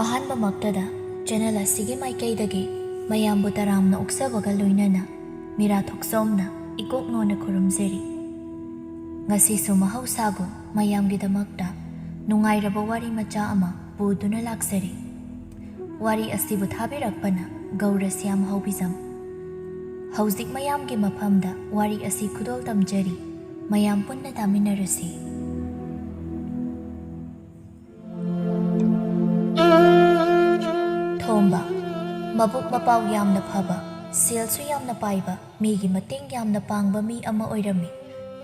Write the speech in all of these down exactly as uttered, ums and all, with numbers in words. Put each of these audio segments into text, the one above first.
ꯑꯍꯥꯟꯕꯃꯛꯇꯗ channel ꯑꯁꯤꯒꯤ ꯃꯥꯏꯀꯩꯗꯒꯤ ꯃꯌꯥꯝꯕꯨ ꯇꯔꯥꯝꯅ ꯑꯣꯛꯆꯕꯒ ꯂꯣꯏꯅꯅ ꯃꯤꯔꯥ ꯊꯣꯛꯆꯣꯝꯅ ꯏꯀꯣꯛ ꯅꯣꯟꯅ ꯈꯨꯔꯨꯝꯖꯔꯤ꯫ ꯉꯁꯤꯁꯨ ꯃꯍꯧꯁꯥꯒꯨꯝ ꯃꯌꯥꯝꯒꯤꯗꯃꯛꯇ ꯅꯨꯡꯉꯥꯏꯔꯕ ꯋꯥꯔꯤ ꯃꯆꯥ ꯑꯃ ꯄꯨꯗꯨꯅ ꯂꯥꯛꯆꯔꯤ꯫ ꯋꯥꯔꯤ ꯑꯁꯤꯕꯨ ꯊꯥꯕꯤꯔꯛꯄꯅ ꯒꯧꯔꯁ꯭ꯌꯥꯝ ꯍꯧꯕꯤꯖꯝ꯫ ꯍꯧꯖꯤꯛ ꯃꯌꯥꯝꯒꯤ ꯃꯐꯝꯗ ꯋꯥꯔꯤ ꯑꯁꯤ ꯈꯨꯗꯣꯜ ꯇꯝꯖꯔꯤ꯫ ꯃꯌꯥꯝ ꯄꯨꯟꯅ ꯇꯥꯃꯤꯟꯅꯔꯁꯤ꯫ ꯊꯣꯝꯕ, ꯃꯕꯨꯛ ꯃꯄꯥꯎ ꯌꯥꯝꯅ ꯐꯕ, ꯁꯦꯜꯁꯨ ꯌꯥꯝꯅ ꯄꯥꯏꯕ, ꯃꯤꯒꯤ ꯃꯇꯦꯡ ꯌꯥꯝꯅ ꯄꯥꯡꯕ ꯃꯤ ꯑꯃ ꯑꯣꯏꯔꯝꯃꯤ꯫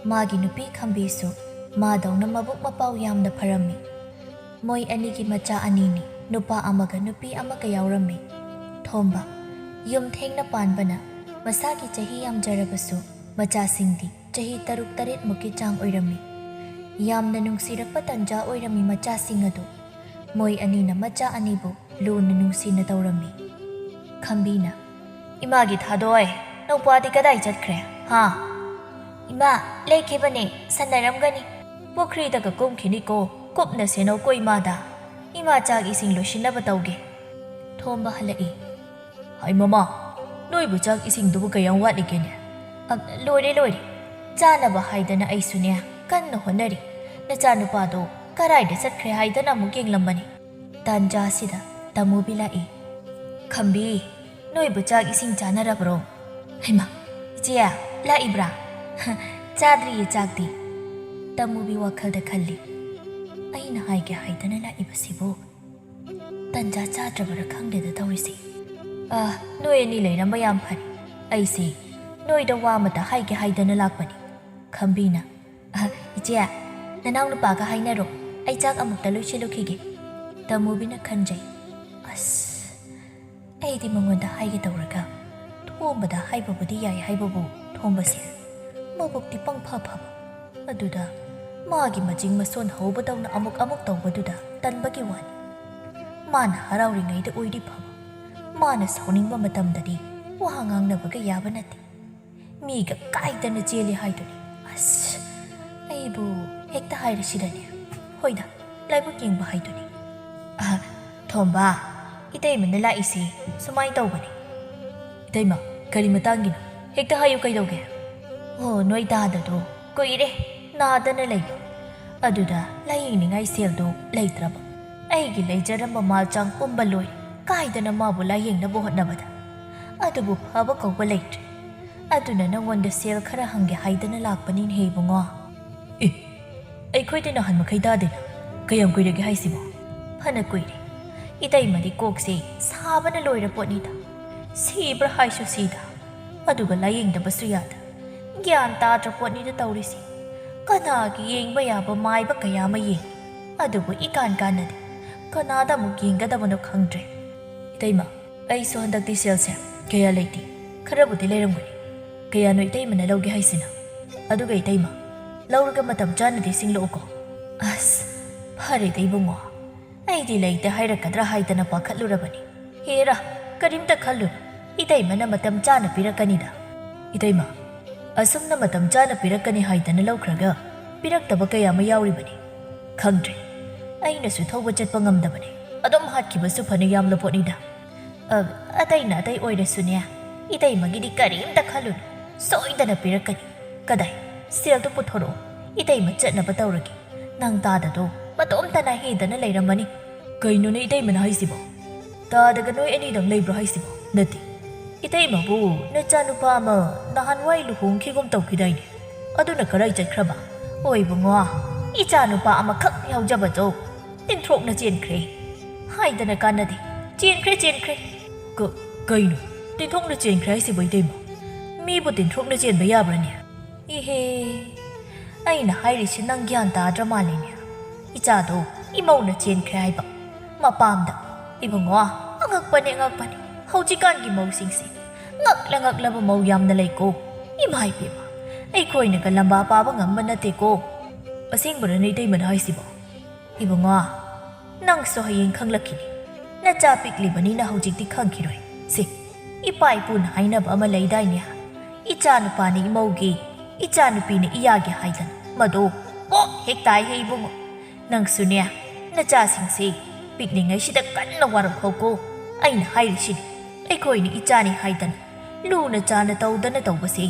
ꯃꯥꯒꯤ ꯅꯨꯄꯤ ꯈꯝꯕꯤꯁꯨ ꯃꯥꯗꯧꯅ ꯃꯕꯨꯛ ꯃꯄꯥꯎ ꯌꯥꯝꯅ ꯐꯔꯝꯃꯤ꯫ ꯃꯣꯏ ꯑꯅꯤꯒꯤ ꯃꯆꯥ ꯑꯅꯤꯅꯤ, ꯅꯨꯄꯥ ꯑꯃꯒ ꯅꯨꯄꯤ ꯑꯃꯒ ꯌꯥꯎꯔꯝꯃꯤ꯫ ꯊꯣꯝꯕ, ꯌꯨꯝ ꯊꯦꯡꯅ ꯄꯥꯟꯕꯅ ꯃꯁꯥꯒꯤ ꯆꯍꯤ ꯌꯥꯝꯖꯔꯕꯁꯨ ꯃꯆꯥꯁꯤꯡꯗꯤ ꯆꯍꯤ ꯇꯔꯨꯛ ꯇꯔꯦꯠꯃꯨꯛꯀꯤ ꯆꯥꯡ ꯑꯣꯏꯔꯝꯃꯤ꯫ ꯌꯥꯝꯅ ꯅꯨꯡꯁꯤꯔꯛꯄ ꯇꯟꯖꯥ ꯑꯣꯏꯔꯝꯃꯤ ꯃꯆꯥꯁꯤꯡ ꯑꯗꯨ꯫ ꯃꯣꯏ ꯑꯅꯤꯅ ꯃꯆꯥ ꯑꯅꯤꯕꯨ ꯂꯨꯅ ꯅꯨꯡꯁꯤꯅ ꯇꯧꯔꯝꯃꯤ꯫ ꯈꯝꯕꯤꯅ, "ꯏꯃꯥꯒꯤ ꯊꯥꯗꯣꯏ, ꯅꯧꯄꯥꯗꯤ ꯀꯗꯥꯏ ꯆꯠꯈ꯭ꯔꯦ, ꯍꯥ?" "ꯏꯃꯥ, ꯂꯩꯈꯤꯕꯅꯦ, ꯁꯥꯟꯅꯔꯝꯒꯅꯤ꯫ ꯄꯨꯈ꯭ꯔꯤꯗꯒ ꯀꯨꯝꯈꯤꯅꯤꯀꯣ, ꯀꯨꯞꯅ ꯁꯦꯟꯅꯧꯀꯣ ꯏꯃꯥꯗ꯫ ꯏꯃꯥ ꯆꯥꯛ ꯏꯁꯤꯡ ꯂꯣꯏꯁꯤꯟꯅꯕ ꯇꯧꯒꯦ꯫" ꯊꯣꯝꯕ ꯍꯜꯂꯛꯏ꯫ "ꯍꯥꯏ ꯃꯃꯥ, ꯅꯣꯏꯕꯨ ꯆꯥꯛ ꯏꯁꯤꯡꯗꯨꯕꯨ ꯀꯌꯥꯝ ꯋꯥꯠꯂꯤꯒꯦꯅꯦ?" "ꯑ, ꯂꯣꯏꯔꯦ, ꯂꯣꯏꯔꯦ꯫ ꯆꯥꯅꯕ ꯍꯥꯏꯗꯅ ꯑꯩꯁꯨꯅꯦ ꯀꯟꯅ ꯍꯣꯠꯅꯔꯤ꯫ ꯅꯆꯥꯅꯨꯄꯥꯗꯣ ꯀꯔꯥꯏꯗ ꯆꯠꯈ꯭ꯔꯦ ꯍꯥꯏꯗꯅ ꯑꯃꯨꯛ ꯌꯦꯡꯂꯝꯕꯅꯤ꯫" ꯇꯥꯟꯖꯥꯁꯤꯗ ꯇꯃꯨꯕꯤ ꯂꯥꯛꯏ꯫ "ꯈꯝꯕꯤ, ꯅꯣꯏꯕꯨ ꯆꯥꯛ ꯏꯁꯤꯡ ꯆꯥꯅꯔꯕ꯭ꯔꯣ?" "ꯍꯩꯃꯥ, ꯏꯆꯦ, ꯂꯥꯛꯏꯕ꯭ꯔꯥ? ꯆꯥꯗ꯭ꯔꯤꯌꯦ ꯆꯥꯛꯇꯤ꯫" ꯇꯃꯨꯕꯤ ꯋꯥꯈꯜꯗ ꯈꯜꯂꯤ, "ꯑꯩꯅ ꯍꯥꯏꯒꯦ ꯍꯥꯏꯗꯅ ꯂꯥꯛꯏꯕꯁꯤꯕꯨ ꯇꯟꯖꯥ ꯆꯥꯗ꯭ꯔꯕꯔꯥ ꯈꯪꯗꯦꯗ ꯇꯧꯔꯤꯁꯦ꯫ ꯑꯥ, ꯅꯣꯏ ꯑꯅꯤ ꯂꯩꯔꯝꯕ ꯌꯥꯝ ꯐꯔꯦ꯫ ꯑꯩꯁꯦ ꯅꯣꯏꯗ ꯋꯥ ꯑꯃꯇ ꯍꯥꯏꯒꯦ ꯍꯥꯏꯗꯅ ꯂꯥꯛꯄꯅꯤ꯫" ꯈꯝꯕꯤꯅ, "ꯑ, ꯏꯆꯦ, ꯅꯅꯥꯎ ꯅꯨꯄꯥꯒ ꯍꯥꯏꯅꯔꯣ꯫ ꯑꯩ ꯆꯥꯛ ꯑꯃꯨꯛꯇ ꯂꯣꯏꯁꯤꯜꯂꯨꯈꯤꯒꯦ꯫" ꯇꯃꯨꯕꯤꯅ ꯈꯟꯖꯩ꯫ "ꯑꯁ, ꯑꯩꯗꯤ ꯃꯉꯣꯟꯗ ꯍꯥꯏꯒꯦ ꯇꯧꯔꯒ ꯊꯣꯝꯕꯗ ꯍꯥꯏꯕꯕꯨꯗꯤ ꯌꯥꯏ ꯍꯥꯏꯕꯕꯨ ꯊꯣꯝꯕꯁꯦ ꯃꯕꯨꯛꯇꯤ ꯄꯪꯐ ꯐꯕ꯫ ꯑꯗꯨꯗ ꯃꯥꯒꯤ ꯃꯆꯤꯡ ꯃꯁꯣꯟ ꯍꯧꯕꯗꯧꯅ ꯑꯃꯨꯛ ꯑꯃꯨꯛ ꯇꯧꯕꯗꯨꯗ ꯇꯟꯕꯒꯤ ꯋꯥꯅꯤ꯫ ꯃꯥꯅ ꯍꯔꯥꯎꯔꯤꯉꯩꯗ ꯑꯣꯏꯗꯤ ꯐꯕ꯫ ꯃꯥꯅ ꯁꯥꯎꯅꯤꯡꯕ ꯃꯇꯝꯗꯗꯤ ꯋꯥ ꯉꯥꯡꯅꯕꯒ ꯌꯥꯕ ꯅꯠꯇꯦ꯫ ꯃꯤꯒ ꯀꯥꯏꯗꯅ ꯆꯦꯜꯂꯤ ꯍꯥꯏꯗꯨꯅꯤ꯫ ꯑꯁ, ꯑꯩꯕꯨ ꯍꯦꯛꯇ ꯍꯥꯏꯔꯁꯤꯔꯅꯦ? ꯍꯣꯏꯗ, ꯂꯥꯏꯕꯛ ꯌꯦꯡꯕ ꯍꯥꯏꯗꯨꯅꯤ꯫" "ꯑ, "ꯊꯣꯝꯕ, ꯏꯇꯩꯃꯅ ꯂꯥꯛꯏꯁꯤ ꯁꯨꯃꯥꯏꯅ ꯇꯧꯕꯅꯤ꯫" "ꯏꯇꯩꯃ, ꯀꯔꯤ ꯃꯇꯥꯡꯒꯤꯅꯣ? ꯍꯦꯛꯇ ꯍꯥꯏꯌꯨ, ꯀꯩꯗꯧꯒꯦ?" "ꯑꯣ, ꯅꯣꯏ ꯗꯥꯗꯗꯣ ꯀꯨꯏꯔꯦ ꯅꯥꯗꯅ ꯂꯩꯕ꯫ ꯑꯗꯨꯗ ꯂꯥꯌꯦꯡꯅꯤꯡꯉꯥꯏ ꯁꯦꯜꯗꯣ ꯂꯩꯇ꯭ꯔꯕ꯫ ꯑꯩꯒꯤ ꯂꯩꯖꯔꯝꯕ ꯃꯥꯜꯆꯥꯡ ꯄꯨꯝꯕ ꯂꯣꯏꯔꯦ, ꯀꯥꯏꯗꯅ ꯃꯥꯕꯨ ꯂꯥꯌꯦꯡꯅꯕ ꯍꯣꯠꯅꯕꯗ꯫ ꯑꯗꯨꯕꯨ ꯐꯕ ꯀꯧꯕ ꯂꯩꯇ꯭ꯔꯦ꯫ ꯑꯗꯨꯅ ꯅꯪꯉꯣꯟꯗ ꯁꯦꯜ ꯈꯔ ꯍꯪꯒꯦ ꯍꯥꯏꯗꯅ ꯂꯥꯛꯄꯅꯤꯅꯦ ꯏꯕꯨꯡꯉꯣ꯫" "ꯑꯦ, ꯑꯩꯈꯣꯏꯗꯤ ꯅꯍꯥꯟ ꯃꯈꯩ ꯇꯥꯗꯦꯅ꯫ ꯀꯌꯥꯝ ꯀꯨꯏꯔꯒꯦ ꯍꯥꯏꯁꯤꯕꯣ?" "ꯐꯅ ꯀꯨꯏꯔꯦ꯫ ꯏꯇꯩꯃꯗꯤ ꯀꯣꯛꯁꯦ ꯁꯥꯕꯅ ꯂꯣꯏꯔ ꯄꯣꯠꯅꯤꯗ꯫ ꯁꯤꯕ꯭ꯔꯥ ꯍꯥꯏꯁꯨ ꯁꯤꯗ, ꯑꯗꯨꯒ ꯂꯥꯌꯦꯡꯗꯕꯁꯨ ꯌꯥꯗ꯫ ꯒ꯭ꯌꯥꯟ ꯇꯥꯗ꯭ꯔ ꯄꯣꯠꯅꯤꯗ ꯇꯧꯔꯤꯁꯤ꯫ ꯀꯅꯥꯒꯤ ꯌꯦꯡꯕ ꯌꯥꯕ ꯃꯥꯏꯕ ꯀꯌꯥ ꯑꯃ ꯌꯦꯡꯉꯤ, ꯑꯗꯨꯕꯨ ꯏꯀꯥꯟ ꯀꯥꯟꯅꯗꯦ꯫ ꯀꯅꯥꯗ ꯑꯃꯨꯛ ꯌꯦꯡꯒꯗꯕꯅꯣ ꯈꯪꯗ꯭ꯔꯦ꯫ ꯏꯇꯩꯃ, ꯑꯩꯁꯨ ꯍꯟꯗꯛꯇꯤ ꯁꯦꯜꯁꯦ ꯀꯌꯥ ꯂꯩꯇꯦ꯫ ꯈꯔꯕꯨꯗꯤ ꯂꯩꯔꯝꯒꯅꯤ꯫ ꯀꯌꯥꯅꯣ ꯏꯇꯩꯃꯅ ꯂꯧꯒꯦ ꯍꯥꯏꯁꯤꯅ? ꯑꯗꯨꯒ ꯏꯇꯩꯃ, ꯂꯧꯔꯒ ꯃꯇꯝ ꯆꯥꯅꯗꯤ ꯁꯤꯡꯂꯛꯎꯀꯣ꯫" "ꯑꯁ, ꯐꯔꯦꯗ ꯏꯕꯨꯡꯉꯣ, ꯑꯩꯗꯤ ꯂꯩꯇꯦ ꯍꯥꯏꯔꯛꯀꯗ꯭ꯔꯥ ꯍꯥꯏꯗꯅ ꯄꯥꯈꯠꯂꯨꯔꯕꯅꯤ꯫ ꯍꯦꯔꯥ, ꯀꯔꯤꯝꯇ ꯈꯜꯂꯨꯅꯨ, ꯏꯇꯩꯃꯅ ꯃꯇꯝ ꯆꯥꯅ ꯄꯤꯔꯛꯀꯅꯤꯗ꯫" "ꯏꯇꯩꯃ, ꯑꯁꯨꯝꯅ ꯃꯇꯝ ꯆꯥꯅ ꯄꯤꯔꯛꯀꯅꯤ ꯍꯥꯏꯗꯅ ꯂꯧꯈ꯭ꯔꯒ ꯄꯤꯔꯛꯇꯕ ꯀꯌꯥ ꯑꯃ ꯌꯥꯎꯔꯤꯕꯅꯤ꯫ ꯈꯪꯗ꯭ꯔꯦ, ꯑꯩꯅꯁꯨ ꯊꯧꯕ ꯆꯠꯄ ꯉꯝꯗꯕꯅꯤ꯫ ꯑꯗꯨꯝ ꯍꯥꯠꯈꯤꯕꯁꯨ ꯐꯅ ꯌꯥꯝꯂ ꯄꯣꯠꯅꯤꯗ꯫ ꯑ, ꯑꯇꯩꯅ ꯑꯇꯩ ꯑꯣꯏꯔꯁꯨꯅꯦ, ꯏꯇꯩꯃꯒꯤꯗꯤ ꯀꯔꯤꯝꯇ ꯈꯜꯂꯨꯅꯨ, ꯁꯣꯏꯗꯅ ꯄꯤꯔꯛꯀꯅꯤ꯫ ꯀꯗꯥꯏ, ꯁꯦꯜꯗꯨ ꯄꯨꯊꯣꯔꯛꯑꯣ, ꯏꯇꯩꯃ ꯆꯠꯅꯕ ꯇꯧꯔꯒꯦ꯫ ꯅꯪ ꯇꯥꯗꯗꯣ ꯃꯇꯣꯝꯇꯅ ꯍꯦꯗꯅ ꯂꯩꯔꯝꯃꯅꯤ꯫" "ꯀꯩꯅꯣꯅꯦ ꯏꯇꯩꯃꯅ ꯍꯥꯏꯁꯤꯕꯣ? ꯇꯥꯗꯒ ꯅꯣꯏ ꯑꯅꯤꯗꯪ ꯂꯩꯕ꯭ꯔꯣ ꯍꯥꯏꯁꯤꯕꯣ?" "ꯅꯠꯇꯦ, ꯏꯇꯩꯃꯕꯨ ꯅꯆꯥꯅꯨꯄꯥ ꯑꯃ ꯅꯍꯥꯟꯋꯥꯏ ꯂꯨꯍꯣꯡꯈꯤꯒꯨꯝ ꯇꯧꯈꯤꯗꯥꯏꯅꯦ? ꯑꯗꯨꯅ ꯀꯔꯥꯏ ꯆꯠꯈ꯭ꯔꯕ?" "ꯑꯣ ꯏꯕꯨꯡꯉꯣ, ꯏꯆꯥꯅꯨꯄꯥ ꯑꯃꯈꯛ ꯌꯥꯎꯖꯕꯗꯣ ꯇꯤꯟꯊ꯭ꯔꯣꯛꯅ ꯆꯦꯟꯈ꯭ꯔꯦ꯫ ꯍꯥꯏꯗꯅ ꯀꯥꯟꯅꯗꯦ, ꯆꯦꯟꯈ꯭ꯔꯦ, ꯆꯦꯟꯈ꯭ꯔꯦ꯫" "ꯀ-, ꯀꯩꯅꯣ? ꯇꯤꯟꯊ꯭ꯔꯣꯛꯅ ꯆꯦꯟꯈ꯭ꯔꯦ ꯍꯥꯏꯁꯤꯕꯣ ꯏꯇꯩꯃ? ꯃꯤꯕꯨ ꯇꯤꯟꯊ꯭ꯔꯣꯛꯅ ꯆꯦꯟꯕ ꯌꯥꯕ꯭ꯔꯅꯦ?" "ꯏꯍꯦ, ꯑꯩꯅ ꯍꯥꯏꯔꯤꯁꯤ ꯅꯪ ꯒ꯭ꯌꯥꯟ ꯇꯥꯗ꯭ꯔ ꯃꯥꯜꯂꯦꯅꯦ꯫ ꯏꯆꯥꯗꯣ ꯏꯃꯧꯅ ꯆꯦꯟꯈ꯭ꯔꯦ ꯍꯥꯏꯕ, ꯃꯄꯥꯝꯗ꯫ ꯏꯕꯨꯡꯉꯣ, ꯑꯉꯛꯄꯅꯦ, ꯑꯉꯛꯄꯅꯦ꯫ ꯍꯧꯖꯤꯛꯀꯥꯟꯒꯤ ꯃꯧꯁꯤꯡꯁꯦ ꯉꯛꯂ ꯉꯛꯂꯕ ꯃꯧ ꯌꯥꯝꯅ ꯂꯩꯀꯣ꯫ ꯏꯃꯥ ꯏꯕꯦꯝꯃ, ꯑꯩꯈꯣꯏꯅꯒ ꯂꯝꯕꯥ ꯄꯥꯕ ꯉꯝꯕ ꯅꯠꯇꯦꯀꯣ꯫" "ꯑꯁꯦꯡꯕꯔꯅꯦ ꯏꯇꯩꯃꯅ ꯍꯥꯏꯁꯤꯕꯣ?" "ꯏꯕꯨꯡꯉꯣ, ꯅꯪꯁꯨ ꯍꯌꯦꯡ ꯈꯪꯂꯛꯈꯤꯅꯤ꯫ ꯅꯆꯥ ꯄꯤꯛꯂꯤꯕꯅꯤꯅ ꯍꯧꯖꯤꯛꯇꯤ ꯈꯪꯈꯤꯔꯣꯏ꯫ ꯁꯦ, ꯏꯄꯥ ꯏꯄꯨꯅ ꯍꯥꯏꯅꯕ ꯑꯃ ꯂꯩꯗꯥꯏꯅꯦ, 'ꯏꯆꯥ ꯅꯨꯄꯥꯅ ꯏꯃꯧꯒꯤ, ꯏꯆꯥ ꯅꯨꯄꯤꯅ ꯏꯌꯥꯒꯤ' ꯍꯥꯏꯗꯅ꯫ ꯃꯗꯣ ꯄꯣꯞ ꯍꯦꯛ ꯇꯥꯏꯍꯦ ꯏꯕꯨꯡꯉꯣ꯫ ꯅꯪꯁꯨꯅꯦ, ꯅꯆꯥꯁꯤꯡꯁꯦ ꯄꯤꯛꯂꯤꯉꯩꯁꯤꯗ ꯀꯟꯅ ꯋꯥꯔꯛꯍꯧꯀꯣ꯫ ꯑꯩꯅ ꯍꯥꯏꯔꯤꯁꯤꯅꯤ, ꯑꯩꯈꯣꯏꯅ ꯏꯆꯥꯅꯤ ꯍꯥꯏꯗꯅ ꯂꯨꯅ ꯆꯥꯅ ꯇꯧꯗꯅ ꯇꯧꯕꯁꯦ,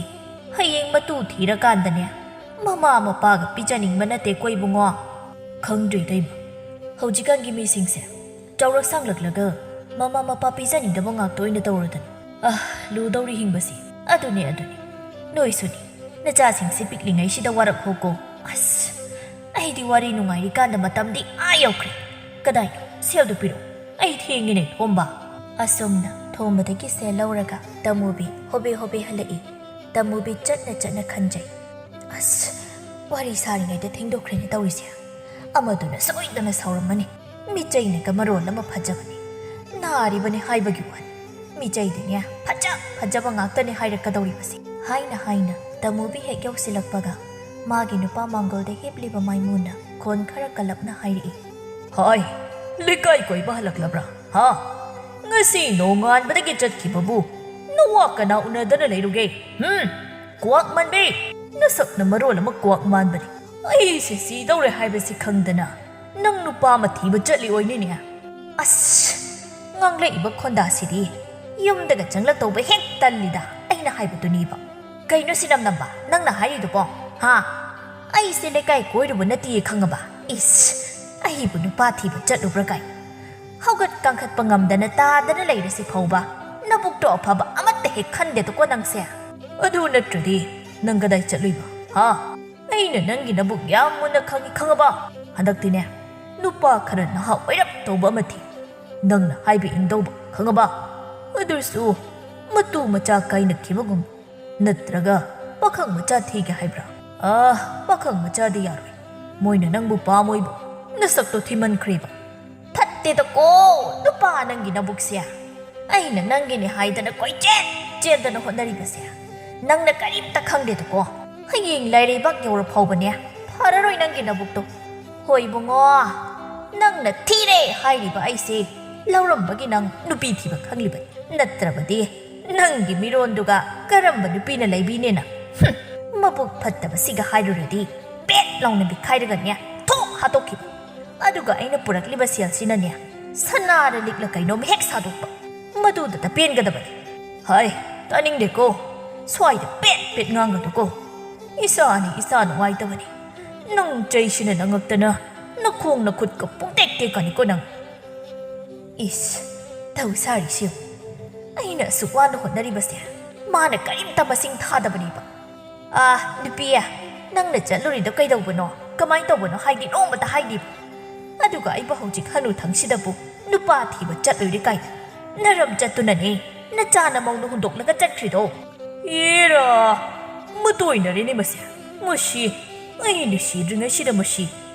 ꯍꯌꯦꯡ ꯃꯇꯨ ꯊꯤꯔꯀꯥꯟꯗꯅꯦ, ꯃꯃꯥ ꯃꯄꯥꯒ ꯄꯤꯖꯅꯤꯡꯕ ꯅꯠꯇꯦꯀꯣ ꯏꯕꯨꯡꯉꯣ꯫ ꯈꯪꯗ꯭ꯔꯦ ꯏꯇꯩꯃ, ꯍꯧꯖꯤꯛꯀꯥꯟꯒꯤ ꯃꯤꯁꯤꯡꯁꯦ ꯆꯥꯎꯔꯛ ꯁꯥꯡꯂꯛꯂꯒ ꯃꯃꯥ ꯃꯄꯥ ꯄꯤꯖꯅꯤꯡꯗꯕ ꯉꯥꯛꯇ ꯑꯣꯏꯅ ꯇꯧꯔꯗꯅ꯫ ꯑ, ꯂꯨꯗꯧꯔꯤ ꯍꯤꯡꯕꯁꯤ꯫ ꯑꯗꯨꯅꯦ, ꯑꯗꯨꯅꯦ꯫ ꯅꯣꯏꯁꯨꯅꯤ, ꯅꯆꯥꯁꯤꯡꯁꯤ ꯄꯤꯛꯂꯤꯉꯩꯁꯤꯗ ꯋꯥꯔꯛꯍꯧꯀꯣ꯫ ꯑꯁ, ꯑꯩꯗꯤ ꯋꯥꯔꯤ ꯅꯨꯡꯉꯥꯏꯔꯤꯀꯥꯟꯗ ꯃꯇꯝꯗꯤ ꯑꯥ ꯌꯧꯈ꯭ꯔꯦ꯫ ꯀꯗꯥꯏꯅꯣ? ꯁꯦꯜꯗꯨ ꯄꯤꯔꯛꯎ꯫ ꯑꯩ ꯊꯦꯡꯉꯦꯅꯦ, ꯊꯣꯝꯕ꯫ ꯑꯁꯨꯝꯅ ꯊꯣꯝꯕꯗꯒꯤ ꯁꯦꯜ ꯂꯧꯔꯒ ꯇꯃꯨꯕꯤ ꯍꯣꯕꯦ ꯍꯣꯕꯦ ꯍꯜꯂꯛꯏ꯫ ꯇꯃꯨꯕꯤ ꯆꯠꯅ ꯆꯠꯅ ꯈꯟꯖꯩ꯫ ꯑꯁ, ꯋꯥꯔꯤ ꯁꯥꯔꯤꯉꯩꯗ ꯊꯦꯡꯗꯣꯛꯈ꯭ꯔꯦꯅꯦ ꯇꯧꯔꯤꯁꯦ꯫ ꯑꯃꯗꯨꯅ ꯁꯣꯏꯗꯅ ꯁꯥꯎꯔꯝꯃꯅꯤ꯫ ꯃꯤꯆꯩꯅꯒ ꯃꯔꯣꯜ ꯑꯃ ꯐꯖꯕꯅꯤ꯫ ꯅꯥꯔꯤꯕꯅꯤ ꯍꯥꯏꯕꯒꯤ ꯋꯥꯅꯤ꯫ ꯃꯤꯆꯩꯗꯤꯅꯦ, ꯐꯖ ꯐꯖꯕ ꯉꯥꯛꯇꯅꯤ ꯍꯥꯏꯔꯛꯀꯗꯧꯔꯤꯕꯁꯦ꯫ ꯍꯥꯏꯅ ꯍꯥꯏꯅ ꯇꯃꯨꯕꯤ ꯍꯦꯛ ꯌꯧꯁꯤꯜꯂꯛꯄꯒ ꯃꯥꯒꯤ ꯅꯨꯄꯥ ꯃꯥꯡꯒꯣꯜꯗ ꯍꯤꯞꯂꯤꯕ ꯃꯥꯏꯃꯨꯅ ꯈꯣꯟ ꯈꯔ ꯀꯜꯂꯞꯅ ꯍꯥꯏꯔꯛꯏ꯫ ꯍꯥꯏ, ꯂꯩꯀꯥꯏ ꯀꯣꯏꯕ ꯍꯜꯂꯛꯂꯕ꯭ꯔꯥ? ꯍꯥ? ꯉꯁꯤ ꯅꯣꯡꯉꯥꯟꯕꯗꯒꯤ ꯆꯠꯈꯤꯕꯕꯨ ꯅꯋꯥ ꯀꯅꯥ ꯎꯅꯗꯅ ꯂꯩꯔꯨꯒꯦ? ꯍꯨꯝ? ꯀ꯭ꯋꯥꯛ ꯃꯥꯟꯕꯤ! ꯅꯁꯛꯅ ꯃꯔꯣꯜ ꯑꯃ ꯀ꯭ꯋꯥꯛ ꯃꯥꯟꯕꯅꯤ꯫ ꯑꯩꯁꯦ ꯁꯤꯗꯧꯔꯦ ꯍꯥꯏꯕꯁꯤ ꯈꯪꯗꯅ ꯅꯪ ꯅꯨꯄꯥ ꯑꯃ ꯊꯤꯕ ꯆꯠꯂꯤ ꯑꯣꯏꯅꯤꯅꯦ꯫ ꯑꯁ! ꯉꯥꯡꯂꯛꯏꯕ ꯈꯣꯟꯗꯥꯁꯤꯗꯤ ꯌꯨꯝꯗꯒ ꯆꯪꯂꯛꯇꯧꯕ ꯍꯦꯛ ꯇꯜꯂꯤꯗ꯫ ꯑꯩꯅ ꯍꯥꯏꯕꯗꯨꯅꯤꯕ꯫ ꯀꯩꯅꯣ ꯁꯤꯅꯝ ꯅꯝꯕ ꯅꯪꯅ ꯍꯥꯏꯔꯤꯗꯨꯕꯣ? ꯍꯥ? ꯑꯩꯁꯦ ꯂꯩꯀꯥꯏ ꯀꯣꯏꯔꯨꯕ ꯅꯠꯇꯦꯌꯦ ꯈꯪꯉꯕ? ꯏꯁ! ꯑꯩꯕꯨ ꯅꯨꯄꯥ ꯊꯤꯕ ꯆꯠꯂꯨꯕ꯭ꯔꯥ ꯀꯥꯏ? ꯍꯧꯒꯠ ꯀꯥꯡꯈꯠꯄ ꯉꯝꯗꯅ ꯇꯥꯗꯅ ꯂꯩꯔꯁꯤ ꯐꯥꯎꯕ ꯅꯕꯨꯛꯇꯣ ꯑꯐꯕ ꯑꯃꯠꯇ ꯍꯦꯛ ꯈꯟꯗꯦꯗꯀꯣ ꯅꯪꯁꯦ꯫ ꯑꯗꯨ ꯅꯠꯇ꯭ꯔꯗꯤ ꯅꯪ ꯀꯗꯥꯏ ꯆꯠꯂꯨꯏꯕ? ꯍꯥ? ꯑꯩꯅ ꯅꯪꯒꯤ ꯅꯕꯨꯛ ꯌꯥꯝ ꯃꯨꯟꯅ ꯈꯪꯉꯤ ꯈꯪꯉꯕ? ꯍꯟꯗꯛꯇꯤꯅꯦ, ꯅꯨꯄꯥ ꯈꯔ ꯅꯍꯥ ꯑꯣꯏꯔꯞ ꯇꯧꯕ ꯑꯃ ꯊꯤ꯫ ꯅꯪꯅ ꯍꯥꯏꯕ ꯏꯟꯗꯧꯕ ꯈꯪꯉꯕ? ꯑꯗꯨꯁꯨ ꯃꯇꯨ ꯃꯆꯥ ꯀꯥꯏꯅꯈꯤꯕꯒꯨꯝ꯫ ꯅꯠꯇ꯭ꯔꯒ ꯄꯥꯈꯪ ꯃꯆꯥ ꯊꯤꯒꯦ ꯍꯥꯏꯕ꯭ꯔꯥ? ꯑꯥ, ꯄꯥꯈꯪ ꯃꯆꯥꯗꯤ ꯌꯥꯔꯣꯏ꯫ ꯃꯣꯏꯅ ꯅꯪꯕꯨ ꯄꯥꯝꯃꯣꯏꯕ꯫ ꯅꯁꯛꯇꯣ ꯊꯤꯃꯟꯈ꯭ꯔꯦꯕ꯫ ꯐꯠꯇꯦꯗꯀꯣ, ꯅꯨꯄꯥ ꯅꯪꯒꯤ ꯅꯕꯨꯛꯁꯦ꯫ ꯑꯩꯅ ꯅꯪꯒꯤꯅꯦ ꯍꯥꯏꯗꯅ ꯀꯣꯏꯆꯦꯟ ꯆꯦꯟꯗꯅ ꯍꯣꯠꯅꯔꯤꯕꯁꯦ ꯅꯪꯅ ꯀꯔꯤꯝꯇ ꯈꯪꯗꯦꯗꯀꯣ꯫ ꯍꯌꯦꯡ ꯂꯥꯏꯔꯩꯕꯥꯛ ꯌꯧꯔ ꯐꯥꯎꯕꯅꯦ ꯐꯔꯔꯣꯏ ꯅꯪꯒꯤ ꯅꯕꯨꯛꯇꯣ꯫ ꯍꯣꯏ ꯏꯕꯨꯡꯉꯣ, ꯅꯪꯅ ꯊꯤꯔꯦ ꯍꯥꯏꯔꯤꯕ ꯑꯩꯁꯦ ꯂꯧꯔꯝꯕꯒꯤ ꯅꯪ ꯅꯨꯄꯤ ꯊꯤꯕ ꯈꯪꯂꯤꯕꯅꯤ꯫ ꯅꯠꯇ꯭ꯔꯕꯗꯤ ꯅꯪꯒꯤ ꯃꯤꯔꯣꯟꯗꯨꯒ ꯀꯔꯝꯕ ꯅꯨꯄꯤꯅ ꯂꯩꯕꯤꯅꯦꯅ? ꯍꯨꯝ, ꯃꯕꯨꯛ ꯐꯠꯇꯕꯁꯤꯒ ꯍꯥꯏꯔꯨꯔꯗꯤ ꯄꯦꯠ ꯂꯥꯎꯅ ꯕꯤꯈꯥꯏꯔꯒꯅꯦ ꯊꯣꯛ ꯍꯥꯠꯇꯣꯛꯈꯤꯕ꯫ ꯑꯗꯨꯒ ꯑꯩꯅ ꯄꯨꯔꯛꯂꯤꯕ ꯁꯦꯜꯁꯤꯅꯅꯦ, ꯁꯅꯥꯔ ꯂꯤꯛꯂ ꯀꯩꯅꯣꯝ ꯍꯦꯛ ꯁꯥꯗꯣꯛꯄ꯫ ꯃꯗꯨꯗꯇ ꯄꯦꯟꯒꯗꯕꯅꯤ꯫ ꯍꯥꯏ, ꯇꯥꯅꯤꯡꯗꯦꯀꯣ꯫ ꯁ꯭ꯋꯥꯏꯗ ꯄꯦꯠ ꯄꯦꯠ ꯉꯥꯡꯒꯅꯨꯀꯣ꯫ ꯏꯁꯥꯅꯤ ꯏꯁꯥ ꯅꯨꯡꯉꯥꯏꯇꯕꯅꯤ꯫ ꯅꯪ ꯆꯩꯁꯤꯅ ꯂꯪꯉꯛꯇꯅ ꯅꯈꯣꯡ ꯅꯈꯨꯠꯀ ꯄꯨꯡꯇꯦꯛ ꯇꯦꯛꯀꯅꯤꯀꯣ ꯅꯪ꯫ ꯏꯁ, ꯇꯧ ꯁꯥꯔꯤꯁꯤ ꯌꯦꯡꯉꯨ꯫ ꯑꯩꯅ ꯑꯁꯨꯛ ꯋꯥꯅ ꯍꯣꯠꯅꯔꯤꯕꯁꯦ ꯃꯥꯅ ꯀꯔꯤꯝꯇ ꯃꯁꯤꯡ ꯊꯥꯗꯕꯅꯦꯕ꯫ ꯑꯥ, ꯅꯨꯄꯤ, ꯅꯪꯅ ꯆꯠꯂꯨꯔꯤꯗꯣ ꯀꯩꯗꯧꯕꯅꯣ? ꯀꯃꯥꯏꯅ ꯇꯧꯕꯅꯣ ꯍꯥꯏꯗꯤ ꯅꯣꯡꯃꯇ ꯍꯥꯏꯗꯦꯕ꯫ ꯑꯗꯨꯒ ꯑꯩꯕꯨ ꯍꯧꯖꯤꯛ ꯍꯅꯨꯊꯪꯁꯤꯗꯕꯨ ꯅꯨꯄꯥ ꯊꯤꯕ ꯆꯠꯂꯨꯔꯦ ꯀꯥꯏꯅ꯫ ꯅꯔꯝ ꯆꯠꯇꯨꯅꯅꯦ ꯅꯆꯥ ꯅꯃꯧꯅ ꯍꯨꯟꯗꯣꯛꯂꯒ ꯆꯠꯈ꯭ꯔꯤꯗꯣ꯫ ꯑꯦꯔꯥ, ꯃꯇꯣꯏꯅꯔꯦꯅꯦ ꯃꯁꯤ꯫ ꯃꯁꯤ, ꯑꯩꯅ ꯁꯤꯗ꯭ꯔꯤꯉꯩꯁꯤꯗ ꯃꯁꯤ,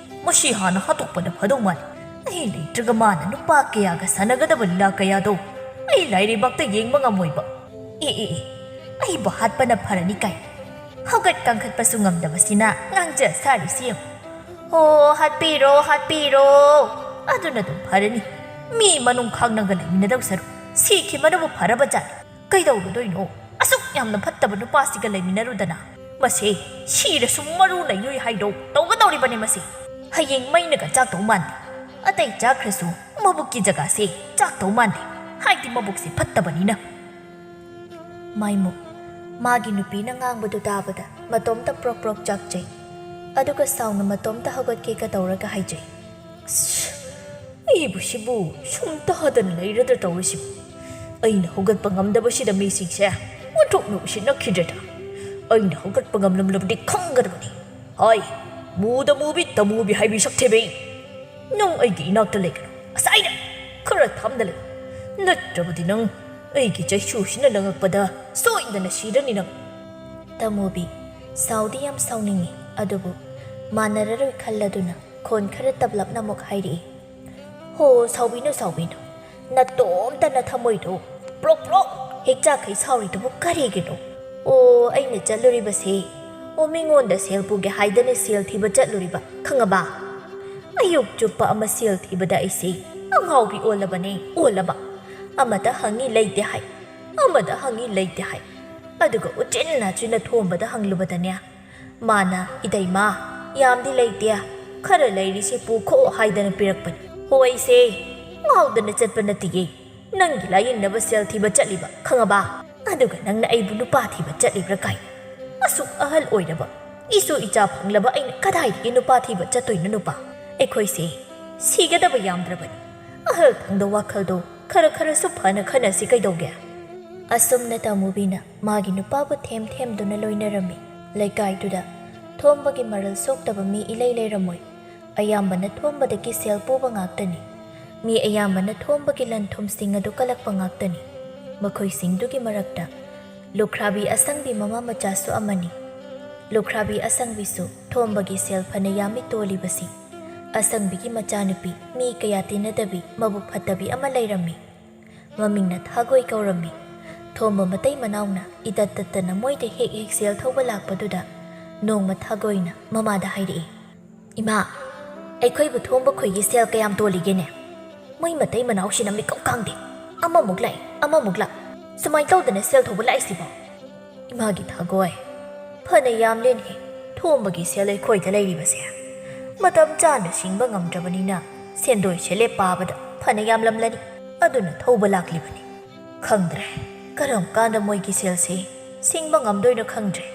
ꯃꯁꯤ ꯍꯥꯟꯅ ꯍꯥꯠꯇꯣꯛꯄꯅ ꯐꯗꯧ ꯃꯥꯜꯂꯤ꯫ ꯑꯩ ꯂꯩꯇ꯭ꯔꯒ ꯃꯥꯅ ꯅꯨꯄꯥ ꯀꯌꯥꯒ ꯁꯥꯟꯅꯒꯗꯕ ꯂꯤꯂꯥ ꯀꯌꯥꯗꯣ ꯑꯩ ꯂꯥꯏꯔꯩꯕꯥꯛꯇ ꯌꯦꯡꯕ ꯉꯝꯃꯣꯏꯕ꯫ ꯑꯦ, ꯑꯦ, ꯑꯦ, ꯑꯩꯕꯨ ꯍꯥꯠꯄꯅ ꯐꯔꯅꯤ ꯀꯥꯏ꯫ ꯍꯧꯒꯠ ꯀꯥꯡꯈꯠꯄꯁꯨ ꯉꯝꯗꯕꯁꯤꯅ ꯉꯥꯡꯖ ꯁꯥꯔꯤꯁꯤ ꯌꯦꯡꯉꯨ꯫ "ꯍꯣ, ꯍꯥꯠꯄꯤꯔꯣ, ꯍꯥꯠꯄꯤꯔꯣ꯫ ꯑꯗꯨꯅ ꯑꯗꯨꯝ ꯐꯔꯅꯤ꯫ ꯃꯤ ꯃꯅꯨꯡ ꯈꯥꯡꯅꯒ ꯂꯩꯃꯤꯟꯅꯗꯧ ꯁꯔꯨꯛ ꯁꯤꯈꯤꯕꯅꯕꯨ ꯐꯔꯕ ꯖꯥꯠꯅꯤ꯫ ꯀꯩꯗꯧꯔꯨꯗꯣꯏꯅꯣ? ꯑꯁꯨꯛ ꯌꯥꯝꯅ ꯐꯠꯇꯕ ꯅꯨꯄꯥꯁꯤꯒ ꯂꯩꯃꯤꯟꯅꯔꯨꯗꯅ? ꯃꯁꯤ ꯁꯤꯔꯁꯨ ꯃꯔꯨ ꯂꯩꯔꯣꯏ ꯍꯥꯏꯗꯣ ꯇꯧꯒꯗꯧꯔꯤꯕꯅꯤ ꯃꯁꯤ꯫ ꯍꯌꯦꯡ ꯃꯩꯅꯒ ꯆꯥꯛꯇꯧ ꯃꯥꯟꯗꯦ꯫ ꯑꯇꯩ ꯆꯥꯈ꯭ꯔꯁꯨ ꯃꯕꯨꯛꯀꯤ ꯖꯒꯥꯁꯦ ꯆꯥꯛꯇꯧ ꯃꯥꯟꯗꯦ꯫ ꯍꯥꯏꯗꯤ ꯃꯕꯨꯛꯁꯦ ꯐꯠꯇꯕꯅꯤꯅ꯫" ꯃꯥꯏꯃꯨꯛ ꯃꯥꯒꯤ ꯅꯨꯄꯤꯅ ꯉꯥꯡꯕꯗꯨ ꯇꯥꯕꯗ ꯃꯇꯣꯝꯇ ꯄ꯭ꯔꯣꯛ ꯄ꯭ꯔꯣꯛ ꯆꯥꯛꯆꯩ꯫ ꯑꯗꯨꯒ ꯁꯥꯎꯅ ꯃꯇꯣꯝꯇ ꯍꯧꯒꯠꯀꯦꯒ ꯇꯧꯔꯒ ꯍꯥꯏꯖꯩ, "ꯑꯁ, ꯑꯩꯕꯨ ꯁꯤꯕꯨ ꯁꯨꯝ ꯇꯥꯗꯅ ꯂꯩꯔꯗ꯭ꯔꯥ ꯇꯧꯔꯤꯁꯤꯕꯨ? ꯑꯩꯅ ꯍꯧꯒꯠꯄ ꯉꯝꯗꯕꯁꯤꯗ ꯃꯤꯁꯤꯡꯁꯦ ꯑꯣꯟꯊꯣꯛꯅ ꯎꯁꯤꯠꯅꯈꯤꯗ꯭ꯔꯦꯗ꯫ ꯑꯩꯅ ꯍꯧꯒꯠꯄ ꯉꯝꯂꯝꯂꯕꯗꯤ ꯈꯪꯒꯗꯕꯅꯤ꯫ ꯍꯥꯏ, ꯃꯨꯗ ꯃꯨꯕꯤ ꯇꯃꯨꯕꯤ ꯍꯥꯏꯕꯤ ꯁꯛꯊꯤꯕꯤ꯫ ꯅꯪ ꯑꯩꯒꯤ ꯏꯅꯥꯛꯇ ꯂꯩꯒꯅꯨ꯫ ꯑꯁꯥꯏꯗ ꯈꯔ ꯊꯝꯗ ꯂꯩ꯫ ꯅꯠꯇ꯭ꯔꯕꯗꯤ ꯅꯪ ꯑꯩꯒꯤ ꯆꯩꯁꯨꯁꯤꯅ ꯂꯪꯉꯛꯄꯗ ꯁꯣꯏꯗꯅ ꯁꯤꯔꯅꯤ ꯅꯪ꯫" ꯇꯃꯨꯕꯤ ꯁꯥꯎꯗꯤ ꯌꯥꯝ ꯁꯥꯎꯅꯤꯡꯉꯤ, ꯑꯗꯨꯕꯨ ꯃꯥꯟꯅꯔꯔꯣꯏ ꯈꯜꯂꯗꯨꯅ ꯈꯣꯟ ꯈꯔ ꯇꯞꯂꯞꯅ ꯑꯃꯨꯛ ꯍꯥꯏꯔꯛꯏ, "ꯍꯣ, ꯁꯥꯎꯕꯤꯅꯨ, ꯁꯥꯎꯕꯤꯅꯨ꯫ ꯅꯇꯣꯝꯇ ꯅꯊꯃꯣꯏꯗꯣ ꯄ꯭ꯔꯣꯛ ꯄ꯭ꯔꯣꯛ ꯍꯦꯛ ꯆꯥꯛꯈꯩ ꯁꯥꯎꯔꯤꯗꯨꯕꯨ ꯀꯔꯤꯒꯤꯅꯣ? ꯑꯣ, ꯑꯩꯅ ꯆꯠꯂꯨꯔꯤꯕꯁꯤ, ꯑꯣ, ꯃꯤꯉꯣꯟꯗ ꯁꯦꯜ ꯄꯨꯒꯦ ꯍꯥꯏꯗꯅ ꯁꯦꯜ ꯊꯤꯕ ꯆꯠꯂꯨꯔꯤꯕ, ꯈꯪꯉꯕ? ꯑꯌꯨꯛ ꯆꯨꯞꯄ ꯑꯃ ꯁꯦꯜ ꯊꯤꯕꯗ ꯑꯩꯁꯤ ꯑꯉꯥꯎꯕꯤ ꯑꯣꯜꯂꯕꯅꯦ, ꯑꯣꯜꯂꯕ꯫ ꯑꯃꯗ ꯍꯪꯉꯤ, ꯂꯩꯇꯦ ꯍꯥꯏ, ꯑꯃꯗ ꯍꯪꯉꯤ, ꯂꯩꯇꯦ ꯍꯥꯏ꯫ ꯑꯗꯨꯒ ꯎꯆꯤꯟ ꯅꯥꯆꯤꯟꯅ ꯊꯣꯝꯕꯗ ꯍꯪꯂꯨꯕꯗꯅꯦ, ꯃꯥꯅ, 'ꯏꯇꯩꯃ, ꯌꯥꯝꯗꯤ ꯂꯩꯇꯦ, ꯈꯔ ꯂꯩꯔꯤꯁꯦ ꯄꯨꯈꯣ ꯍꯥꯏꯗꯅ ꯄꯤꯔꯛꯄꯅꯤ꯫ ꯍꯣꯏꯁꯦ, ꯉꯥꯎꯗꯅ ꯆꯠꯄ ꯅꯠꯇꯤꯌꯦ꯫ ꯅꯪꯒꯤ ꯂꯥꯌꯦꯡꯅꯕ ꯁꯦꯜ ꯊꯤꯕ ꯆꯠꯂꯤꯕ, ꯈꯪꯉꯕ? ꯑꯗꯨꯒ ꯅꯪꯅ ꯑꯩꯕꯨ ꯅꯨꯄꯥ ꯊꯤꯕ ꯆꯠꯂꯤꯕ꯭ꯔꯥ ꯀꯥꯏ꯫ ꯑꯁꯨꯛ ꯑꯍꯜ ꯑꯣꯏꯔꯕ, ꯏꯁꯨ ꯏꯆꯥ ꯐꯪꯂꯕ ꯑꯩꯅ ꯀꯗꯥꯏꯗꯒꯤ ꯅꯨꯄꯥ ꯊꯤꯕ ꯆꯠꯇꯣꯏꯅꯣ ꯅꯨꯄꯥ? ꯑꯩꯈꯣꯏꯁꯦ ꯁꯤꯒꯗꯕ ꯌꯥꯝꯗ꯭ꯔꯕꯅꯤ꯫ ꯑꯍꯜ ꯊꯪꯗ ꯋꯥꯈꯜꯗꯣ ꯈꯔ ꯈꯔꯁꯨ ꯐꯅ ꯈꯟꯅꯁꯤ ꯀꯩꯗꯧꯒꯦ? ꯑꯁꯨꯝꯅ ꯇꯥꯃꯨꯕꯤꯅ ꯃꯥꯒꯤ ꯅꯨꯄꯥꯕꯨ ꯊꯦꯝ ꯊꯦꯝꯗꯨꯅ ꯂꯣꯏꯅꯔꯝꯃꯤ꯫ ꯂꯩꯀꯥꯏꯗꯨꯗ ꯊꯣꯝꯕꯒꯤ ꯃꯔꯜ ꯁꯣꯛꯇꯕ ꯃꯤ ꯏꯂꯩ ꯂꯩꯔꯝꯃꯣꯏ꯫ ꯑꯌꯥꯝꯕꯅ ꯊꯣꯝꯕꯗꯒꯤ ꯁꯦꯜ ꯄꯨꯕ ꯉꯥꯛꯇꯅꯤ꯫ ꯃꯤ ꯑꯌꯥꯝꯕꯅ ꯊꯣꯝꯕꯒꯤ ꯂꯟ ꯊꯨꯝꯁꯤꯡ ꯑꯗꯨ ꯀꯜꯂꯛꯄ ꯉꯥꯛꯇꯅꯤ꯫ ꯃꯈꯣꯏꯁꯤꯡꯗꯨꯒꯤ ꯃꯔꯛꯇ ꯂꯨꯈ꯭ꯔꯥꯕꯤ ꯑꯁꯪꯕꯤ ꯃꯃꯥ ꯃꯆꯥꯁꯨ ꯑꯃꯅꯤ꯫ ꯂꯨꯈ꯭ꯔꯥꯕꯤ ꯑꯁꯪꯕꯤꯁꯨ ꯊꯣꯝꯕꯒꯤ ꯁꯦꯜ ꯐꯅ ꯌꯥꯝꯃꯤ ꯇꯣꯜꯂꯤꯕꯁꯤ꯫ ꯑꯁꯪꯕꯤꯒꯤ ꯃꯆꯥꯅꯨꯄꯤ ꯃꯤ ꯀꯌꯥ ꯇꯤꯟꯅꯗꯕꯤ ꯃꯕꯨꯛ ꯐꯠꯇꯕꯤ ꯑꯃ ꯂꯩꯔꯝꯃꯤ꯫ ꯃꯃꯤꯡꯅ ꯊꯥꯒꯣꯏ ꯀꯧꯔꯝꯃꯤ꯫ ꯊꯣꯝꯕ ꯃꯇꯩ ꯃꯅꯥꯎꯅ ꯏꯇꯠ ꯇꯠꯇꯅ ꯃꯣꯏꯗ ꯍꯦꯛ ꯍꯦꯛ ꯁꯦꯜ ꯊꯧꯕ ꯂꯥꯛꯄꯗꯨꯗ ꯅꯣꯡꯃ ꯊꯥꯒꯣꯏꯅ ꯃꯃꯥꯗ ꯍꯥꯏꯔꯛꯏ, "ꯏꯃꯥ, ꯑꯩꯈꯣꯏꯕꯨ ꯊꯣꯝꯕ ꯈꯣꯏꯒꯤ ꯁꯦꯜ ꯀꯌꯥꯝ ꯇꯣꯜꯂꯤꯒꯦꯅꯦ? ꯃꯣꯏ ꯃꯇꯩ ꯃꯅꯥꯎꯁꯤꯅ ꯃꯤꯀꯧ ꯀꯥꯡꯗꯦ꯫ ꯑꯃꯃꯨꯛ ꯂꯥꯛꯏ, ꯑꯃꯃꯨꯛ ꯂꯥꯛ꯫ ꯁꯨꯃꯥꯏꯅ ꯇꯧꯗꯅ ꯁꯦꯜ ꯊꯧꯕ ꯂꯥꯛꯏꯁꯤꯕꯣ?" ꯏꯃꯥꯒꯤ ꯊꯥꯒꯣꯏ, ꯐꯅ ꯌꯥꯝꯂꯦꯅꯦ ꯊꯣꯝꯕꯒꯤ ꯁꯦꯜ ꯑꯩꯈꯣꯏꯗ ꯂꯩꯔꯤꯕꯁꯦ꯫ ꯃꯇꯝ ꯆꯥꯅ ꯁꯤꯡꯕ ꯉꯝꯗ꯭ꯔꯕꯅꯤꯅ ꯁꯦꯟꯗꯣꯏ ꯁꯦꯂꯦꯞ ꯄꯥꯕꯗ ꯐꯅ ꯌꯥꯝꯂꯝꯂꯅꯤ꯫ ꯑꯗꯨꯅ ꯊꯧꯕ ꯂꯥꯛꯂꯤꯕꯅꯤ꯫ ꯈꯪꯗ꯭ꯔꯦ, ꯀꯔꯝ ꯀꯥꯟꯗ ꯃꯣꯏꯒꯤ ꯁꯦꯜꯁꯦ ꯁꯤꯡꯕ ꯉꯝꯗꯣꯏꯅꯣ ꯈꯪꯗ꯭ꯔꯦ꯫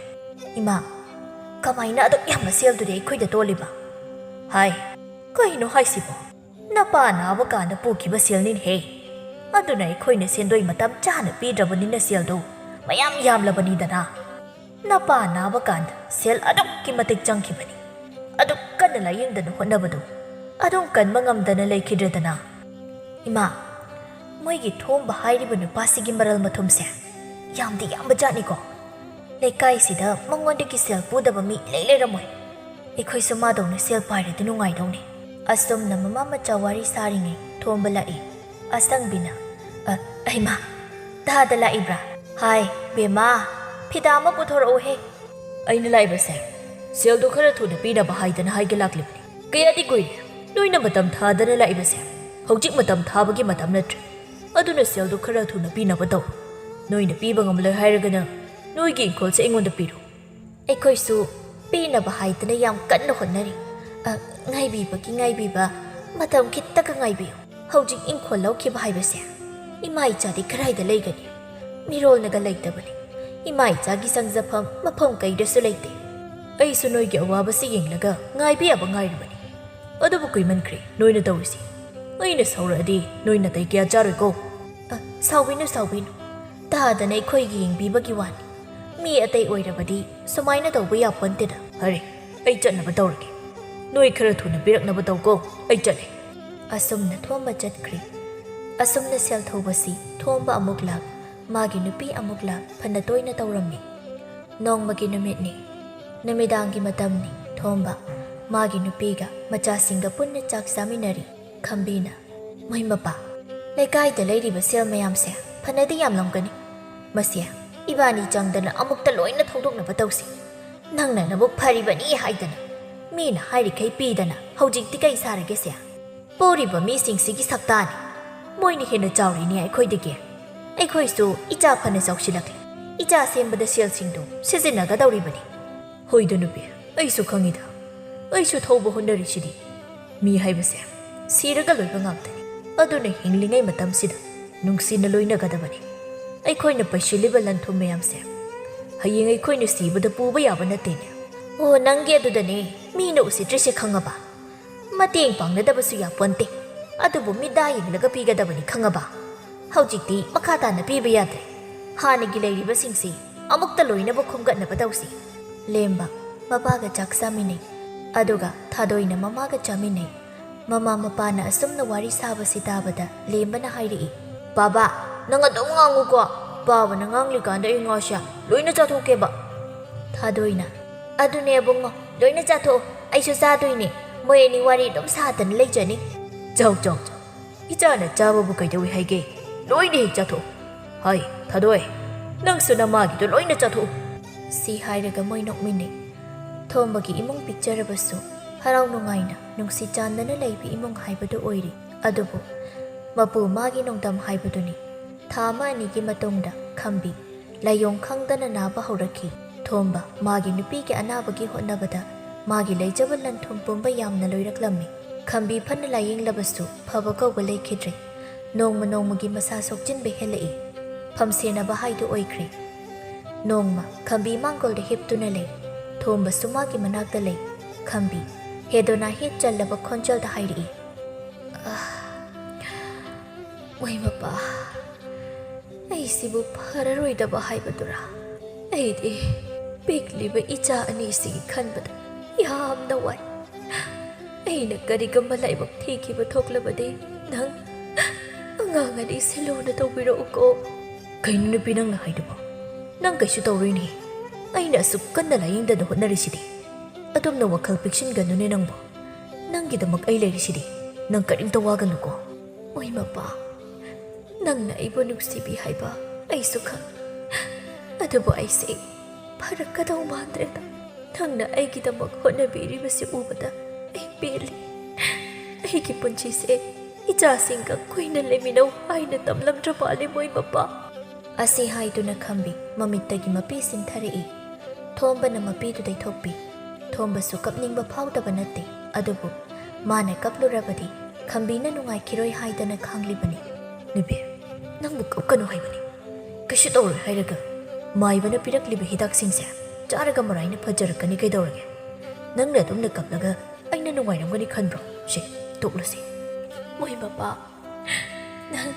ꯏꯃꯥ, ꯀꯃꯥꯏꯅ ꯑꯗꯨꯛ ꯌꯥꯝꯕ ꯁꯦꯜꯗꯨꯗꯤ ꯑꯩꯈꯣꯏꯗ ꯇꯣꯜꯂꯤꯕ? ꯍꯥꯏ, ꯀꯩꯅꯣ ꯍꯥꯏꯁꯤꯕꯣ? ꯅꯄꯥ ꯅꯥꯕ ꯀꯥꯟꯗ ꯄꯨꯈꯤꯕ ꯁꯦꯜꯅꯤꯅꯦꯍꯦ꯫ ꯑꯗꯨꯅ ꯑꯩꯈꯣꯏꯅ ꯁꯦꯟꯗꯣꯏ ꯃꯇꯝ ꯆꯥꯅ ꯄꯤꯗ꯭ꯔꯕꯅꯤꯅ ꯁꯦꯜꯗꯣ ꯃꯌꯥꯝ ꯌꯥꯝꯂꯕꯅꯤꯗꯅ꯫ ꯅꯄꯥ ꯅꯥꯕ ꯀꯥꯟꯗ ꯁꯦꯜ ꯑꯗꯨꯛꯀꯤ ꯃꯇꯤꯛ ꯆꯪꯈꯤꯕꯅꯤ꯫ ꯑꯗꯨꯛ ꯀꯟꯅ ꯂꯥꯌꯦꯡꯗꯅ ꯍꯣꯠꯅꯕꯗꯣ ꯑꯗꯨꯝ ꯀꯟꯕ ꯉꯝꯗꯅ ꯂꯩꯈꯤꯗ꯭ꯔꯦꯗꯅ꯫ ꯏꯃꯥ, ꯃꯣꯏꯒꯤ ꯊꯣꯝꯕ ꯍꯥꯏꯔꯤꯕ ꯅꯨꯄꯥꯁꯤꯒꯤ ꯃꯔꯜ ꯃꯊꯨꯝꯁꯦ ꯌꯥꯝꯗꯤ ꯌꯥꯝꯕ ꯖꯥꯠꯅꯤꯀꯣ꯫ ꯂꯩꯀꯥꯏꯁꯤꯗ ꯃꯉꯣꯟꯗꯒꯤ ꯁꯦꯜ ꯄꯨꯗꯕ ꯃꯤ ꯏꯂꯩ ꯂꯩꯔꯝꯃꯣꯏ꯫ ꯑꯩꯈꯣꯏꯁꯨ ꯃꯥꯗꯧꯅ ꯁꯦꯜ ꯄꯥꯏꯔꯗꯤ ꯅꯨꯡꯉꯥꯏꯗꯧꯅꯤ꯫ ꯑꯁꯨꯝꯅ ꯃꯃꯥ ꯃꯆꯥ ꯋꯥꯔꯤ ꯁꯥꯔꯤꯉꯩ ꯊꯣꯝꯕ ꯂꯥꯛꯏ꯫ ꯑꯁꯪꯕꯤꯅ, "ꯑ, ꯑꯩꯃꯥ, ꯇꯥꯗ ꯂꯥꯛꯏꯕ꯭ꯔꯥ? ꯍꯥꯏ, ꯕꯦꯝꯃꯥ, ꯐꯤꯗꯥ ꯑꯃ ꯄꯨꯊꯣꯔꯛꯎꯍꯦ꯫" "ꯑꯩꯅ ꯂꯥꯛꯏꯕꯁꯦ ꯁꯦꯜꯗꯣ ꯈꯔ ꯊꯨꯅ ꯄꯤꯅꯕ ꯍꯥꯏꯗꯅ ꯍꯥꯏꯒꯦ ꯂꯥꯛꯂꯤꯕꯅꯤ꯫ ꯀꯌꯥꯗꯤ ꯀꯨꯏꯔꯦ ꯅꯣꯏꯅ ꯃꯇꯝ ꯊꯥꯗꯅ ꯂꯥꯛꯏꯕꯁꯦ꯫ ꯍꯧꯖꯤꯛ ꯃꯇꯝ ꯊꯥꯕꯒꯤ ꯃꯇꯝ ꯅꯠꯇ꯭ꯔꯦ꯫ ꯑꯗꯨꯅ ꯁꯦꯜꯗꯣ ꯈꯔ ꯊꯨꯅ ꯄꯤꯅꯕ ꯇꯧ꯫ ꯅꯣꯏꯅ ꯄꯤꯕ ꯉꯝꯂꯣꯏ ꯍꯥꯏꯔꯒꯅ ꯅꯣꯏꯒꯤ ꯏꯪꯈꯣꯜꯁꯦ ꯑꯩꯉꯣꯟꯗ ꯄꯤꯔꯣ꯫" ꯑꯩꯈꯣꯏꯁꯨ ꯄꯤꯅꯕ ꯍꯥꯏꯗꯅ ꯌꯥꯝ ꯀꯟꯅ ꯍꯣꯠꯅꯔꯤ꯫ ꯑ, ꯉꯥꯏꯕꯤꯕꯒꯤ ꯉꯥꯏꯕꯤꯕ, ꯃꯇꯝ ꯈꯤꯇꯒ ꯉꯥꯏꯕꯤꯌꯨ꯫ ꯍꯧꯖꯤꯛ ꯏꯪꯈꯣꯜ ꯂꯧꯈꯤꯕ ꯍꯥꯏꯕꯁꯦ ꯏꯃꯥ ꯏꯆꯥꯗꯤ ꯀꯗꯥꯏꯗ ꯂꯩꯒꯅꯤ? ꯃꯤꯔꯣꯜꯅꯒ ꯂꯩꯇꯕꯅꯤ꯫ ꯏꯃꯥ ꯏꯆꯥꯒꯤ ꯆꯪꯖꯐꯝ ꯃꯐꯝ ꯀꯩꯗꯁꯨ ꯂꯩꯇꯦ꯫ ꯑꯩꯁꯨ ꯅꯣꯏꯒꯤ ꯑꯋꯥꯕꯁꯤ ꯌꯦꯡꯂꯒ ꯉꯥꯏꯕ ꯌꯥꯕ ꯉꯥꯏꯔꯤꯕꯅꯤ꯫ ꯑꯗꯨꯕꯨ ꯀꯨꯏꯃꯟꯈ꯭ꯔꯦ ꯅꯣꯏꯅ ꯇꯧꯔꯤꯁꯤ꯫ ꯑꯩꯅ ꯁꯥꯎꯔꯛꯑꯗꯤ ꯅꯣꯏ ꯅꯥꯇꯩ ꯀꯌꯥ ꯆꯥꯔꯣꯏꯀꯣ꯫ ꯑ, ꯁꯥꯎꯕꯤꯅꯨ, ꯁꯥꯎꯕꯤꯅꯨ꯫ ꯇꯥꯗꯅ ꯑꯩꯈꯣꯏꯒꯤ ꯌꯦꯡꯕꯤꯕꯒꯤ ꯋꯥꯅꯤ꯫ ꯃꯤ ꯑꯇꯩ ꯑꯣꯏꯔꯕꯗꯤ ꯁꯨꯃꯥꯏꯅ ꯇꯧꯕ ꯌꯥꯄꯣꯟꯇꯦꯗ꯫ ꯐꯔꯦ, ꯑꯩ ꯆꯠꯅꯕ ꯇꯧꯔꯒꯦ꯫ ꯅꯣꯏ ꯈꯔ ꯊꯨꯅ ꯄꯤꯔꯛꯅꯕ ꯇꯧꯀꯣ꯫ ꯑꯩ ꯆꯠꯂꯦ꯫ ꯑꯁꯨꯝꯅ ꯊꯣꯝꯕ ꯆꯠꯈ꯭ꯔꯦ꯫ ꯑꯁꯨꯝꯅ ꯁꯦꯜ ꯊꯧꯕꯁꯤ ꯊꯣꯝꯕ ꯑꯃꯨꯛ ꯂꯥꯛ, ꯃꯥꯒꯤ ꯅꯨꯄꯤ ꯑꯃꯨꯛ ꯂꯥꯛ ꯐꯅ ꯇꯣꯏꯅ ꯇꯧꯔꯝꯃꯤ꯫ ꯅꯣꯡꯃꯒꯤ ꯅꯨꯃꯤꯠꯅꯤ꯫ ꯅꯨꯃꯤꯗꯥꯡꯒꯤ ꯃꯇꯝꯅꯤ꯫ ꯊꯣꯝꯕ ꯃꯥꯒꯤ ꯅꯨꯄꯤꯒ ꯃꯆꯥꯁꯤꯡꯒ ꯄꯨꯟꯅ ꯆꯥꯛ ꯆꯥꯃꯤꯟꯅꯔꯤ꯫ ꯈꯝꯕꯤꯅ, "ꯃꯣꯏ ꯃꯄꯥ, ꯂꯩꯀꯥꯏꯗ ꯂꯩꯔꯤꯕ ꯁꯦꯜ ꯃꯌꯥꯝꯁꯦ ꯐꯅꯗꯤ ꯌꯥꯝꯂꯝꯒꯅꯤ꯫ ꯃꯁꯦ ꯏꯕꯥꯅꯤ ꯆꯪꯗꯅ ꯑꯃꯨꯛꯇ ꯂꯣꯏꯅ ꯊꯧꯗꯣꯛꯅꯕ ꯇꯧꯁꯤ꯫ ꯅꯪꯅ ꯅꯕꯨꯛ ꯐꯔꯤꯕꯅꯤ ꯍꯥꯏꯗꯅ ꯃꯤꯅ ꯍꯥꯏꯔꯤꯈꯩ ꯄꯤꯗꯅ ꯍꯧꯖꯤꯛꯇꯤ ꯀꯩ ꯁꯥꯔꯒꯦꯁꯦ? ꯄꯣꯔꯤꯕ ꯃꯤꯁꯤꯡꯁꯤꯒꯤ ꯁꯛꯇꯥꯅꯤ꯫ ꯃꯣꯏꯅ ꯍꯦꯟꯅ ꯆꯥꯎꯔꯤꯅꯦ ꯑꯩꯈꯣꯏꯗꯒꯤ꯫ ꯑꯩꯈꯣꯏꯁꯨ ꯏꯆꯥ ꯐꯅ ꯆꯥꯎꯁꯤꯜꯂꯛꯂꯦ꯫ ꯏꯆꯥ ꯁꯦꯝꯕꯗ ꯁꯦꯜꯁꯤꯡꯗꯨ ꯁꯤꯖꯤꯟꯅꯒꯗꯧꯔꯤꯕꯅꯤ꯫" "ꯍꯣꯏꯗ ꯅꯨꯄꯤ, ꯑꯩꯁꯨ ꯈꯪꯉꯤꯗ꯫ ꯑꯩꯁꯨ ꯊꯧꯕ ꯍꯣꯠꯅꯔꯤꯁꯤꯗꯤ꯫ ꯃꯤ ꯍꯥꯏꯕꯁꯦ ꯁꯤꯔꯒ ꯂꯣꯏꯕ ꯉꯥꯛꯇꯅꯤ꯫ ꯑꯗꯨꯅ ꯍꯤꯡꯂꯤꯉꯩ ꯃꯇꯝꯁꯤꯗ ꯅꯨꯡꯁꯤꯅ ꯂꯣꯏꯅꯒꯗꯕꯅꯤ꯫ ꯑꯩꯈꯣꯏꯅ ꯄꯩꯁꯤꯜꯂꯤꯕ ꯂꯟ ꯊꯨꯝ ꯃꯌꯥꯝꯁꯦ ꯍꯌꯦꯡ ꯑꯩꯈꯣꯏꯅ ꯁꯤꯕꯗ ꯄꯨꯕ ꯌꯥꯕ ꯅꯠꯇꯦꯅꯦ꯫" "ꯑꯣ, ꯅꯪꯒꯤ ꯑꯗꯨꯗꯅꯦ ꯃꯤꯅ ꯎꯁꯤꯠꯇ꯭ꯔꯤꯁꯦ, ꯈꯪꯉꯕ? ꯃꯇꯦꯡ ꯄꯥꯡꯅꯗꯕꯁꯨ ꯌꯥꯄꯣꯟꯇꯦ꯫ ꯑꯗꯨꯕꯨ ꯃꯤꯠꯗꯥ ꯌꯦꯡꯂꯒ ꯄꯤꯒꯗꯕꯅꯤ, ꯈꯪꯉꯕ? ꯍꯧꯖꯤꯛꯇꯤ ꯃꯈꯥ ꯇꯥꯅ ꯄꯤꯕ ꯌꯥꯗ꯭ꯔꯦ꯫ ꯍꯥꯟꯅꯒꯤ ꯂꯩꯔꯤꯕꯁꯤꯡꯁꯤ ꯑꯃꯨꯛꯇ ꯂꯣꯏꯅꯕ ꯈꯣꯝꯒꯠꯅꯕ ꯇꯧꯁꯤ꯫" ꯂꯦꯝꯕ ꯃꯄꯥꯒ ꯆꯥꯛ ꯆꯥꯃꯤꯟꯅꯩ꯫ ꯑꯗꯨꯒ ꯊꯥꯗꯣꯏꯅ ꯃꯃꯥꯒ ꯆꯥꯃꯤꯟꯅꯩ꯫ ꯃꯃꯥ ꯃꯄꯥꯅ ꯑꯁꯨꯝꯅ ꯋꯥꯔꯤ ꯁꯥꯕꯁꯤ ꯇꯥꯕꯗ ꯂꯦꯝꯕꯅ ꯍꯥꯏꯔꯛꯏ, "ꯕꯥꯕꯥ, ꯅꯪ ꯑꯗꯨꯝ ꯉꯥꯡꯉꯨꯀꯣ꯫ ꯕꯥꯕꯥꯅ ꯉꯥꯡꯂꯤꯀꯥꯟꯗ ꯑꯩ ꯉꯥꯁꯦ ꯂꯣꯏꯅ ꯆꯥꯊꯣꯛꯀꯦꯕ꯫" ꯊꯥꯗꯣꯏꯅ, "ꯑꯗꯨꯅꯦ ꯑꯕꯨꯡꯉꯣ, ꯂꯣꯏꯅ ꯆꯥꯊꯣꯛꯑꯣ꯫ ꯑꯩꯁꯨ ꯆꯥꯗꯣꯏꯅꯦ꯫ ꯃꯣꯏ ꯑꯅꯤ ꯋꯥꯔꯤ ꯑꯗꯨꯝ ꯁꯥꯗꯅ ꯂꯩꯖꯅꯤ꯫" "ꯆꯥꯎ, ꯆꯥꯎ, ꯆꯥꯎ꯫ ꯏꯆꯥꯅ ꯆꯥꯕꯕꯨ ꯀꯩꯗꯧꯏ ꯍꯥꯏꯒꯦ? ꯂꯣꯏꯅ ꯍꯦꯛ ꯆꯥꯊꯣꯛꯎ꯫ ꯍꯥꯏ, ꯊꯥꯗꯣꯏ, ꯅꯪꯁꯨ ꯅꯃꯥꯒꯤꯗꯣ ꯂꯣꯏꯅ ꯆꯥꯊꯣꯛꯎ꯫" ꯁꯤ ꯍꯥꯏꯔꯒ ꯃꯣꯏ ꯅꯣꯛꯃꯤꯟꯅꯩ꯫ ꯊꯣꯝꯕꯒꯤ ꯏꯃꯨꯡ ꯄꯤꯛꯆꯔꯕꯁꯨ ꯍꯔꯥꯎ ꯅꯨꯡꯉꯥꯏꯅ ꯅꯨꯡꯁꯤ ꯆꯥꯟꯅꯅ ꯂꯩꯕ ꯏꯃꯨꯡ ꯍꯥꯏꯕꯗꯨ ꯑꯣꯏꯔꯤ꯫ ꯑꯗꯨꯕꯨ ꯃꯄꯨ ꯃꯥꯒꯤ ꯅꯣꯡꯗꯝ ꯍꯥꯏꯕꯗꯨꯅꯤ꯫ ꯊꯥ ꯑꯃ ꯑꯅꯤꯒꯤ ꯃꯇꯨꯡꯗ ꯈꯝꯕꯤ ꯂꯥꯏꯑꯣꯡ ꯈꯪꯗꯅ ꯅꯥꯕ ꯍꯧꯔꯛꯈꯤ꯫ ꯊꯣꯝꯕ ꯃꯥꯒꯤ ꯅꯨꯄꯤꯒꯤ ꯑꯅꯥꯕꯒꯤ ꯍꯣꯠꯅꯕꯗ ꯃꯥꯒꯤ ꯂꯩꯖꯕ ꯂꯟ ꯊꯨꯝ ꯄꯨꯝꯕ ꯌꯥꯝꯅ ꯂꯣꯏꯔꯛꯂꯝꯃꯤ꯫ ꯈꯝꯕꯤ ꯐꯅ ꯂꯥꯌꯦꯡꯂꯕꯁꯨ ꯐꯕ ꯀꯧꯕ ꯂꯩꯈꯤꯗ꯭ꯔꯦ꯫ ꯅꯣꯡꯃ ꯅꯣꯡꯃꯒꯤ ꯃꯁꯥ ꯁꯣꯛꯆꯤꯟꯕ ꯍꯦꯜꯂꯛꯏ꯫ ꯐꯝꯁꯦꯟꯅꯕ ꯍꯥꯏꯗꯨ ꯑꯣꯏꯈ꯭ꯔꯦ꯫ ꯅꯣꯡꯃ ꯈꯝꯕꯤ ꯃꯥꯡꯒꯣꯜꯗ ꯍꯤꯞꯇꯨꯅ ꯂꯩ꯫ ꯊꯣꯝꯕꯁꯨ ꯃꯥꯒꯤ ꯃꯅꯥꯛꯇ ꯂꯩ꯫ ꯈꯝꯕꯤ ꯍꯦꯗꯣꯅꯥ ꯍꯦꯠ ꯆꯜꯂꯕ ꯈꯣꯟꯖꯦꯜꯗ ꯍꯥꯏꯔꯛꯏ, "ꯑꯥ, ꯃꯣꯏ ꯃꯄꯥ, ꯑꯩꯁꯤꯕꯨ ꯐꯔꯔꯣꯏꯗꯕ ꯍꯥꯏꯕꯗꯨꯔꯥ? ꯑꯩꯗꯤ ꯄꯤꯛꯂꯤꯕ ꯏꯆꯥ ꯑꯅꯤꯁꯤꯒꯤ ꯈꯟꯕꯗ ꯌꯥꯝꯅ ꯋꯥꯏ꯫ ꯑꯩꯅ ꯀꯔꯤꯒꯨꯝꯕ ꯂꯥꯏꯕꯛ ꯊꯤꯈꯤꯕ ꯊꯣꯛꯂꯕꯗꯤ ꯅꯪ ꯑꯉꯥꯡ ꯑꯅꯤꯁꯦ ꯂꯨꯅ ꯇꯧꯕꯤꯔꯛꯎꯀꯣ꯫" "ꯀꯩꯅꯣ ꯅꯨꯄꯤ ꯅꯪꯅ ꯍꯥꯏꯗꯨꯕꯣ? ꯅꯪ ꯀꯩꯁꯨ ꯇꯧꯔꯣꯏꯅꯦ꯫ ꯑꯩꯅ ꯑꯁꯨꯛ ꯀꯟꯅ ꯂꯥꯌꯦꯡꯗꯅ ꯍꯣꯠꯅꯔꯤꯁꯤꯗꯤ꯫ ꯑꯗꯣꯝꯅ ꯋꯥꯈꯜ ꯄꯤꯛꯁꯤꯟꯒꯅꯨꯅꯦ ꯅꯪꯕꯨ꯫ ꯅꯪꯒꯤꯗꯃꯛ ꯑꯩ ꯂꯩꯔꯤꯁꯤꯗꯤ꯫ ꯅꯪ ꯀꯔꯤꯝꯇ ꯋꯥꯒꯅꯨꯀꯣ꯫" "ꯃꯣꯏ ꯃꯄꯥ, ꯅꯪꯅ ꯑꯩꯕꯨ ꯅꯨꯡꯁꯤꯕꯤ ꯍꯥꯏꯕ ꯑꯩꯁꯨ ꯈꯪꯏ꯫ ꯑꯗꯨꯕꯨ ꯑꯩꯁꯦ ꯐꯔꯛꯀꯗꯧ ꯃꯥꯟꯗ꯭ꯔꯦꯗ꯫ ꯅꯪꯅ ꯑꯩꯒꯤꯗꯃꯛ ꯍꯣꯠꯅꯕꯤꯔꯤꯕꯁꯤ ꯎꯕꯗ ꯑꯩ ꯄꯦꯜꯂꯤ꯫ ꯑꯩꯒꯤ ꯄꯨꯟꯁꯤꯁꯦ ꯏꯆꯥꯁꯤꯡꯒ ꯀꯨꯏꯅ ꯂꯩꯃꯤꯟꯅꯧ ꯍꯥꯏꯅ ꯇꯝꯂꯝꯗ꯭ꯔ ꯃꯥꯜꯂꯦ, ꯃꯣꯏ ꯃꯄꯥ꯫" ꯑꯁꯤ ꯍꯥꯏꯗꯨꯅ ꯈꯝꯕꯤ ꯃꯃꯤꯠꯇꯒꯤ ꯃꯄꯤ ꯁꯤꯟꯊꯔꯛꯏ꯫ ꯊꯣꯝꯕꯅ ꯃꯄꯤꯗꯨ ꯇꯩꯊꯣꯛꯄꯤ꯫ ꯊꯣꯝꯕꯁꯨ ꯀꯞꯅꯤꯡꯕ ꯐꯥꯎꯗꯕ ꯅꯠꯇꯦ, ꯑꯗꯨꯕꯨ ꯃꯥꯅ ꯀꯞꯂꯨꯔꯕꯗꯤ ꯈꯝꯕꯤꯅ ꯅꯨꯡꯉꯥꯏꯈꯤꯔꯣꯏ ꯍꯥꯏꯗꯅ ꯈꯥꯡꯂꯤꯕꯅꯤ꯫ "ꯅꯨꯄꯤ, ꯅꯪꯕꯨ ꯀꯞꯀꯅꯨ ꯍꯥꯏꯕꯅꯤ꯫ ꯀꯩꯁꯨ ꯇꯧꯔꯣꯏ ꯍꯥꯏꯔꯒ ꯃꯥꯏꯕꯅ ꯄꯤꯔꯛꯂꯤꯕ ꯍꯤꯗꯥꯛꯁꯤꯡꯁꯦ ꯆꯥꯔꯒ ꯃꯔꯥꯏꯅ ꯐꯖꯔꯛꯀꯅꯤ꯫ ꯀꯩꯗꯧꯔꯒꯦ? ꯅꯪꯅ ꯑꯗꯨꯝꯅ ꯀꯞꯂꯒ ꯑꯩꯅ ꯅꯨꯡꯉꯥꯏꯔꯝꯒꯅꯤ ꯈꯟꯕ꯭ꯔꯣ? ꯁꯦ, ꯇꯣꯛꯂꯁꯤ꯫" "ꯃꯣꯏ ꯃꯄꯥ, ꯅꯪ,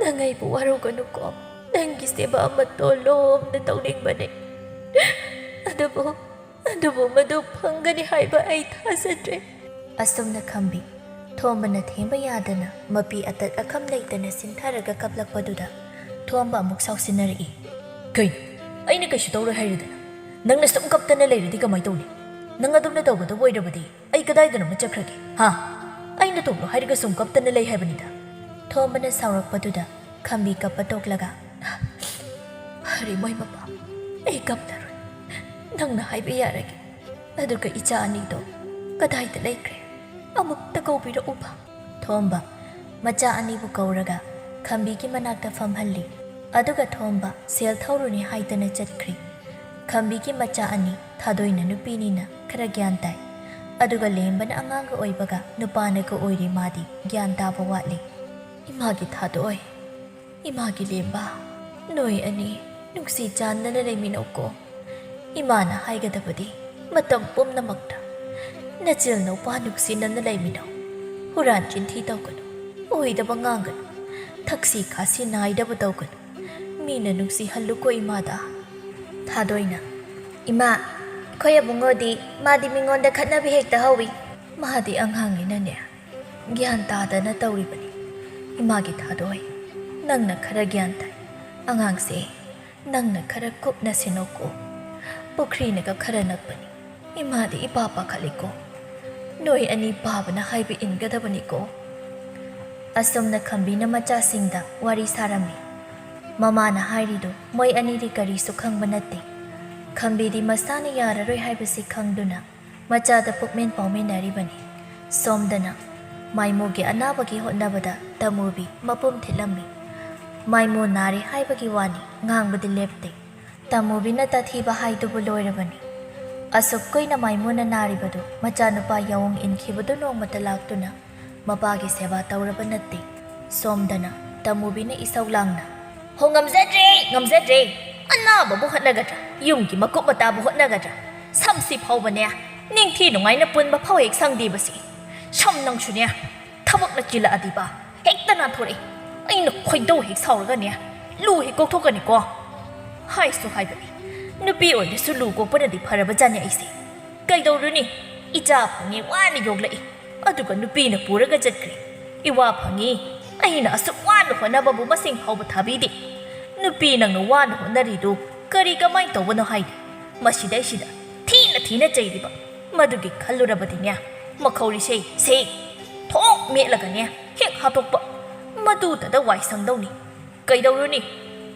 ꯅꯪ ꯑꯩꯕꯨ ꯋꯥꯔꯧꯒꯅꯨꯀꯣ꯫ ꯅꯪꯒꯤ ꯁꯦꯕꯥ ꯑꯃ ꯇꯣꯂꯣꯝꯅ ꯇꯧꯅꯤꯡꯕꯅꯦ꯫ ꯑꯗꯨꯕꯨ, ꯑꯗꯨꯕꯨ ꯃꯗꯨ ꯐꯪꯒꯅꯤ ꯍꯥꯏꯕ ꯑꯩ ꯊꯥꯖꯗ꯭ꯔꯦ꯫" ꯑꯁꯨꯝꯅ ꯈꯝꯕꯤ ꯊꯣꯝꯕꯅ ꯊꯦꯝꯕ ꯌꯥꯗꯅ ꯃꯄꯤ ꯑꯇꯠ ꯑꯈꯝ ꯂꯩꯇꯅ ꯁꯤꯟꯊꯔꯒ ꯀꯞꯂꯛꯄꯗꯨꯗ ꯊꯣꯝꯕ ꯑꯃꯨꯛ ꯁꯥꯎꯁꯤꯟꯅꯔꯛꯏ꯫ "ꯀꯩꯅꯣ? ꯑꯩꯅ ꯀꯩꯁꯨ ꯇꯧꯔꯣꯏ ꯍꯥꯏꯔꯗꯅ ꯅꯪꯅ ꯁꯨꯝ ꯀꯞꯇꯅ ꯂꯩꯔꯗꯤ ꯀꯃꯥꯏ ꯇꯧꯅꯤ? ꯅꯪ ꯑꯗꯨꯝꯅ ꯇꯧꯒꯗꯕ ꯑꯣꯏꯔꯕꯗꯤ ꯑꯩ ꯀꯗꯥꯏꯗꯅꯣꯃ ꯆꯠꯈ꯭ꯔꯒꯦ, ꯍꯥ? ꯑꯩꯅ ꯇꯣꯛꯂꯣ ꯍꯥꯏꯔꯒ ꯁꯨꯝ ꯀꯞꯇꯅ ꯂꯩ ꯍꯥꯏꯕꯅꯤꯗ꯫" ꯊꯣꯝꯕꯅ ꯁꯥꯎꯔꯛꯄꯗꯨꯗ ꯈꯝꯕꯤ ꯀꯞꯄ ꯇꯣꯛꯂꯒ, "ꯐꯔꯦ ꯃꯣꯏ ꯃꯄꯥ, ꯑꯩ ꯀꯞꯂꯔꯣꯏ꯫ ꯅꯪꯅ ꯍꯥꯏꯕ ꯌꯥꯔꯒꯦ꯫ ꯑꯗꯨꯒ ꯏꯆꯥ ꯑꯅꯤꯗꯣ ꯀꯗꯥꯏꯗ ꯂꯩꯈ꯭ꯔꯦ? ꯑꯃꯨꯛꯇ ꯀꯧꯕꯤꯔꯛꯎꯕ꯫" ꯊꯣꯝꯕ ꯃꯆꯥ ꯑꯅꯤꯕꯨ ꯀꯧꯔꯒ ꯈꯝꯕꯤꯒꯤ ꯃꯅꯥꯛꯇ ꯐꯝꯍꯜꯂꯤ꯫ ꯑꯗꯨꯒ ꯊꯣꯝꯕ ꯁꯦꯜ ꯊꯧꯔꯨꯅꯤ ꯍꯥꯏꯗꯅ ꯆꯠꯈ꯭ꯔꯤ꯫ ꯈꯝꯕꯤꯒꯤ ꯃꯆꯥ ꯑꯅꯤ ꯊꯥꯗꯣꯏꯅ ꯅꯨꯄꯤꯅꯤꯅ ꯈꯔ ꯒ꯭ꯌꯥꯟ ꯇꯥꯏ, ꯑꯗꯨꯒ ꯂꯦꯝꯕꯅ ꯑꯉꯥꯡꯒ ꯑꯣꯏꯕꯒ ꯅꯨꯄꯥꯅꯒ ꯑꯣꯏꯔꯤ, ꯃꯥꯗꯤ ꯒ꯭ꯌꯥꯟ ꯇꯥꯕ ꯋꯥꯠꯂꯤ꯫ ꯏꯃꯥꯒꯤ ꯊꯥꯗꯣꯏ, ꯏꯃꯥꯒꯤ ꯂꯦꯝꯕ, ꯅꯣꯏ ꯑꯅꯤ ꯅꯨꯡꯁꯤ ꯆꯥꯟꯅꯅ ꯂꯩꯃꯤꯟꯅꯧꯀꯣ꯫ ꯏꯃꯥꯅ ꯍꯥꯏꯒꯗꯕꯗꯤ ꯃꯇꯝ ꯄꯨꯝꯅꯃꯛꯇ ꯅꯆꯤꯜ ꯅꯧꯄꯥ ꯅꯨꯡꯁꯤꯅꯅ ꯂꯩꯃꯤꯟꯅꯧ꯫ ꯍꯨꯔꯥꯟ ꯆꯤꯟꯊꯤ ꯇꯧꯒꯅꯨ, ꯑꯣꯏꯗꯕ ꯉꯥꯡꯒꯅꯨ, ꯊꯛꯁꯤ ꯈꯥꯁꯤ ꯅꯥꯏꯗꯕ ꯇꯧꯒꯅꯨ꯫ ꯃꯤꯅ ꯅꯨꯡꯁꯤꯍꯜꯂꯨꯀꯣ ꯏꯃꯥꯗ꯫ ꯊꯥꯗꯣꯏꯅ, "ꯏꯃꯥ, ꯑꯩꯈꯣꯏ ꯑꯕꯨꯡꯉꯣꯗꯤ, ꯃꯥꯗꯤ ꯃꯤꯉꯣꯟꯗ ꯈꯠꯅꯕ ꯍꯦꯛꯇ ꯍꯧꯏ꯫ ꯃꯥꯗꯤ ꯑꯉꯥꯡꯅꯤꯅꯅꯦ, ꯒ꯭ꯌꯥꯟ ꯇꯥꯗꯅ ꯇꯧꯔꯤꯕꯅꯤ꯫ ꯏꯃꯥꯒꯤ ꯊꯥꯗꯣꯏ, ꯅꯪꯅ ꯈꯔ ꯒ꯭ꯌꯥꯟ ꯇꯥꯏ꯫ ꯑꯉꯥꯡꯁꯦ ꯅꯪꯅ ꯈꯔ ꯀꯨꯞꯅ ꯁꯦꯟꯅꯧꯀꯣ꯫ ꯄꯨꯈ꯭ꯔꯤꯅꯒ ꯈꯔ ꯅꯛꯄꯅꯤ꯫ ꯏꯃꯥꯗꯤ ꯏꯄꯥ ꯄꯥꯈꯠꯂꯤꯀꯣ꯫ ꯅꯣꯏ ꯑꯅꯤ ꯄꯥꯕꯅ ꯍꯥꯏꯕ ꯏꯟꯒꯗꯕꯅꯤꯀꯣ꯫" ꯑꯁꯨꯝꯅ ꯈꯝꯕꯤꯅ ꯃꯆꯥꯁꯤꯡꯗ ꯋꯥꯔꯤ ꯁꯥꯔꯝꯃꯤ꯫ ꯃꯃꯥꯅ ꯍꯥꯏꯔꯤꯗꯨ ꯃꯣꯏ ꯑꯅꯤꯗꯤ ꯀꯔꯤꯁꯨ ꯈꯪꯕ ꯅꯠꯇꯦ꯫ ꯈꯝꯕꯤꯗꯤ ꯃꯁꯥꯅ ꯌꯥꯔꯔꯣꯏ ꯍꯥꯏꯕꯁꯤ ꯈꯪꯗꯨꯅ ꯃꯆꯥꯗ ꯄꯨꯛꯃꯦꯟ ꯄꯥꯎꯃꯤꯟꯅꯔꯤꯕꯅꯤ꯫ ꯁꯣꯝꯗꯅ ꯃꯥꯏꯃꯨꯒꯤ ꯑꯅꯥꯕꯒꯤ ꯍꯣꯠꯅꯕꯗ ꯇꯃꯨꯕꯤ ꯃꯄꯨꯝ ꯊꯤꯠꯂꯝꯃꯤ꯫ ꯃꯥꯏꯃꯨ ꯅꯥꯔꯦ ꯍꯥꯏꯕꯒꯤ ꯋꯥꯅꯤ, ꯉꯥꯡꯕꯗꯤ ꯂꯦꯞꯇꯦ꯫ ꯇꯃꯨꯕꯤꯅ ꯇꯥꯊꯤꯕ ꯍꯥꯏꯗꯨꯕꯨ ꯂꯣꯏꯔꯕꯅꯤ꯫ ꯑꯁꯨꯛ ꯀꯨꯏꯅ ꯃꯥꯏꯃꯨꯅ ꯅꯥꯔꯤꯕꯗꯨ ꯃꯆꯥꯅꯨꯄꯥ ꯌꯥꯑꯣꯡ ꯏꯟꯈꯤꯕꯗꯨ ꯅꯣꯡꯃꯇ ꯂꯥꯛꯇꯨꯅ ꯃꯄꯥꯒꯤ ꯁꯦꯕꯥ ꯇꯧꯔꯕ ꯅꯠꯇꯦ꯫ ꯁꯣꯝꯗꯅ ꯇꯃꯨꯕꯤꯅ ꯏꯁꯧ ꯂꯥꯡꯅ, "ꯍꯣ, ꯉꯝꯖꯗ꯭ꯔꯦ, ꯉꯝꯖꯗ꯭ꯔꯦ꯫ ꯑꯅꯥꯕꯕꯨ ꯍꯣꯠꯅꯒꯗ꯭ꯔꯥ? ꯌꯨꯝꯒꯤ ꯃꯀꯨꯞ ꯃꯇꯥꯕꯨ ꯍꯣꯠꯅꯒꯗ꯭ꯔꯥ? ꯁꯝꯁꯤ ꯐꯥꯎꯕꯅꯦ, ꯅꯤꯡꯊꯤ ꯅꯨꯡꯉꯥꯏꯅ ꯄꯨꯟꯕ ꯐꯥꯎ ꯍꯦꯛ ꯁꯪꯗꯦꯕꯁꯤ꯫ ꯁꯝ ꯅꯪꯁꯨꯅꯦ, ꯊꯕꯛꯅ ꯆꯤꯜꯂꯛꯑꯗꯤꯕ ꯍꯦꯛꯇ ꯅꯥꯟꯊꯣꯔꯛꯏ꯫ ꯑꯩꯅ ꯈꯣꯏꯗꯧ ꯍꯦꯛ ꯁꯥꯎꯔꯒꯅꯦ, ꯂꯨ ꯍꯦꯛ ꯀꯣꯛꯊꯣꯛꯀꯅꯤꯀꯣ꯫" ꯍꯥꯏꯁꯨ ꯍꯥꯏꯕꯅꯤ, ꯅꯨꯄꯤ ꯑꯣꯏꯔꯁꯨ ꯂꯨ ꯀꯣꯛꯄꯅꯗꯤ ꯐꯔꯕꯖꯥꯠꯅꯤ ꯑꯩꯁꯦ꯫ ꯀꯩꯗꯧꯔꯨꯅꯤ, ꯏꯆꯥ ꯐꯪꯉꯦ ꯋꯥꯅ ꯌꯣꯛꯂꯛꯏ, ꯑꯗꯨꯒ ꯅꯨꯄꯤꯅ ꯄꯨꯔꯒ ꯆꯠꯈ꯭ꯔꯦ꯫ ꯏꯋꯥ ꯐꯪꯉꯤ, ꯑꯩꯅ ꯑꯁꯨꯛ ꯋꯥꯅ ꯍꯣꯠꯅꯕꯕꯨ ꯃꯁꯤꯡ ꯐꯥꯎꯕ ꯊꯥꯕꯤꯗꯦ꯫ ꯅꯨꯄꯤ ꯅꯪꯅ ꯋꯥꯅ ꯍꯣꯠꯅꯔꯤꯗꯨ ꯀꯔꯤ ꯀꯃꯥꯏ ꯇꯧꯕꯅꯣ ꯍꯥꯏꯗꯤ? ꯃꯁꯤꯗꯩꯁꯤꯗ ꯊꯤꯅ ꯊꯤꯅ ꯆꯩꯔꯤꯕ꯫ ꯃꯗꯨꯒꯤ ꯈꯜꯂꯨꯔꯕꯗꯤꯅꯦ, ꯃꯈꯧꯔꯤꯁꯦ ꯁꯦ ꯊꯣꯛ ꯃꯦꯠꯂꯒꯅꯦ ꯍꯦꯛ ꯍꯥꯠꯇꯣꯛꯄ꯫ ꯃꯗꯨꯗꯗ ꯋꯥꯏ ꯁꯪꯗꯧꯅꯤ꯫ ꯀꯩꯗꯧꯔꯨꯅꯤ?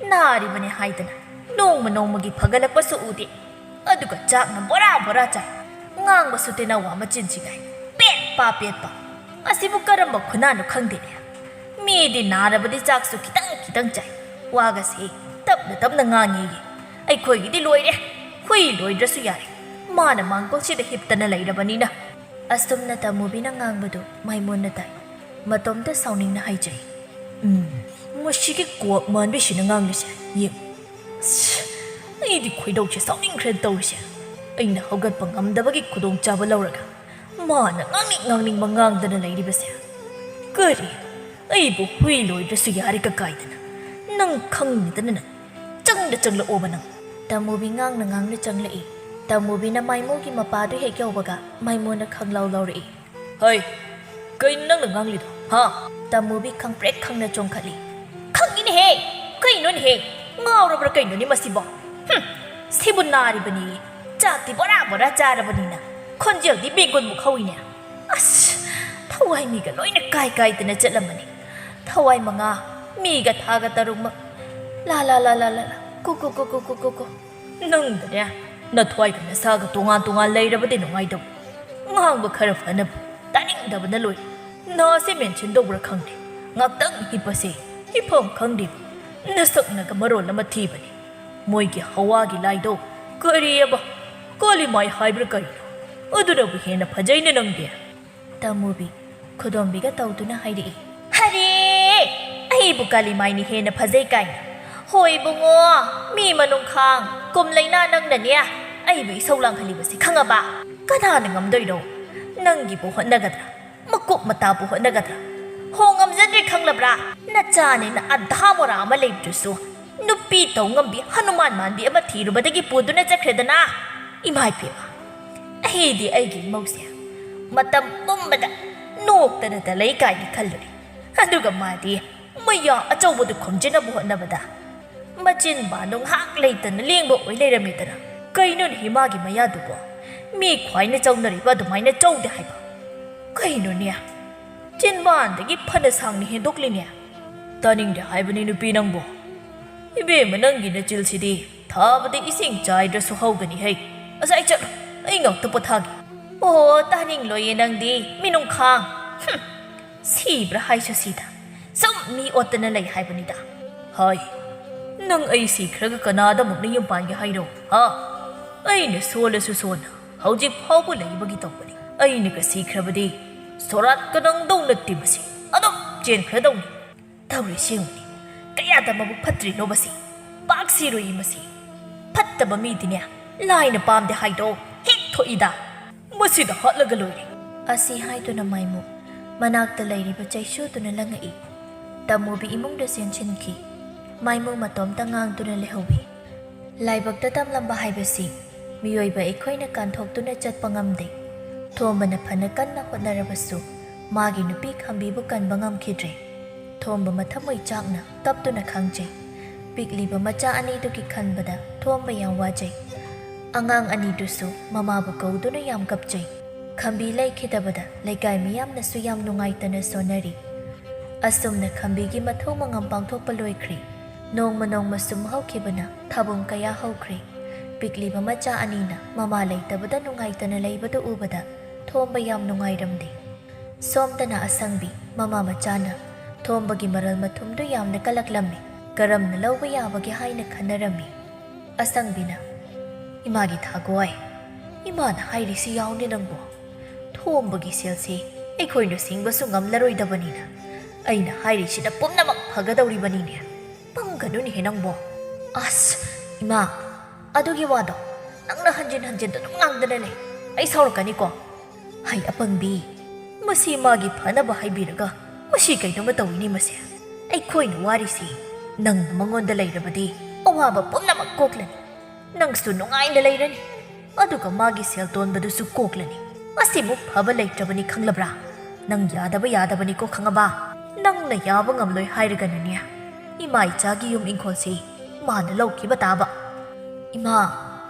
ꯅꯥꯔꯤꯕꯅꯦ ꯍꯥꯏꯗꯅ ꯅꯣꯡꯃ ꯅꯣꯡꯃꯒꯤ ꯐꯒꯠꯂꯛꯄꯁꯨ ꯎꯗꯦ꯫ ꯑꯗꯨꯒ ꯆꯥꯛꯅ ꯕꯣꯔꯥ ꯕꯣꯔꯥ ꯆꯥꯏ꯫ ꯉꯥꯡꯕꯁꯨ ꯇꯦꯅꯋꯥ ꯃꯆꯤꯟꯁꯤꯒꯥꯏ꯫ ꯄꯦꯠꯄ ꯄꯦꯠꯄ꯫ ꯑꯁꯤꯕꯨ ꯀꯔꯝꯕ ꯈꯨꯟꯅꯥꯅꯣ ꯈꯪꯗꯦꯅꯦ꯫ ꯃꯤꯗꯤ ꯅꯥꯔꯕꯗꯤ ꯆꯥꯛꯁꯨ ꯈꯤꯇꯪ ꯈꯤꯇꯪ ꯆꯥꯏ꯫ ꯋꯥꯒꯁꯦ ꯇꯞꯅ ꯇꯞꯅ ꯉꯥꯡꯉꯦꯌꯦ꯫ ꯑꯩꯈꯣꯏꯒꯤꯗꯤ ꯂꯣꯏꯔꯦ꯫ ꯍꯨꯏ ꯂꯣꯏꯗ꯭ꯔꯁꯨ ꯌꯥꯔꯦ꯫ ꯃꯥꯅ ꯃꯥꯡꯒꯣꯜꯁꯤꯗ ꯍꯤꯞꯇꯅ ꯂꯩꯔꯕꯅꯤꯅ꯫ ꯑꯁꯨꯝꯅ ꯇꯃꯨꯕꯤꯅ ꯉꯥꯡꯕꯗꯨ ꯃꯥꯏꯃꯣꯟꯅ ꯇꯥꯏ꯫ ꯃꯇꯣꯝꯇ ꯁꯥꯎꯅꯤꯡꯅ ꯍꯥꯏꯖꯩ, "ꯎꯝ, ꯃꯁꯤꯒꯤ ꯀ꯭ꯋꯥꯛ ꯃꯥꯟꯕꯤꯁꯤꯅ ꯉꯥꯡꯂꯤꯁꯦ ꯌꯦꯡꯉꯨ꯫ ꯑꯁ, ꯑꯩꯗꯤ ꯈꯣꯏꯗꯧꯁꯦ ꯁꯥꯎꯅꯤꯡꯈ꯭ꯔꯦ ꯇꯧꯔꯤꯁꯦ꯫ ꯑꯩꯅ ꯍꯧꯒꯠꯄ ꯉꯝꯗꯕꯒꯤ ꯈꯨꯗꯣꯡꯆꯥꯕ ꯂꯧꯔꯒ ꯃꯥꯅ ꯉꯥꯡꯅꯤꯡ ꯉꯥꯡꯅꯤꯡꯕ ꯉꯥꯡꯗꯅ ꯂꯩꯔꯤꯕꯁꯦ꯫ ꯀꯔꯤ? ꯑꯩꯕꯨ ꯍꯨꯏ ꯂꯣꯏꯗ꯭ꯔꯁꯨ ꯌꯥꯔꯦ ꯀꯀꯥꯏꯗꯅ? ꯅꯪ ꯈꯪꯗꯅ ꯅꯪ ꯆꯪꯗ ꯆꯪꯂꯛꯑꯣꯕ ꯅꯪ?" ꯇꯃꯨꯕꯤ ꯉꯥꯡꯅ ꯉꯥꯡꯅ ꯆꯪꯂꯛꯏ꯫ ꯇꯃꯨꯕꯤꯅ ꯃꯥꯏꯃꯣꯒꯤ ꯃꯄꯥꯗꯨ ꯍꯦꯛ ꯌꯧꯕꯒ ꯃꯥꯏꯃꯣꯅ ꯈꯪꯂꯥꯎ ꯂꯥꯎꯔꯛꯏ꯫ "ꯍꯩ, ꯀꯩꯅꯣ ꯅꯪꯅ ꯉꯥꯡꯂꯤꯗꯣ, ꯍꯥ?" ꯇꯃꯨꯕꯤ ꯈꯪꯄ꯭ꯔꯦꯛ ꯈꯪꯅ ꯆꯣꯡꯈꯠꯂꯤ꯫ "ꯈꯪꯉꯤꯅꯦꯍꯦ! ꯀꯩꯅꯣꯅꯦꯍꯦ? ꯉꯥꯎꯔꯕ꯭ꯔꯥ ꯀꯩꯅꯣꯅꯦ ꯃꯁꯤꯕꯣ? ꯍꯨꯝ, ꯁꯤꯕꯨ ꯅꯥꯔꯤꯕꯅꯤ꯫ ꯆꯥꯛꯇꯤ ꯕꯣꯔꯥ ꯕꯣꯔꯥ ꯆꯥꯔꯕꯅꯤꯅ ꯈꯣꯟꯖꯦꯜꯗꯤ ꯕꯦꯡꯒꯨꯟꯃꯨꯛ ꯍꯧꯏꯅꯦ꯫ ꯑꯁ, ꯊꯋꯥꯏ ꯃꯤꯒ ꯂꯣꯏꯅ ꯀꯥꯏ ꯀꯥꯏꯗꯅ ꯆꯠꯂꯝꯃꯅꯤ꯫ ꯊꯋꯥꯏ ꯃꯉꯥ, ꯃꯤꯒ ꯊꯥꯒ ꯇꯔꯨꯛꯃꯛ꯫ ꯂꯥ ꯂꯥ ꯂꯥ ꯂꯥ ꯂꯥ ꯂꯥ, ꯀꯨ ꯀꯨ ꯀꯨ ꯀꯨ ꯀꯨ ꯀꯨ ꯀꯨ꯫ ꯅꯪꯗꯅꯦ, ꯅꯊ꯭ꯋꯥꯏꯒ ꯅꯁꯥꯒ ꯇꯣꯉꯥꯟ ꯇꯣꯉꯥꯟ ꯂꯩꯔꯕꯗꯤ ꯅꯨꯡꯉꯥꯏꯗꯧ꯫ ꯉꯥꯡꯕ ꯈꯔ ꯐꯅꯕ ꯇꯥꯅꯤꯡꯗꯕꯅ ꯂꯣꯏꯔꯦ꯫ ꯅꯥꯁꯦ ꯃꯦꯟꯁꯤꯟꯗꯧꯕ꯭ꯔꯥ ꯈꯪꯗꯦ꯫ ꯉꯥꯛꯇꯪ ꯍꯤꯞꯄꯁꯦ, ꯍꯤꯞꯐꯝ ꯈꯪꯗꯦ꯫ ꯅꯁꯛꯅꯒ ꯃꯔꯣꯜ ꯑꯃ ꯊꯤꯕꯅꯤ꯫ ꯃꯣꯏꯒꯤ ꯍꯋꯥꯒꯤ ꯂꯥꯏꯗꯣ ꯀꯔꯤꯑꯕ? ꯀꯥꯂꯤꯃꯥꯏ ꯍꯥꯏꯕ꯭ꯔꯥ ꯀꯔꯤꯅꯣ? ꯑꯗꯨꯅꯕꯨ ꯍꯦꯟꯅ ꯐꯖꯩꯅꯦ ꯅꯪꯗꯤ꯫ ꯇꯃꯨꯕꯤ, ꯈꯨꯗꯣꯝꯕꯤꯒ ꯇꯧꯗꯨꯅ ꯍꯥꯏꯔꯛꯏ꯫ "ꯍꯔꯦ! ꯑꯩꯕꯨ ꯀꯥꯂꯤꯃꯥꯏꯅ ꯍꯦꯟꯅ ꯐꯖꯩ ꯀꯥꯏꯅ? ꯍꯣꯏ ꯏꯕꯨꯡꯉꯣ, ꯃꯤ ꯃꯅꯨꯡꯈꯥꯡ ꯀꯨꯝ ꯂꯩꯅꯥ ꯅꯪꯅꯅꯦ ꯑꯩꯕꯨ ꯏꯁꯧ ꯂꯥꯡꯍꯜꯂꯤꯕꯁꯤ ꯈꯪꯉꯕ? ꯀꯅꯥꯅ ꯉꯝꯗꯣꯏꯅꯣ? ꯅꯪꯒꯤꯕꯨ ꯍꯣꯠꯅꯒꯗ꯭ꯔꯥ? ꯃꯀꯨꯞ ꯃꯇꯥꯕꯨ ꯍꯣꯠꯅꯒꯗ꯭ꯔꯥ? ꯍꯣ ꯉꯝꯖꯗ꯭ꯔꯦ ꯈꯪꯂꯕ꯭ꯔꯥ? ꯅꯆꯥꯅꯦꯅ ꯑꯙꯥ ꯃꯣꯔꯥ ꯑꯃ ꯂꯩꯕꯗꯨꯁꯨ ꯅꯨꯄꯤ ꯇꯧ ꯉꯝꯕꯤ ꯍꯅꯨꯃꯥꯟ ꯃꯥꯟꯕꯤ ꯑꯃ ꯊꯤꯔꯨꯕꯗꯒꯤ ꯄꯨꯗꯨꯅ ꯆꯠꯈ꯭ꯔꯦꯗꯅ꯫ ꯏꯃꯥ ꯏꯄꯦꯝꯃ, ꯑꯩꯗꯤ ꯑꯩꯒꯤ ꯏꯃꯧꯁꯦ ꯃꯇꯝ ꯄꯨꯝꯕꯗ ꯅꯣꯛꯇꯅꯇ ꯂꯩ ꯀꯥꯏꯅ ꯈꯜꯂꯨꯔꯦ꯫ ꯑꯗꯨꯒ ꯃꯥꯗꯤ ꯃꯌꯥ ꯑꯆꯧꯕꯗꯨ ꯈꯨꯝꯖꯤꯟꯅꯕ ꯍꯣꯠꯅꯕꯗ ꯃꯆꯤꯟ ꯕꯥꯟꯗꯣ ꯉꯥꯏꯍꯥꯛ ꯂꯩꯇꯅ ꯂꯦꯡꯕ ꯑꯣꯏ ꯂꯩꯔꯝꯃꯦꯗꯅ꯫ ꯀꯩꯅꯣꯅꯦꯍꯦ ꯃꯥꯒꯤ ꯃꯌꯥꯗꯨꯕꯣ? ꯃꯤ ꯈ꯭ꯋꯥꯏꯅ ꯆꯧꯅꯔꯤꯕ ꯑꯗꯨꯃꯥꯏꯅ ꯆꯧꯗꯦ ꯍꯥꯏꯕ꯫ ꯀꯩꯅꯣꯅꯦ? ꯆꯤꯟꯕꯥꯟꯗꯒꯤ ꯐꯅ ꯁꯥꯡꯅ ꯍꯦꯟꯗꯣꯛꯂꯤꯅꯦ꯫ ꯇꯥꯅꯤꯡꯗꯦ ꯍꯥꯏꯕꯅꯤ ꯅꯨꯄꯤ ꯅꯪꯕꯨ꯫ ꯏꯕꯦꯝꯃ, ꯅꯪꯒꯤ ꯅꯆꯤꯜꯁꯤꯗꯤ ꯊꯥꯕꯗ ꯏꯁꯤꯡ ꯆꯥꯏꯗ꯭ꯔꯁꯨ ꯍꯧꯒꯅꯤ ꯍꯩ꯫ ꯉꯁꯥꯏ ꯆꯠꯂꯣ, ꯑꯩ ꯉꯥꯛꯇ ꯄꯣꯊꯥꯒꯦ꯫ ꯑꯣ, ꯇꯥꯅꯤꯡꯂꯣꯏꯌꯦ ꯅꯪꯗꯤ, ꯃꯤꯅꯨꯡꯈꯥꯡ꯫ ꯍꯨꯝ, ꯁꯤꯕ꯭ꯔꯥ ꯍꯥꯏꯁꯨ ꯁꯤꯗ꯫ ꯁꯨꯝ ꯃꯤ ꯑꯣꯠꯇꯅ ꯂꯩ ꯍꯥꯏꯕꯅꯤꯗ꯫ ꯍꯥꯏ, ꯅꯪ ꯑꯩ ꯁꯤꯈ꯭ꯔꯒ ꯀꯅꯥꯗ ꯑꯃꯨꯛꯅ ꯌꯨꯝ ꯄꯥꯟꯒꯦ ꯍꯥꯏꯔꯣ? ꯍꯥ? ꯑꯩꯅ ꯁꯣꯜꯂꯁꯨ ꯁꯣꯟꯅ ꯍꯧꯖꯤꯛ ꯐꯥꯎꯕ ꯂꯩꯕꯒꯤ ꯇꯧꯕꯅꯤ꯫ ꯑꯩꯅꯒ ꯁꯤꯈ꯭ꯔꯕꯗꯤ ꯁꯣꯔꯥꯠꯀ ꯅꯪꯗꯧ ꯅꯠꯇꯦ ꯃꯁꯤ꯫ ꯑꯗꯨꯝ ꯆꯦꯟꯈ꯭ꯔꯗꯧꯅꯤ꯫ ꯇꯧꯔꯤꯁꯤ ꯌꯦꯡꯉꯨꯅꯦ꯫ ꯀꯌꯥꯗ ꯃꯕꯨꯛ ꯐꯠꯇ꯭ꯔꯤꯅꯣ ꯃꯁꯤ꯫ ꯄꯥꯛ ꯁꯤꯔꯣꯏꯌꯦ ꯃꯁꯤ꯫ ꯐꯠꯇꯕ ꯃꯤꯗꯤꯅꯦ ꯂꯥꯏꯅ ꯄꯥꯝꯗꯦ ꯍꯥꯏꯗꯣ ꯍꯦꯛ ꯊꯣꯛꯏꯗ꯫ ꯃꯁꯤꯗ ꯍꯥꯠꯂꯒ ꯂꯣꯏꯔꯦ꯫ ꯑꯁꯤ ꯍꯥꯏꯗꯨꯅ ꯃꯥꯏꯃꯨ ꯃꯅꯥꯛꯇ ꯂꯩꯔꯤꯕ ꯆꯩꯁꯨꯗꯨꯅ ꯂꯪꯉꯛꯏ꯫ ꯇꯃꯨꯕꯤ ꯏꯃꯨꯡꯗ ꯆꯦꯟꯁꯤꯟꯈꯤ꯫ ꯃꯥꯏꯃꯨ ꯃꯇꯣꯝꯇ ꯉꯥꯡꯗꯨꯅ ꯂꯩꯍꯧꯏ꯫ ꯂꯥꯏꯕꯛꯇ ꯇꯝꯂꯝꯕ ꯍꯥꯏꯕꯁꯤ ꯃꯤꯑꯣꯏꯕ ꯑꯩꯈꯣꯏꯅ ꯀꯥꯟꯊꯣꯛꯇꯨꯅ ꯆꯠꯄ ꯉꯝꯗꯦ꯫ ꯊꯣꯝꯕꯅ ꯐꯅ ꯀꯟꯅ ꯍꯣꯠꯅꯔꯕꯁꯨ ꯃꯥꯒꯤ ꯅꯨꯄꯤ ꯈꯝꯕꯤꯕꯨ ꯀꯟꯕ ꯉꯝꯈꯤꯗ꯭ꯔꯦ꯫ ꯊꯣꯝꯕ ꯃꯊꯃꯣꯏ ꯆꯥꯛꯅ ꯀꯞꯇꯨꯅ ꯈꯥꯡꯖꯩ꯫ ꯄꯤꯛꯂꯤꯕ ꯃꯆꯥ ꯑꯅꯤꯗꯨꯒꯤ ꯈꯟꯕꯗ ꯊꯣꯝꯕ ꯌꯥꯝ ꯋꯥꯖꯩ꯫ ꯑꯉꯥꯡ ꯑꯅꯤꯗꯨꯁꯨ ꯃꯃꯥꯕꯨ ꯀꯧꯗꯨꯅ ꯌꯥꯝ ꯀꯞꯆꯩ꯫ ꯈꯝꯕꯤ ꯂꯩꯈꯤꯗꯕꯗ ꯂꯩꯀꯥꯏ ꯃꯤꯌꯥꯝꯅꯁꯨ ꯌꯥꯝ ꯅꯨꯡꯉꯥꯏꯇꯅ ꯁꯣꯟꯅꯔꯤ꯫ ꯑꯁꯨꯝꯅ ꯈꯝꯕꯤꯒꯤ ꯃꯊꯧ ꯃꯉꯝ ꯄꯥꯡꯊꯣꯛꯄ ꯂꯣꯏꯈ꯭ꯔꯦ꯫ ꯅꯣꯡꯃ ꯅꯣꯡꯃ ꯁꯨꯝ ꯍꯧꯈꯤꯕꯅ ꯊꯥꯕꯨꯡ ꯀꯌꯥ ꯍꯧꯈ꯭ꯔꯦ꯫ ꯄꯤꯛꯂꯤꯕ ꯃꯆꯥ ꯑꯅꯤꯅ ꯃꯃꯥ ꯂꯩꯇꯕꯗ ꯅꯨꯡꯉꯥꯏꯇꯅ ꯂꯩꯕꯗꯨ ꯎꯕꯗ ꯊꯣꯝꯕ ꯌꯥꯝ ꯅꯨꯡꯉꯥꯏꯔꯝꯗꯦ꯫ ꯁꯣꯝꯗꯅ ꯑꯁꯪꯕꯤ ꯃꯃꯥ ꯃꯆꯥꯅ ꯊꯣꯝꯕꯒꯤ ꯃꯔꯜ ꯃꯊꯨꯝꯗꯨ ꯌꯥꯝꯅ ꯀꯜꯂꯛꯂꯝꯃꯤ꯫ ꯀꯔꯝꯅ ꯂꯧꯕ ꯌꯥꯕꯒꯦ ꯍꯥꯏꯅ ꯈꯟꯅꯔꯝꯃꯤ꯫ ꯑꯁꯪꯕꯤꯅ, "ꯏꯃꯥꯒꯤ ꯊꯥꯒꯣꯏ, ꯏꯃꯥꯅ ꯍꯥꯏꯔꯤꯁꯤ ꯌꯥꯎꯅꯤ ꯅꯪꯕꯨ꯫ ꯊꯣꯝꯕꯒꯤ ꯁꯦꯜꯁꯤ ꯑꯩꯈꯣꯏꯅ ꯁꯤꯡꯕꯁꯨ ꯉꯝꯂꯔꯣꯏꯗꯕꯅꯤꯅ ꯑꯩꯅ ꯍꯥꯏꯔꯤꯁꯤꯅ ꯄꯨꯝꯅꯃꯛ ꯐꯒꯗꯧꯔꯤꯕꯅꯤꯅꯦ꯫ ꯄꯪꯒꯅꯨꯅꯦꯍꯦ ꯅꯪꯕꯣ꯫" "ꯑꯁ, ꯏꯃꯥ, ꯑꯗꯨꯒꯤ ꯋꯥꯗꯣ ꯅꯪꯅ ꯍꯟꯖꯤꯟ ꯍꯟꯖꯤꯟ ꯑꯗꯨꯝ ꯉꯥꯡꯗꯅ ꯂꯩ꯫ ꯑꯩ ꯁꯥꯎꯔꯛꯀꯅꯤꯀꯣ꯫" "ꯍꯩ ꯑꯄꯪꯕꯤ, ꯃꯁꯤ ꯃꯥꯒꯤ ꯐꯅꯕ ꯍꯥꯏꯕꯤꯔꯒ ꯃꯁꯤ ꯀꯩꯅꯣꯝꯃ ꯇꯧꯏꯅꯦ ꯃꯁꯦ꯫ ꯑꯩꯈꯣꯏꯅ ꯋꯥꯔꯤꯁꯤ ꯅꯪꯅ ꯃꯉꯣꯟꯗ ꯂꯩꯔꯕꯗꯤ ꯑꯋꯥꯕ ꯄꯨꯝꯅꯃꯛ ꯀꯣꯛꯂꯅꯤ꯫ ꯅꯪꯁꯨ ꯅꯨꯡꯉꯥꯏꯅ ꯂꯩꯔꯅꯤ꯫ ꯑꯗꯨꯒ ꯃꯥꯒꯤ ꯁꯦꯜ ꯇꯣꯟꯕꯗꯨꯁꯨ ꯀꯣꯛꯂꯅꯤ꯫ ꯃꯁꯤꯃꯨꯛ ꯐꯕ ꯂꯩꯇ꯭ꯔꯕꯅꯤ ꯈꯪꯂꯕ꯭ꯔꯥ? ꯅꯪ ꯌꯥꯗꯕ ꯌꯥꯗꯕꯅꯤꯀꯣ ꯈꯪꯉꯕ? ꯅꯪꯅ ꯌꯥꯕ ꯉꯝꯂꯣꯏ ꯍꯥꯏꯔꯒꯅꯅꯦ, ꯏꯃꯥ ꯏꯆꯥꯒꯤ ꯌꯨꯝ ꯏꯪꯈꯣꯜꯁꯤ ꯃꯥꯅ ꯂꯧꯈꯤꯕ ꯇꯥꯕ꯫" "ꯏꯃꯥ,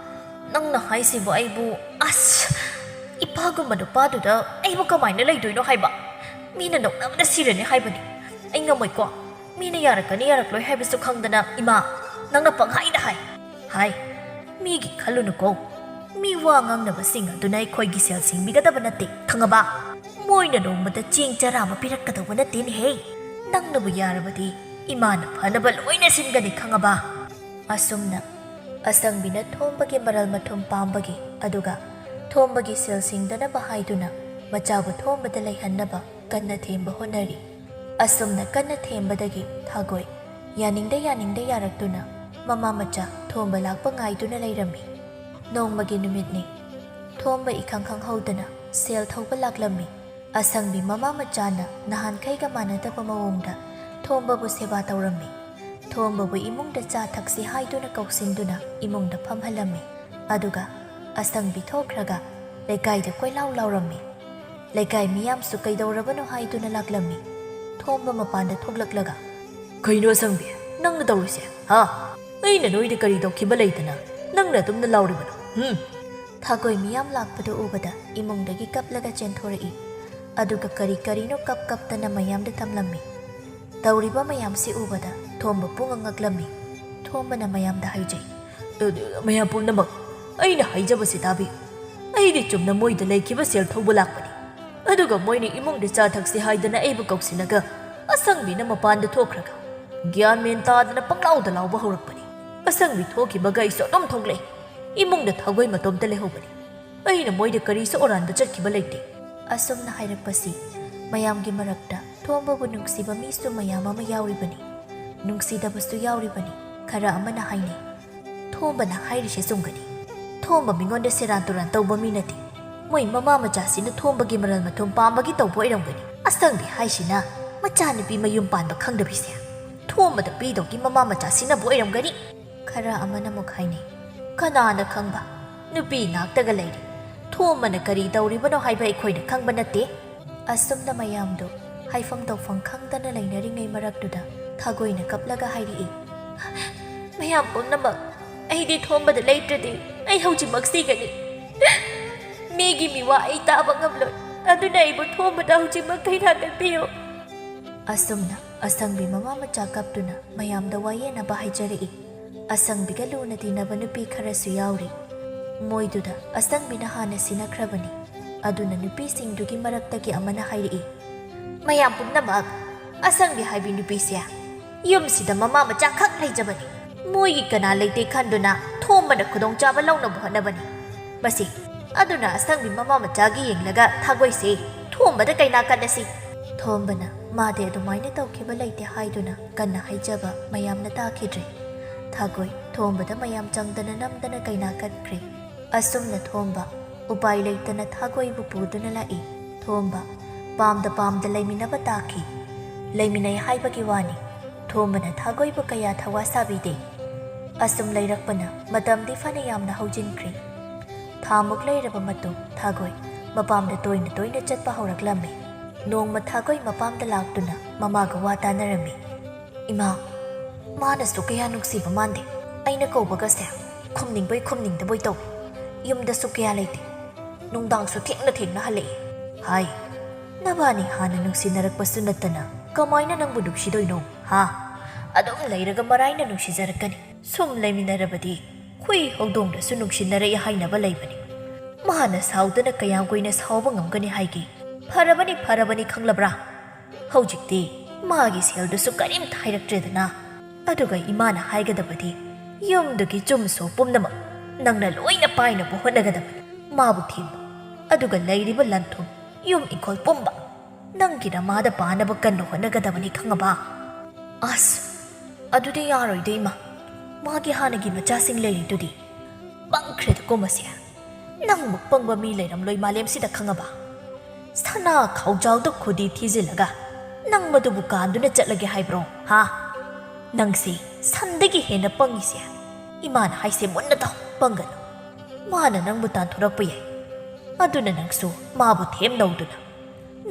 ꯅꯪꯅ ꯍꯥꯏꯁꯤꯕꯨ ꯑꯩꯕꯨ, ꯑꯁ, ꯏꯄꯥꯒꯨꯝꯕ ꯅꯨꯄꯥꯗꯨꯗ ꯑꯩꯕꯨ ꯀꯃꯥꯏꯅ ꯂꯩꯗꯣꯏꯅꯣ ꯍꯥꯏꯕ? ꯃꯤꯅ ꯅꯣꯛꯅꯕꯗ ꯁꯤꯔꯅꯤ ꯍꯥꯏꯕꯅꯤ꯫ ꯑꯩ ꯉꯝꯃꯣꯏꯀꯣ꯫ ꯃꯤꯅ ꯌꯥꯔꯛꯀꯅꯤ ꯌꯥꯔꯛꯂꯣꯏ ꯍꯥꯏꯕꯁꯨ ꯈꯪꯗꯅ, ꯏꯃꯥ, ꯅꯪꯅ ꯄꯪꯍꯥꯏꯗ ꯍꯥꯏ꯫ ꯍꯥꯏ, ꯃꯤꯒꯤ ꯈꯜꯂꯨꯅꯨꯀꯣ꯫ ꯃꯤ ꯋꯥ ꯉꯥꯡꯅꯕꯁꯤꯡ ꯑꯗꯨꯅ ꯑꯩꯈꯣꯏꯒꯤ ꯁꯦꯜ ꯁꯤꯡꯕꯤꯒꯗꯕ ꯅꯠꯇꯦ, ꯈꯪꯉꯕ? ꯃꯣꯏꯅ ꯅꯣꯡꯃꯗ ꯆꯦꯡ ꯆꯔꯥ ꯑꯃ ꯄꯤꯔꯛꯀꯗꯧꯕ ꯅꯠꯇꯦꯅꯦꯍꯦ꯫ ꯅꯪꯅꯕꯨ ꯌꯥꯔꯕꯗꯤ ꯏꯃꯥꯅ ꯐꯅꯕ ꯂꯣꯏꯅ ꯁꯤꯟꯒꯅꯤ, ꯈꯪꯉꯕ?" ꯑꯁꯨꯝꯅ ꯑꯁꯪꯕꯤꯅ ꯊꯣꯝꯕꯒꯤ ꯃꯔꯜ ꯃꯊꯨꯝ ꯄꯥꯝꯕꯒꯤ ꯑꯗꯨꯒ ꯊꯣꯝꯕꯒꯤ ꯁꯦꯜ ꯁꯤꯡꯗꯅꯕ ꯍꯥꯏꯗꯨꯅ ꯃꯆꯥꯕꯨ ꯊꯣꯝꯕꯗ ꯂꯩꯍꯟꯅꯕ ꯀꯟꯅ ꯊꯦꯝꯕ ꯍꯣꯠꯅꯔꯤ꯫ ꯑꯁꯨꯝꯅ ꯀꯟꯅ ꯊꯦꯝꯕꯗꯒꯤ ꯊꯥꯒꯣꯏ ꯌꯥꯅꯤꯡꯗ ꯌꯥꯅꯤꯡꯗ ꯌꯥꯔꯛꯇꯨꯅ ꯃꯃꯥ ꯃꯆꯥ ꯊꯣꯝꯕ ꯂꯥꯛꯄ ꯉꯥꯏꯗꯨꯅ ꯂꯩꯔꯝꯃꯤ꯫ ꯅꯣꯡꯃꯒꯤ ꯅꯨꯃꯤꯠꯅꯤ꯫ ꯊꯣꯝꯕ ꯏꯈꯪ ꯈꯪꯍꯧꯗꯅ ꯁꯦꯜ ꯊꯧꯕ ꯂꯥꯛꯂꯝꯃꯤ꯫ ꯑꯁꯪꯕꯤ ꯃꯃꯥ ꯃꯆꯥꯅ ꯅꯍꯥꯟꯈꯩꯒ ꯃꯥꯟꯅꯗꯕ ꯃꯑꯣꯡꯗ ꯊꯣꯝꯕꯕꯨ ꯁꯦꯕꯥ ꯇꯧꯔꯝꯃꯤ꯫ ꯊꯣꯝꯕꯕꯨ ꯏꯃꯨꯡꯗ ꯆꯥ ꯊꯛꯁꯤ ꯍꯥꯏꯗꯨꯅ ꯀꯧꯁꯤꯟꯗꯨꯅ ꯏꯃꯨꯡꯗ ꯐꯝꯍꯜꯂꯝꯃꯤ꯫ ꯑꯗꯨꯒ ꯑꯁꯪꯕꯤ ꯊꯣꯛꯈ꯭ꯔꯒ ꯂꯩꯀꯥꯏꯗ ꯀꯣꯏꯂꯥꯎ ꯂꯥꯎꯔꯝꯃꯤ꯫ ꯂꯩꯀꯥꯏ ꯃꯤꯌꯥꯝꯁꯨ ꯀꯩꯗꯧꯔꯕꯅꯣ ꯍꯥꯏꯗꯨꯅ ꯂꯥꯛꯂꯝꯃꯤ꯫ ꯊꯣꯝꯕ ꯃꯄꯥꯟꯗ ꯊꯣꯛꯂꯛꯂꯒ, "ꯀꯩꯅꯣ ꯑꯁꯪꯕꯤ, ꯅꯪꯅ ꯇꯧꯔꯤꯁꯦ? ꯍꯥ? ꯑꯩꯅ ꯅꯣꯏꯗ ꯀꯔꯤ ꯇꯧꯈꯤꯕ ꯂꯩꯗꯅ ꯅꯪꯅ ꯑꯗꯨꯝꯅ ꯂꯥꯎꯔꯤꯕꯅꯣ? ꯍꯨꯝ?" ꯊꯥꯒꯣꯏ ꯃꯤꯌꯥꯝ ꯂꯥꯛꯄꯗꯨ ꯎꯕꯗ ꯏꯃꯨꯡꯗꯒꯤ ꯀꯞꯂꯒ ꯆꯦꯟꯊꯣꯔꯛꯏ꯫ ꯑꯗꯨꯒ ꯀꯔꯤ ꯀꯔꯤꯅꯣ ꯀꯞ ꯀꯞꯇꯅ ꯃꯌꯥꯝꯗ ꯇꯝꯂꯝꯃꯤ꯫ ꯇꯧꯔꯤꯕ ꯃꯌꯥꯝꯁꯤ ꯎꯕꯗ ꯊꯣꯝꯕ ꯄꯨꯡꯉꯛ ꯉꯛꯂꯝꯃꯤ꯫ ꯊꯣꯝꯕꯅ ꯃꯌꯥꯝꯗ ꯍꯥꯏꯖꯩ, "ꯑ, ꯃꯌꯥꯝ ꯄꯨꯝꯅꯃꯛ, ꯑꯩꯅ ꯍꯥꯏꯖꯕꯁꯤ ꯇꯥꯕꯤꯌꯨ꯫ ꯑꯩꯗꯤ ꯆꯨꯝꯅ ꯃꯣꯏꯗ ꯂꯩꯈꯤꯕ ꯁꯦꯜ ꯊꯧꯕ ꯂꯥꯛꯄꯅꯤ꯫ ꯑꯗꯨꯒ ꯃꯣꯏꯅ ꯏꯃꯨꯡꯗ ꯆꯥ ꯊꯛꯁꯤ ꯍꯥꯏꯗꯅ ꯑꯩꯕꯨ ꯀꯧꯁꯤꯜꯂꯒ ꯑꯁꯪꯕꯤꯅ ꯃꯄꯥꯟꯗ ꯊꯣꯛꯈ꯭ꯔꯒ ꯒ꯭ꯌꯥꯟ ꯃꯦꯟ ꯇꯥꯗꯅ ꯄꯪꯂꯥꯎꯗ ꯂꯥꯎꯕ ꯍꯧꯔꯛꯄꯅꯤ꯫ ꯑꯁꯪꯕꯤ ꯊꯣꯛꯈꯤꯕꯒ ꯑꯩꯁꯨ ꯑꯗꯨꯝ ꯊꯣꯛꯂꯛꯏ꯫ ꯏꯃꯨꯡꯗ ꯊꯥꯒꯣꯏ ꯃꯇꯣꯝꯇ ꯂꯩꯍꯧꯕꯅꯤ꯫ ꯑꯩꯅ ꯃꯣꯏꯗ ꯀꯔꯤꯁꯨ ꯑꯔꯥꯟꯕ ꯆꯠꯈꯤꯕ ꯂꯩꯇꯦ꯫" ꯑꯁꯨꯝꯅ ꯍꯥꯏꯔꯛꯄꯁꯤ ꯃꯌꯥꯝꯒꯤ ꯃꯔꯛꯇ ꯊꯣꯝꯕꯕꯨ ꯅꯨꯡꯁꯤꯕ ꯃꯤꯁꯨ ꯃꯌꯥꯝ ꯑꯃ ꯌꯥꯎꯔꯤꯕꯅꯤ, ꯅꯨꯡꯁꯤꯗꯕꯁꯨ ꯌꯥꯎꯔꯤꯕꯅꯤ꯫ ꯈꯔ ꯑꯃꯅ ꯍꯥꯏꯅꯩ, "ꯊꯣꯝꯕꯅ ꯍꯥꯏꯔꯤꯁꯦ ꯆꯨꯝꯒꯅꯤ꯫ ꯊꯣꯝꯕ ꯃꯤꯉꯣꯟꯗ ꯁꯦꯔꯥꯟ ꯇꯨꯔꯥꯟ ꯇꯧꯕ ꯃꯤ ꯅꯠꯇꯦ꯫ ꯃꯣꯏ ꯃꯃꯥ ꯃꯆꯥꯁꯤꯅ ꯊꯣꯝꯕꯒꯤ ꯃꯔꯜ ꯃꯊꯨꯝ ꯄꯥꯝꯕꯒꯤ ꯇꯧꯕ ꯑꯣꯏꯔꯝꯒꯅꯤ꯫ ꯑꯁꯪꯕꯤ ꯍꯥꯏꯁꯤꯅ ꯃꯆꯥꯅꯨꯄꯤ ꯃꯌꯨꯝ ꯄꯥꯟꯕ ꯈꯪꯗꯕꯤꯁꯦ ꯊꯣꯝꯕꯗ ꯄꯤꯗꯧꯒꯤ ꯃꯃꯥ ꯃꯆꯥꯁꯤꯅꯕꯨ ꯑꯣꯏꯔꯝꯒꯅꯤ꯫" ꯈꯔ ꯑꯃꯅ ꯑꯃꯨꯛ ꯍꯥꯏꯅꯩ, "ꯀꯅꯥꯅ ꯈꯪꯕ? ꯅꯨꯄꯤ ꯉꯥꯛꯇꯒ ꯂꯩꯔꯤ꯫ ꯊꯣꯝꯕꯅ ꯀꯔꯤ ꯇꯧꯔꯤꯕꯅꯣ ꯍꯥꯏꯕ ꯑꯩꯈꯣꯏꯅ ꯈꯪꯕ ꯅꯠꯇꯦ꯫" ꯑꯁꯨꯝꯅ ꯃꯌꯥꯝꯗꯨ ꯍꯥꯏꯐꯝ ꯇꯧꯐꯝ ꯈꯪꯗꯅ ꯂꯩꯅꯔꯤꯉꯩ ꯃꯔꯛꯇꯨꯗ ꯊꯥꯒꯣꯏꯅ ꯀꯞꯂꯒ ꯍꯥꯏꯔꯛꯏ, "ꯃꯌꯥꯝ ꯄꯨꯝꯅꯃꯛ, ꯑꯩꯗꯤ ꯊꯣꯝꯕꯗ ꯂꯩꯇ꯭ꯔꯗꯤ ꯑꯩ ꯍꯧꯖꯤꯛꯃꯛ ꯁꯤꯒꯅꯤ꯫ ꯃꯤꯒꯤ ꯃꯤꯋꯥ ꯑꯩ ꯇꯥꯕ ꯉꯝꯂꯣꯏ꯫ ꯑꯗꯨꯅ ꯑꯩꯕꯨ ꯊꯣꯝꯕꯗ ꯍꯧꯖꯤꯛꯃꯛ ꯀꯩꯅꯥ ꯀꯠꯄꯤꯌꯨ꯫" ꯑꯁꯨꯝꯅ ꯑꯁꯪꯕꯤ ꯃꯃꯥ ꯃꯆꯥ ꯀꯞꯇꯨꯅ ꯃꯌꯥꯝꯗ ꯋꯥꯌꯦꯟꯅꯕ ꯍꯥꯏꯖꯔꯛꯏ꯫ ꯑꯁꯪꯕꯤꯒ ꯂꯨꯅ ꯇꯤꯟꯅꯕ ꯅꯨꯄꯤ ꯈꯔꯁꯨ ꯌꯥꯎꯔꯤ꯫ ꯃꯣꯏꯗꯨꯗ ꯑꯁꯪꯕꯤꯅ ꯍꯥꯟꯅ ꯁꯤꯟꯅꯈ꯭ꯔꯕꯅꯤ꯫ ꯑꯗꯨꯅ ꯅꯨꯄꯤꯁꯤꯡꯗꯨꯒꯤ ꯃꯔꯛꯇꯒꯤ ꯑꯃꯅ ꯍꯥꯏꯔꯛꯏ, "ꯃꯌꯥꯝ ꯄꯨꯝꯅꯃꯛ, ꯑꯁꯪꯕꯤ ꯍꯥꯏꯕꯤ ꯅꯨꯄꯤꯁꯦ ꯌꯨꯝꯁꯤꯗ ꯃꯃꯥ ꯃꯆꯥ ꯈꯛ ꯂꯩꯖꯕꯅꯤ꯫ ꯃꯣꯏꯒꯤ ꯀꯅꯥ ꯂꯩꯇꯦ ꯈꯟꯗꯨꯅ ꯊꯣꯝꯕꯅ ꯈꯨꯗꯣꯡꯆꯥꯕ ꯂꯧꯅꯕ ꯍꯣꯠꯅꯕꯅꯤ꯫ ꯃꯁꯤ ꯑꯗꯨꯅ ꯑꯁꯪꯕꯤ ꯃꯃꯥ ꯃꯆꯥꯒꯤ ꯌꯦꯡꯂꯒ ꯊꯥꯒꯣꯏꯁꯦ ꯊꯣꯝꯕꯗ ꯀꯩꯅꯥ ꯀꯠꯂꯁꯤ꯫ ꯊꯣꯝꯕꯅ ꯃꯥꯗꯤ ꯑꯗꯨꯃꯥꯏꯅ ꯇꯧꯈꯤꯕ ꯂꯩꯇꯦ ꯍꯥꯏꯗꯨꯅ ꯀꯟꯅ ꯍꯥꯏꯖꯕ ꯃꯌꯥꯝꯅ ꯇꯥꯈꯤꯗ꯭ꯔꯦ꯫ ꯊꯥꯒꯣꯏ ꯊꯣꯝꯕꯗ ꯃꯌꯥꯝ ꯆꯪꯗꯅ ꯅꯝꯗꯅ ꯀꯩꯅꯥ ꯀꯠꯈ꯭ꯔꯦ꯫ ꯑꯁꯨꯝꯅ ꯊꯣꯝꯕ ꯎꯄꯥꯏ ꯂꯩꯇꯅ ꯊꯥꯒꯣꯏꯕꯨ ꯄꯨꯗꯨꯅ ꯂꯥꯛꯏ꯫ ꯊꯣꯝꯕ ꯄꯥꯝꯗ ꯄꯥꯝꯗ ꯂꯩꯃꯤꯟꯅꯕ ꯇꯥꯈꯤ꯫ ꯂꯩꯃꯤꯟꯅꯩ ꯍꯥꯏꯕꯒꯤ ꯋꯥꯅꯤ, ꯊꯣꯝꯕꯅ ꯊꯥꯒꯣꯏꯕꯨ ꯀꯌꯥ ꯊꯋꯥ ꯁꯥꯕꯤꯗꯦ꯫ ꯑꯁꯨꯝ ꯂꯩꯔꯛꯄꯅ ꯃꯇꯝꯗꯤ ꯐꯅ ꯌꯥꯝꯅ ꯍꯧꯖꯤꯟꯈ꯭ꯔꯦ꯫ ꯊꯥꯃꯨꯛ ꯂꯩꯔꯕ ꯃꯇꯨꯡ ꯊꯥꯒꯣꯏ ꯃꯄꯥꯝꯗ ꯇꯣꯏꯅ ꯇꯣꯏꯅ ꯆꯠꯄ ꯍꯧꯔꯛꯂꯝꯃꯤ꯫ ꯅꯣꯡꯃ ꯊꯥꯒꯣꯏ ꯃꯄꯥꯝꯗ ꯂꯥꯛꯇꯨꯅ ꯃꯃꯥꯒ ꯋꯥ ꯇꯥꯅꯔꯝꯃꯤ꯫ "ꯏꯃꯥ, ꯃꯥꯅꯁꯨ ꯀꯌꯥ ꯅꯨꯡꯁꯤꯕ ꯃꯥꯟꯗꯦ꯫ ꯑꯩꯅ ꯀꯧꯕꯒꯁꯦ ꯈꯨꯝꯅꯤꯡꯕꯣꯏ ꯈꯨꯝꯅꯤꯡꯗꯕꯣꯏ ꯇꯧꯏ꯫ ꯌꯨꯝꯗꯁꯨ ꯀꯌꯥ ꯂꯩꯇꯦ꯫ ꯅꯨꯡꯗꯥꯡꯁꯨ ꯊꯦꯡꯅ ꯊꯦꯡꯅ ꯍꯜꯂꯛꯏ" ꯍꯥꯏ꯫ "ꯅꯕꯥꯅꯤ ꯍꯥꯟꯅ ꯅꯨꯡꯁꯤꯅꯔꯛꯄꯁꯨ ꯅꯠꯇꯅ ꯀꯃꯥꯏꯅ ꯅꯪꯕꯨ ꯅꯨꯡꯁꯤꯗꯣꯏꯅꯣ? ꯍꯥ? ꯑꯗꯨꯝ ꯂꯩꯔꯒ ꯃꯔꯥꯏꯅ ꯅꯨꯡꯁꯤꯖꯔꯛꯀꯅꯤ꯫ ꯁꯨꯝ ꯂꯩꯃꯤꯟꯅꯔꯕꯗꯤ ꯍꯨꯏ ꯍꯧꯗꯣꯡꯗꯁꯨ ꯅꯨꯡꯁꯤꯅꯔꯛꯏ ꯍꯥꯏꯅꯕ ꯂꯩꯕꯅꯤ꯫ ꯃꯥꯅ ꯁꯥꯎꯗꯅ ꯀꯌꯥꯝ ꯀꯨꯏꯅ ꯁꯥꯎꯕ ꯉꯝꯒꯅꯤ ꯍꯥꯏꯒꯦ? ꯐꯔꯕꯅꯤ, ꯐꯔꯕꯅꯤ, ꯈꯪꯂꯕ꯭ꯔꯥ? ꯍꯧꯖꯤꯛꯇꯤ ꯃꯥꯒꯤ ꯁꯦꯜꯗꯨꯁꯨ ꯀꯔꯤꯝꯇ ꯍꯥꯏꯔꯛꯇ꯭ꯔꯦꯗꯅ꯫ ꯑꯗꯨꯒ ꯏꯃꯥꯅ ꯍꯥꯏꯒꯗꯕꯗꯤ, ꯌꯨꯝꯗꯨꯒꯤ ꯆꯨꯝ ꯁꯣ ꯄꯨꯝꯅꯃꯛ ꯅꯪꯅ ꯂꯣꯏꯅ ꯄꯥꯏꯅꯕ ꯍꯣꯠꯅꯒꯗꯕꯅꯤ꯫ ꯃꯥꯕꯨ ꯊꯦꯝꯕ, ꯑꯗꯨꯒ ꯂꯩꯔꯤꯕ ꯂꯟ ꯊꯨꯝ, ꯌꯨꯝ ꯏꯪꯈꯣꯜ ꯄꯨꯝꯕ ꯅꯪꯒꯤ ꯅꯃꯥꯗ ꯄꯥꯅꯕ ꯀꯟꯅ ꯍꯣꯠꯅꯒꯗꯕꯅꯤ, ꯈꯪꯉꯕ?" "ꯑꯁ, ꯑꯗꯨꯗꯤ ꯌꯥꯔꯣꯏꯗ, ꯏꯃꯥ꯫ ꯃꯥꯒꯤ ꯍꯥꯟꯅꯒꯤ ꯃꯆꯥꯁꯤꯡ ꯂꯩꯔꯤꯗꯨꯗꯤ꯫" "ꯄꯪꯈ꯭ꯔꯦꯗꯀꯣ ꯃꯁꯦ꯫ ꯅꯪꯃꯨꯛ ꯄꯪꯕ ꯃꯤ ꯂꯩꯔꯝꯂꯣꯏ ꯃꯥꯂꯦꯝꯁꯤꯗ, ꯈꯪꯉꯕ? ꯁꯅꯥ ꯈꯥꯎꯖꯥꯎꯗ ꯈꯨꯗꯤ ꯊꯤꯖꯤꯜꯂꯒ ꯅꯪ ꯃꯗꯨꯕꯨ ꯀꯥꯟꯗꯨꯅ ꯆꯠꯂꯒꯦ ꯍꯥꯏꯕ꯭ꯔꯣ, ꯍꯥ? ꯅꯪꯁꯦ ꯁꯟꯗꯒꯤ ꯍꯦꯟꯅ ꯄꯪꯉꯤꯁꯦ꯫ ꯏꯃꯥꯅ ꯍꯥꯏꯁꯦ ꯃꯨꯟꯅ ꯇꯥꯎ, ꯄꯪꯒꯅꯨ꯫ ꯃꯥꯅ ꯅꯪꯕꯨ ꯇꯥꯟꯊꯣꯔꯛꯄ ꯌꯥꯏ, ꯑꯗꯨꯅ ꯅꯪꯁꯨ ꯃꯥꯕꯨ ꯊꯦꯝꯅꯧꯗꯨꯅ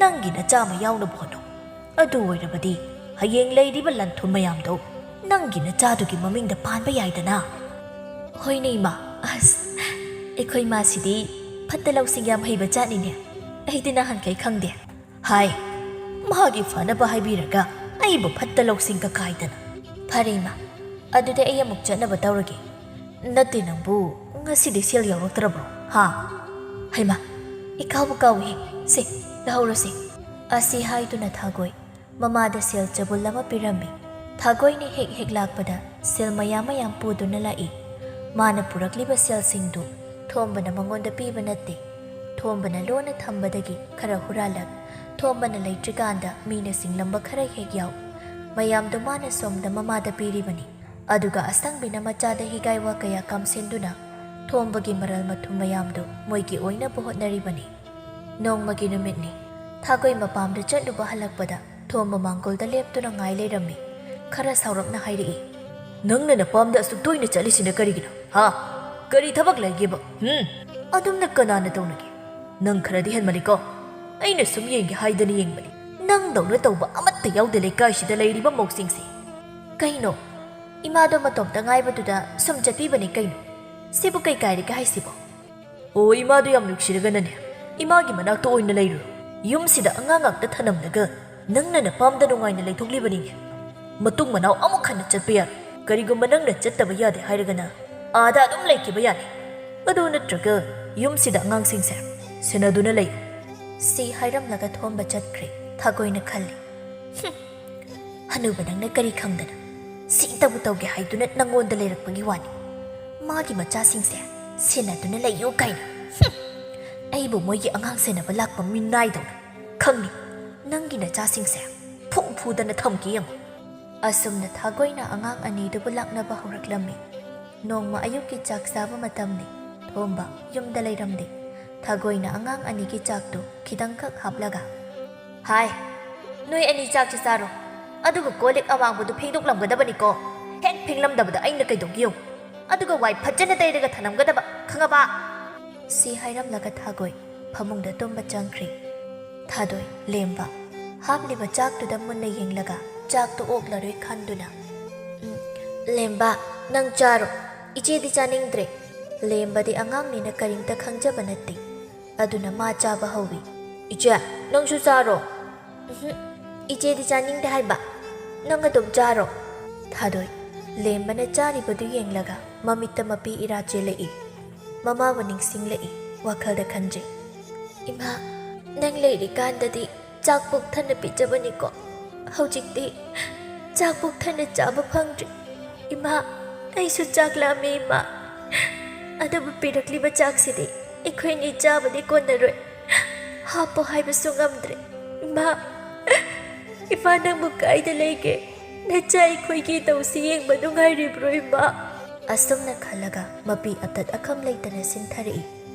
ꯅꯪꯒꯤ ꯅꯆꯥ ꯑꯃ ꯌꯥꯎꯅꯕ ꯍꯣꯠꯅꯧ꯫ ꯑꯗꯨ ꯑꯣꯏꯔꯕꯗꯤ ꯍꯌꯦꯡ ꯂꯩꯔꯤꯕ ꯂꯟ ꯊꯨꯝ ꯃꯌꯥꯝꯗꯣ ꯅꯪꯒꯤ ꯅꯆꯥꯗꯨꯒꯤ ꯃꯃꯤꯡꯗ ꯄꯥꯟꯕ ꯌꯥꯏꯗꯅ꯫" "ꯍꯣꯏꯅꯦ, ꯏꯃꯥ꯫ ꯑꯁ, ꯑꯩꯈꯣꯏ ꯃꯥꯁꯤꯗꯤ ꯐꯠꯇ ꯂꯧꯁꯤꯡ ꯌꯥꯝ ꯍꯩꯕ ꯖꯥꯠꯅꯤꯅꯦ꯫ ꯑꯩꯗꯤ ꯅꯍꯥꯟꯈꯩ ꯈꯪꯗꯦ꯫" ꯍꯥꯏ꯫ "ꯃꯥꯒꯤ ꯐꯅꯕ ꯍꯥꯏꯕꯤꯔꯒ ꯑꯩꯕꯨ ꯐꯠꯇ ꯂꯧꯁꯤꯡ ꯀꯀꯥꯏꯗꯅ꯫" "ꯐꯔꯦ, ꯏꯃꯥ, ꯑꯗꯨꯗꯤ ꯑꯩ ꯑꯃꯨꯛ ꯆꯠꯅꯕ ꯇꯧꯔꯒꯦ꯫ ꯅꯠꯇꯦ, ꯅꯪꯕꯨ ꯉꯁꯤꯗꯤ ꯁꯦꯜ ꯌꯥꯎꯔꯛꯇ꯭ꯔꯕ꯭ꯔꯣ, ꯍꯥ? ꯍꯩꯃꯥ, ꯏꯀꯥꯎꯕꯨ ꯀꯥꯎꯏꯍꯦ꯫ ꯁꯦ, ꯂꯧꯍꯧꯔꯣꯁꯦ꯫" ꯑꯁꯤ ꯍꯥꯏꯗꯨꯅ ꯊꯥꯒꯣꯏ ꯃꯃꯥꯗ ꯁꯦꯜ ꯆꯕꯨꯜ ꯑꯃ ꯄꯤꯔꯝꯃꯤ꯫ ꯊꯥꯒꯣꯏꯅ ꯍꯦꯛ ꯍꯦꯛ ꯂꯥꯛꯄꯗ ꯁꯦꯜ ꯃꯌꯥꯝ ꯃꯌꯥꯝ ꯄꯨꯗꯨꯅ ꯂꯥꯛꯏ꯫ ꯃꯥꯅ ꯄꯨꯔꯛꯂꯤꯕ ꯁꯦꯜꯁꯤꯡꯗꯨ ꯊꯣꯝꯕꯅ ꯃꯉꯣꯟꯗ ꯄꯤꯕ ꯅꯠꯇꯦ꯫ ꯊꯣꯝꯕꯅ ꯂꯣꯟꯅ ꯊꯝꯕꯗꯒꯤ ꯈꯔ ꯍꯨꯔꯥꯜꯂꯛ, ꯊꯣꯝꯕꯅ ꯂꯩꯇ꯭ꯔꯤꯀꯥꯟꯗ ꯃꯤꯅ ꯁꯤꯡꯂꯝꯕ ꯈꯔ ꯍꯦꯛ ꯌꯥꯎ꯫ ꯃꯌꯥꯝꯗꯨ ꯃꯥꯅ ꯁꯣꯝꯗ ꯃꯃꯥꯗ ꯄꯤꯔꯤꯕꯅꯤ꯫ ꯑꯗꯨꯒ ꯑꯁꯪꯕꯤꯅ ꯃꯆꯥꯗ ꯍꯤꯒꯥꯏ ꯋꯥ ꯀꯌꯥ ꯀꯥꯝꯁꯤꯟꯗꯨꯅ ꯊꯣꯝꯕꯒꯤ ꯃꯔꯜ ꯃꯊꯨꯝ ꯃꯌꯥꯝꯗꯨ ꯃꯣꯏꯒꯤ ꯑꯣꯏꯅꯕ ꯍꯣꯠꯅꯔꯤꯕꯅꯤ꯫ ꯅꯣꯡꯃꯒꯤ ꯅꯨꯃꯤꯠꯅꯤ꯫ ꯊꯥꯒꯣꯏ ꯃꯄꯥꯝꯗ ꯆꯠꯂꯨꯕ ꯍꯜꯂꯛꯄꯗ ꯊꯣꯝꯕ ꯃꯥꯡꯒꯣꯜꯗ ꯂꯦꯞꯇꯨꯅ ꯉꯥꯏ ꯂꯩꯔꯝꯃꯤ꯫ ꯈꯔ ꯁꯥꯎꯔꯞꯅ ꯍꯥꯏꯔꯛꯏ, "ꯅꯪꯅ ꯅꯄꯥꯝꯗ ꯑꯁꯨꯛ ꯇꯣꯏꯅ ꯆꯠꯂꯤꯁꯤꯅ ꯀꯔꯤꯒꯤꯅꯣ? ꯍꯥ? ꯀꯔꯤ ꯊꯕꯛ ꯂꯩꯒꯦꯕ? ꯍꯨꯝ? ꯑꯗꯨꯝꯅ ꯀꯅꯥꯅ ꯇꯧꯅꯒꯦ? ꯅꯪ ꯈꯔꯗꯤ ꯍꯦꯟꯃꯜꯂꯤꯀꯣ꯫ ꯑꯩꯅ ꯁꯨꯝ ꯌꯦꯡꯒꯦ ꯍꯥꯏꯗꯅ ꯌꯦꯡꯕꯅꯤ꯫ ꯅꯪꯗꯧꯅ ꯇꯧꯕ ꯑꯃꯠꯇ ꯌꯥꯎꯗꯦ ꯂꯩꯀꯥꯏꯁꯤꯗ ꯂꯩꯔꯤꯕ ꯃꯧꯁꯤꯡꯁꯦ꯫ ꯀꯩꯅꯣ? ꯏꯃꯥꯗꯣ ꯃꯇꯣꯝꯇ ꯉꯥꯏꯕꯗꯨꯗ ꯁꯨꯝ ꯆꯠꯄꯤꯕꯅꯤ ꯀꯩꯅꯣ꯫ ꯁꯤꯕꯨ ꯀꯩ ꯀꯥꯏꯔꯒꯦ ꯍꯥꯏꯁꯤꯕꯣ?" "ꯑꯣ, ꯏꯃꯥꯗꯨ ꯌꯥꯝ ꯅꯨꯡꯁꯤꯔꯒꯅꯅꯦ, ꯏꯃꯥꯒꯤ ꯃꯅꯥꯛꯇ ꯑꯣꯏꯅ ꯂꯩꯔꯨꯔꯣ꯫ ꯌꯨꯝꯁꯤꯗ ꯑꯉꯥꯡ ꯉꯥꯛꯇ ꯊꯅꯝꯂꯒ ꯅꯪꯅ ꯅꯄꯥꯝꯗ ꯅꯨꯡꯉꯥꯏꯅ ꯂꯩꯊꯣꯛꯂꯤꯕꯅꯤꯅꯦ꯫ ꯃꯇꯨꯡ ꯃꯅꯥꯎ ꯑꯃꯨꯛ ꯍꯟꯅ ꯆꯠꯄ ꯌꯥꯔꯣꯏ꯫ ꯀꯔꯤꯒꯨꯝꯕ ꯅꯪꯅ ꯆꯠꯇꯕ ꯌꯥꯗꯦ ꯍꯥꯏꯔꯒꯅ ꯑꯥꯗ ꯑꯗꯨꯝ ꯂꯩꯈꯤꯕ ꯌꯥꯅꯤ꯫ ꯑꯗꯨ ꯅꯠꯇ꯭ꯔꯒ ꯌꯨꯝꯁꯤꯗ ꯑꯉꯥꯡꯁꯤꯡꯁꯦ ꯁꯦꯟꯅꯗꯨꯅ ꯂꯩꯌꯨ꯫" ꯁꯤ ꯍꯥꯏꯔꯝꯂꯒ ꯊꯣꯝꯕ ꯆꯠꯈ꯭ꯔꯦ꯫ ꯊꯥꯒꯣꯏꯅ ꯈꯜꯂꯤ, "ꯍꯨꯝ, ꯍꯅꯨꯕ ꯅꯪꯅ ꯀꯔꯤ ꯈꯪꯗꯅ? ꯁꯤ ꯇꯧꯕ ꯇꯧꯒꯦ ꯍꯥꯏꯗꯨꯅ ꯅꯪꯉꯣꯟꯗ ꯂꯩꯔꯛꯄꯒꯤ ꯋꯥꯅꯤ꯫ ꯃꯥꯒꯤ ꯃꯆꯥꯁꯤꯡꯁꯦ ꯁꯦꯟꯅꯗꯨꯅ ꯂꯩꯌꯨ ꯀꯥꯏꯅ꯫ ꯍꯨꯝ! ꯑꯩꯕꯨ ꯃꯣꯏꯒꯤ ꯑꯉꯥꯡ ꯁꯦꯟꯅꯕ ꯂꯥꯛꯄ ꯃꯤꯅꯥꯏꯗꯧꯅ ꯈꯪꯉꯤ꯫ ꯅꯪꯒꯤ ꯅꯆꯥꯁꯤꯡꯁꯦ ꯐꯨ ꯐꯨꯗꯅ ꯊꯝꯒꯦ ꯌꯦꯡꯉꯨ꯫" ꯑꯁꯨꯝꯅ ꯊꯥꯒꯣꯏꯅ ꯑꯉꯥꯡ ꯑꯅꯤꯗꯨꯕꯨ ꯂꯥꯛꯅꯕ ꯍꯧꯔꯛꯂꯝꯃꯤ꯫ ꯅꯣꯡꯃ ꯑꯌꯨꯛꯀꯤ ꯆꯥꯛ ꯆꯥꯕ ꯃꯇꯝꯅꯤ꯫ ꯊꯣꯝꯕ ꯌꯨꯝꯗ ꯂꯩꯔꯝꯗꯦ꯫ ꯊꯥꯒꯣꯏꯅ ꯑꯉꯥꯡ ꯑꯅꯤꯒꯤ ꯆꯥꯛꯇꯨ ꯈꯤꯇꯪꯈꯛ ꯍꯥꯞꯂꯒ, "ꯍꯥꯏ, ꯅꯣꯏ ꯑꯅꯤ ꯆꯥꯛꯁꯤ ꯆꯥꯔꯣ, ꯑꯗꯨꯒ ꯀꯣꯜ ꯂꯤꯛ ꯑꯃꯥꯡꯕꯗꯨ ꯐꯦꯡꯗꯣꯛꯂꯝꯒꯗꯕꯅꯤꯀꯣ꯫ ꯍꯦꯛ ꯐꯦꯡꯂꯝꯗꯕꯗ ꯑꯩꯅ ꯀꯩꯗꯧꯒꯦ ꯌꯦꯡꯉꯨ꯫ ꯑꯗꯨꯒ ꯋꯥꯏ ꯐꯖꯅ ꯇꯩꯔꯒ ꯊꯅꯝꯒꯗꯕ, ꯈꯪꯉꯕ?" ꯁꯤ ꯍꯥꯏꯔꯝꯂꯒ ꯊꯥꯒꯣꯏ ꯐꯃꯨꯡꯗ ꯇꯨꯝꯕ ꯆꯪꯈ꯭ꯔꯦ꯫ ꯊꯥꯗꯣꯏ, ꯂꯦꯝꯕ ꯍꯥꯞꯂꯤꯕ ꯆꯥꯛꯇꯨꯗ ꯃꯨꯟꯅ ꯌꯦꯡꯂꯒ ꯆꯥꯛꯇꯨ ꯑꯣꯛꯂꯔꯣꯏ ꯈꯟꯗꯨꯅ, "ꯎꯝ, ꯂꯦꯝꯕ, ꯅꯪ ꯆꯥꯔꯣ, ꯏꯆꯦꯗꯤ ꯆꯥꯅꯤꯡꯗ꯭ꯔꯦ꯫" ꯂꯦꯝꯕꯗꯤ ꯑꯉꯥꯡꯅꯤꯅ ꯀꯔꯤꯝꯇ ꯈꯪꯖꯕ ꯅꯠꯇꯦ꯫ ꯑꯗꯨꯅ ꯃꯥ ꯆꯥꯕ ꯍꯧꯏ꯫ "ꯏꯆꯦ, ꯅꯪꯁꯨ ꯆꯥꯔꯣ꯫" "ꯎꯝꯍꯨꯝ, ꯏꯆꯦꯗꯤ ꯆꯥꯅꯤꯡꯗꯦ ꯍꯥꯏꯕ, ꯅꯪ ꯑꯗꯨꯝ ꯆꯥꯔꯣ꯫" ꯊꯥꯗꯣꯏ, ꯂꯦꯝꯕꯅ ꯆꯥꯔꯤꯕꯗꯨ ꯌꯦꯡꯂꯒ ꯃꯃꯤꯠꯇ ꯃꯄꯤ ꯏꯔꯥ ꯆꯦꯜꯂꯛꯏ꯫ ꯃꯃꯥꯕꯨ ꯅꯤꯡꯁꯤꯡꯂꯛꯏ, ꯋꯥꯈꯜꯗ ꯈꯟꯖꯩ꯫ "ꯏꯃꯥ, ꯅꯪ ꯂꯩꯔꯤꯀꯥꯟꯗꯗꯤ ꯆꯥꯛ ꯄꯨꯛ ꯊꯟꯅ ꯄꯤꯖꯕꯅꯤꯀꯣ꯫ ꯍꯧꯖꯤꯛꯇꯤ ꯆꯥꯛ ꯄꯨꯛ ꯊꯟꯅ ꯆꯥꯕ ꯐꯪꯗ꯭ꯔꯦ꯫ ꯏꯃꯥ, ꯑꯩꯁꯨ ꯆꯥꯛ ꯂꯥꯝꯃꯦ ꯏꯃꯥ꯫" ꯑꯗꯨꯕꯨ ꯄꯤꯔꯛꯂꯤꯕ ꯆꯥꯛꯁꯤꯗꯤ ꯑꯩꯈꯣꯏꯅꯤ ꯆꯥꯕꯗꯤ ꯀꯣꯟꯅꯔꯣꯏ꯫ ꯍꯥꯞꯄꯣ ꯍꯥꯏꯕꯁꯨ ꯉꯝꯗ꯭ꯔꯦ꯫ ꯏꯃꯥ, ꯏꯃꯥ, ꯅꯪꯕꯨ ꯀꯥꯏꯗ ꯂꯩꯒꯦ? ꯅꯆꯥ ꯑꯩꯈꯣꯏꯒꯤ ꯇꯧꯁꯤ ꯌꯦꯡꯕ ꯅꯨꯡꯉꯥꯏꯔꯤꯕ꯭ꯔꯣ, ꯏꯃꯥ? ꯑꯁꯨꯝꯅ ꯈꯜꯂꯒ ꯃꯄꯤ ꯑꯇꯠ ꯑꯈꯝ ꯂꯩꯇꯅ ꯁꯤꯟꯊꯔꯛꯏ꯫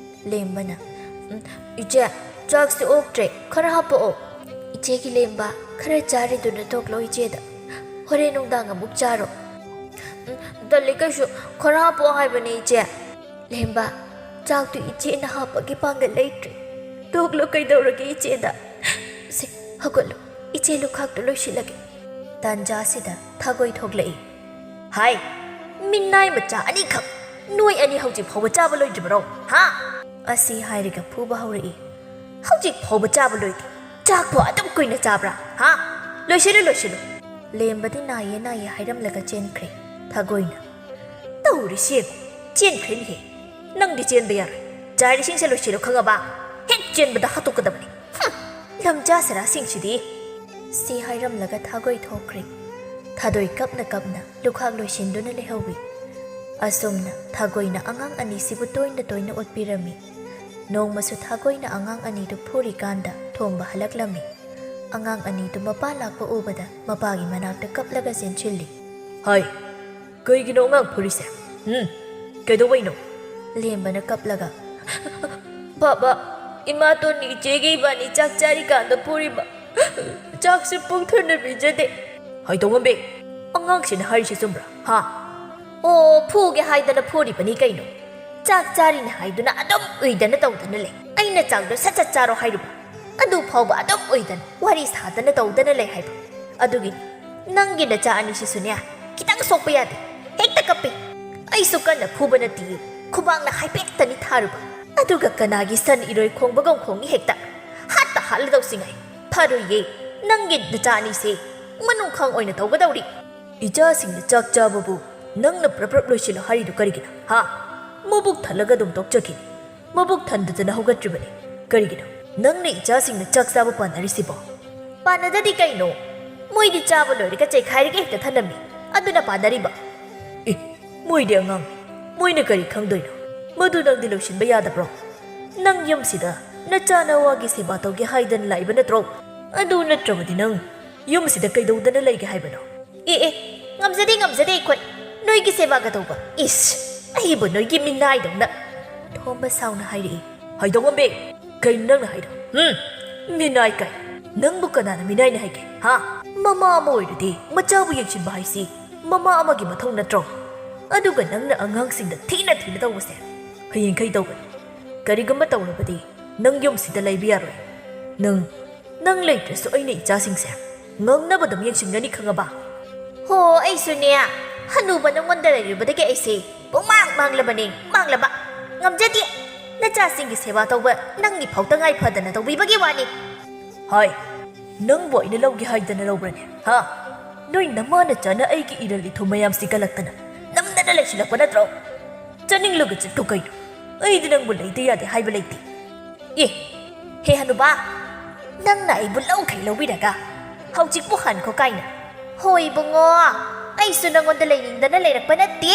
ꯂꯦꯝꯕꯅ, "ꯎꯝ, ꯏꯆꯦ, ꯆꯥꯛꯁꯤ ꯑꯣꯛꯇ꯭ꯔꯦ, ꯈꯔ ꯍꯥꯞꯄꯛꯑꯣ꯫" "ꯏꯆꯦꯒꯤ ꯂꯦꯝꯕ, ꯈꯔ ꯆꯥꯔꯤꯗꯨꯅ ꯇꯣꯛꯂꯣ ꯏꯆꯦꯗ꯫ ꯍꯣꯔꯦꯟ ꯅꯨꯡꯗꯥꯡ ꯑꯃꯨꯛ ꯆꯥꯔꯣ꯫" "ꯎꯝ, ꯇꯜꯂꯤ ꯀꯩꯁꯨ, ꯈꯔ ꯍꯥꯞꯄꯛꯑꯣ ꯍꯥꯏꯕꯅꯦ ꯏꯆꯦ꯫" "ꯂꯦꯝꯕ, ꯆꯥꯛꯇꯨ ꯏꯆꯦꯅ ꯍꯥꯞꯄꯒꯤ ꯄꯥꯡꯒꯜ ꯂꯩꯇ꯭ꯔꯦ꯫ ꯇꯣꯛꯂꯣ ꯀꯩꯗꯧꯔꯒꯦ ꯏꯆꯦꯗ꯫ ꯁꯦ, ꯍꯧꯒꯠꯂꯣ, ꯏꯆꯦ ꯂꯨꯈꯥꯛꯇꯨ ꯂꯣꯏꯁꯤꯜꯂꯒꯦ꯫" ꯇꯥꯟꯖꯥꯁꯤꯗ ꯊꯥꯒꯣꯏ ꯊꯣꯛꯂꯛꯏ꯫ "ꯍꯥꯏ, ꯃꯤꯅꯥꯏ ꯃꯆꯥ ꯑꯅꯤꯈꯛ, ꯅꯣꯏ ꯑꯅꯤ ꯍꯧꯖꯤꯛ ꯐꯥꯎꯕ ꯆꯥꯕ ꯂꯣꯏꯗ꯭ꯔꯤꯕꯔꯣ? ꯍꯥ?" ꯑꯁꯤ ꯍꯥꯏꯔꯒ ꯐꯨꯕ ꯍꯧꯔꯛꯏ꯫ "ꯍꯧꯖꯤꯛ ꯐꯥꯎꯕ ꯆꯥꯕ ꯂꯣꯏꯗꯦ꯫ ꯆꯥꯛꯄꯨ ꯑꯗꯨꯝ ꯀꯨꯏꯅ ꯆꯥꯕ꯭ꯔꯥ? ꯍꯥ? ꯂꯣꯏꯁꯤꯜꯂꯨ, ꯂꯣꯏꯁꯤꯜꯂꯨ꯫" ꯂꯦꯝꯕꯗꯤ ꯅꯥꯏꯌꯦ ꯅꯥꯏꯌꯦ ꯍꯥꯏꯔꯝꯂꯒ ꯆꯦꯟꯈ꯭ꯔꯦ꯫ ꯊꯥꯒꯣꯏꯅ, "ꯇꯧꯔꯤꯁꯤ ꯌꯦꯡꯉꯨ, ꯆꯦꯟꯈ꯭ꯔꯦꯅꯦꯍꯦ꯫ ꯅꯪꯗꯤ ꯆꯦꯟꯕ ꯌꯥꯔꯣꯏ꯫ ꯆꯥꯏꯔꯤꯁꯤꯡꯁꯦ ꯂꯣꯏꯁꯤꯜꯂꯨ ꯈꯪꯉꯕ? ꯍꯦꯛ ꯆꯦꯟꯕꯗ ꯍꯥꯠꯇꯣꯛꯀꯗꯕꯅꯤ꯫ ꯍꯨꯝ, ꯂꯝꯖꯥ ꯁꯔꯥꯁꯤꯡꯁꯤꯗꯤ꯫" ꯁꯤ ꯍꯥꯏꯔꯝꯂꯒ ꯊꯥꯒꯣꯏ ꯊꯣꯛꯈ꯭ꯔꯦ꯫ ꯊꯥꯗꯣꯏ ꯀꯞꯅ ꯀꯞꯅ ꯂꯨꯈꯥꯛ ꯂꯣꯏꯁꯤꯟꯗꯨꯅ ꯂꯩꯍꯧꯏ꯫ ꯑꯁꯨꯝꯅ ꯊꯥꯒꯣꯏꯅ ꯑꯉꯥꯡ ꯑꯅꯤꯁꯤꯕꯨ ꯇꯣꯏꯅ ꯇꯣꯏꯅ ꯑꯣꯠꯄꯤꯔꯝꯃꯤ꯫ ꯅꯣꯡꯃꯁꯨ ꯊꯥꯒꯣꯏꯅ ꯑꯉꯥꯡ ꯑꯅꯤꯗꯨ ꯐꯨꯔꯤꯀꯥꯟꯗ ꯊꯣꯡꯕ ꯍꯜꯂꯛꯂꯝꯃꯤ꯫ ꯑꯉꯥꯡ ꯑꯅꯤꯗꯨ ꯃꯄꯥ ꯂꯥꯛꯄ ꯎꯕꯗ ꯃꯄꯥꯒꯤ ꯃꯅꯥꯛꯇ ꯀꯞꯂꯒ ꯆꯦꯟꯁꯤꯜꯂꯤ꯫ "ꯍꯥꯏ, ꯀꯩꯒꯤꯅꯣ ꯑꯉꯥꯡ ꯐꯨꯔꯤꯁꯦ? ꯎꯝ? ꯀꯩꯗꯧꯕꯩꯅꯣ?" ꯂꯦꯝꯕꯅ ꯀꯞꯂꯒ, "ꯕꯥꯕꯥ, ꯏꯃꯥꯇꯣꯟꯅ ꯏꯆꯦꯒ ꯏꯕꯥꯅꯤ ꯆꯥꯛ ꯆꯥꯔꯤꯀꯥꯟꯗ ꯐꯨꯔꯤꯕ꯫ ꯆꯥꯛꯁꯨ ꯄꯨꯛ ꯊꯟꯅ ꯄꯤꯖꯗꯦ꯫" "ꯍꯥꯏꯗꯣꯉꯝꯕꯤ, ꯑꯉꯥꯡꯁꯤꯅ ꯍꯥꯏꯔꯤꯁꯤ ꯆꯨꯝꯕ꯭ꯔꯥ? ꯍꯥ?" "ꯑꯣ, ꯐꯨꯒꯦ ꯍꯥꯏꯗꯅ ꯐꯨꯔꯤꯕꯅꯤ ꯀꯩꯅꯣ꯫ ꯆꯥꯛ ꯆꯥꯔꯤꯅꯦ ꯍꯥꯏꯗꯨꯅ ꯑꯗꯨꯝ ꯎꯏꯗꯅ ꯇꯧꯗꯅ ꯂꯩ꯫ ꯑꯩꯅ ꯆꯥꯛꯗꯣ ꯁꯠ ꯁꯠ ꯆꯥꯔꯣ ꯍꯥꯏꯔꯨꯕ꯫ ꯑꯗꯨ ꯐꯥꯎꯕ ꯑꯗꯨꯝ ꯎꯏꯗꯅ ꯋꯥꯔꯤ ꯁꯥꯗꯅ ꯇꯧꯗꯅ ꯂꯩ ꯍꯥꯏꯕ꯫ ꯑꯗꯨꯒꯤꯅꯤ ꯅꯪꯒꯤ ꯅꯆꯥ ꯑꯅꯤꯁꯤꯁꯨꯅꯦ, ꯈꯤꯇꯪ ꯁꯣꯛꯄ ꯌꯥꯗꯦ, ꯍꯦꯛꯇ ꯀꯞꯄꯤ꯫ ꯑꯩꯁꯨ ꯀꯟꯅ ꯐꯨꯕ ꯅꯠꯇꯤꯌꯦ, ꯈꯨꯕꯥꯛꯅ ꯍꯥꯏꯐꯦꯠꯇꯅꯤ ꯊꯥꯔꯨꯕ꯫ ꯑꯗꯨꯒ ꯀꯅꯥꯒꯤ ꯁꯟ ꯏꯔꯣꯏ ꯈꯣꯡꯕꯒꯨꯝ ꯈꯣꯡꯉꯤ ꯍꯦꯛꯇ꯫ ꯍꯥꯠꯇ ꯍꯥꯠꯂꯗꯧꯁꯤꯉꯥꯏ꯫ ꯐꯔꯣꯏꯌꯦ, ꯅꯪꯒꯤ ꯅꯆꯥ ꯑꯅꯤꯁꯦ ꯃꯅꯨꯡ ꯈꯥꯡ ꯑꯣꯏꯅ ꯇꯧꯒꯗꯧꯔꯤ꯫" "ꯏꯆꯥꯁꯤꯡꯅ ꯆꯥꯛ ꯆꯥꯕꯕꯨ ꯅꯪꯅ ꯄ꯭ꯔꯞ ꯄ꯭ꯔꯞ ꯂꯣꯏꯁꯤꯜꯂꯣ ꯍꯥꯏꯔꯤꯗꯨ ꯀꯔꯤꯒꯤꯅꯣ? ꯍꯥ? ꯃꯕꯨꯛ ꯊꯜꯂꯒ ꯑꯗꯨꯝ ꯇꯣꯛꯆꯈꯤꯅꯤ꯫ ꯃꯕꯨꯛ ꯊꯟꯗꯗꯅ ꯍꯧꯒꯠꯇ꯭ꯔꯤꯕꯅꯤ꯫ ꯀꯔꯤꯒꯤꯅꯣ? ꯅꯪꯅ ꯏꯆꯥꯁꯤꯡꯅ ꯆꯥꯛ ꯆꯥꯕ ꯄꯥꯟꯅꯔꯤꯁꯤꯕꯣ?" "ꯄꯥꯟꯅꯗꯗꯤ ꯀꯩꯅꯣ? ꯃꯣꯏꯗꯤ ꯆꯥꯕ ꯂꯣꯏꯔꯒ ꯆꯩꯈꯥꯏꯔꯒ ꯍꯦꯛꯇ ꯊꯅꯝꯃꯤ꯫ ꯑꯗꯨꯅ ꯄꯥꯟꯅꯔꯤꯕ?" "ꯑꯦ, ꯃꯣꯏꯗꯤ ꯑꯉꯥꯡꯅꯤ꯫ ꯃꯣꯏꯅ ꯀꯔꯤ ꯈꯪꯗꯣꯏꯅꯣ? ꯃꯗꯨ ꯅꯪꯗꯤ ꯂꯣꯏꯁꯤꯟꯕ ꯌꯥꯗꯕ꯭ꯔꯣ? ꯅꯪ ꯌꯨꯝꯁꯤꯗ ꯅꯆꯥ ꯅꯋꯥꯒꯤ ꯁꯦꯕꯥ ꯇꯧꯒꯦ ꯍꯥꯏꯗꯅ ꯂꯥꯛꯏꯕ ꯅꯠꯇ꯭ꯔꯣ? ꯑꯗꯨ ꯅꯠꯇ꯭ꯔꯕꯗꯤ ꯅꯪ ꯌꯨꯝꯁꯤꯗ ꯀꯩꯗꯧꯗꯅ ꯂꯩꯒꯦ ꯍꯥꯏꯕꯅꯣ? ꯑꯦ ꯑꯦ, ꯉꯝꯖꯗꯦ, ꯉꯝꯖꯗꯦ ꯑꯩꯈꯣꯏ꯫ ꯅꯣꯏꯒꯤ ꯁꯦꯕꯥꯒ ꯇꯧꯕ? ꯏꯁ, ꯑꯩꯕꯨ ꯅꯣꯏꯒꯤ ꯃꯤꯅꯥꯏꯗꯧꯅ꯫ ꯊꯣꯝꯕ ꯁꯥꯎꯅ ꯍꯥꯏꯔꯛꯏ꯫ ꯍꯥꯏꯗꯣꯛꯉꯝꯕꯤ, ꯀꯩꯅꯣ ꯅꯪꯅ ꯍꯥꯏꯗꯣ? ꯎꯝ, ꯃꯤꯅꯥꯏ ꯀꯥꯏ? ꯅꯪꯕꯨ ꯀꯅꯥꯅ ꯃꯤꯅꯥꯏꯅ ꯍꯥꯏꯒꯦ? ꯍꯥ? ꯃꯃꯥ ꯑꯃ ꯑꯣꯏꯔꯗꯤ ꯃꯆꯥꯕꯨ ꯌꯦꯡꯁꯤꯟꯕ ꯍꯥꯏꯁꯤ ꯃꯃꯥ ꯑꯃꯒꯤ ꯃꯊꯧ ꯅꯠꯇ꯭ꯔꯣ? ꯑꯗꯨꯒ ꯅꯪꯅ ꯑꯉꯥꯡꯁꯤꯡꯗ ꯊꯤꯅ ꯊꯤꯅ ꯇꯧꯕꯁꯦ ꯍꯌꯦꯡꯈꯩ ꯇꯧꯒꯅꯤ꯫ ꯀꯔꯤꯒꯨꯝꯕ ꯇꯧꯔꯕꯗꯤ ꯅꯪ ꯌꯨꯝꯁꯤꯗ ꯂꯩꯕ ꯌꯥꯔꯣꯏ꯫ ꯅꯪ, ꯅꯪ ꯂꯩꯇ꯭ꯔꯁꯨ ꯑꯩꯅ ꯏꯆꯥꯁꯤꯡꯁꯦ ꯉꯝꯅꯕ ꯑꯗꯨꯝ ꯌꯦꯡꯁꯤꯟꯒꯅꯤ, ꯈꯪꯉꯕ? ꯍꯣ, ꯑꯩꯁꯨꯅꯦ, ꯍꯅꯨꯕ ꯅꯪꯉꯣꯟꯗ ꯂꯩꯔꯨꯕꯗꯒꯤ ꯑꯩꯁꯦ ꯄꯨꯡꯃꯥꯡ ꯃꯥꯡꯂꯕꯅꯦ, ꯃꯥꯡꯂꯕ꯫ ꯉꯝꯖꯗꯦ꯫ ꯅꯆꯥꯁꯤꯡꯒꯤ ꯁꯦꯕꯥ ꯇꯧꯕ ꯅꯪꯒꯤ ꯐꯥꯎ ꯇꯉꯥꯏ ꯐꯗꯅ ꯇꯧꯕꯤꯕꯒꯤ ꯋꯥꯅꯤ꯫ ꯍꯥꯏ, ꯅꯪꯕꯨ ꯑꯩꯅ ꯂꯧꯒꯦ ꯍꯥꯏꯗꯅ ꯂꯧꯕ꯭ꯔꯅꯦ? ꯍꯥ? ꯅꯣꯏ ꯅꯃꯥ ꯅꯆꯥꯅ ꯑꯩꯒꯤ ꯏꯔꯜ ꯏꯊꯨꯝ ꯃꯌꯥꯝꯁꯤ ꯀꯜꯂꯛꯇꯅ ꯅꯝꯗꯅ ꯂꯩꯁꯤꯜꯂꯛꯄ ꯅꯠꯇ꯭ꯔꯣ? ꯆꯠꯅꯤꯡꯂꯒ ꯆꯠꯇꯣ ꯀꯩꯅꯣ? ꯑꯩꯗꯤ ꯅꯪꯕꯨ ꯂꯩꯇ ꯌꯥꯗꯦ ꯍꯥꯏꯕ ꯂꯩꯇꯦ꯫ ꯑꯦ, ꯍꯦ ꯍꯅꯨꯕꯥ, ꯅꯪꯅ ꯑꯩꯕꯨ ꯂꯧꯈꯩ ꯂꯧꯕꯤꯔꯒ ꯍꯧꯖꯤꯛꯄꯨ ꯍꯟꯈꯣ ꯀꯥꯏꯅ? ꯍꯣꯏ ꯏꯕꯨꯡꯉꯣ, ꯑꯩꯁꯨ ꯅꯪꯉꯣꯟꯗ ꯂꯩꯅꯤꯡꯗꯅ ꯂꯩꯔꯛꯄ ꯅꯠꯇꯦ꯫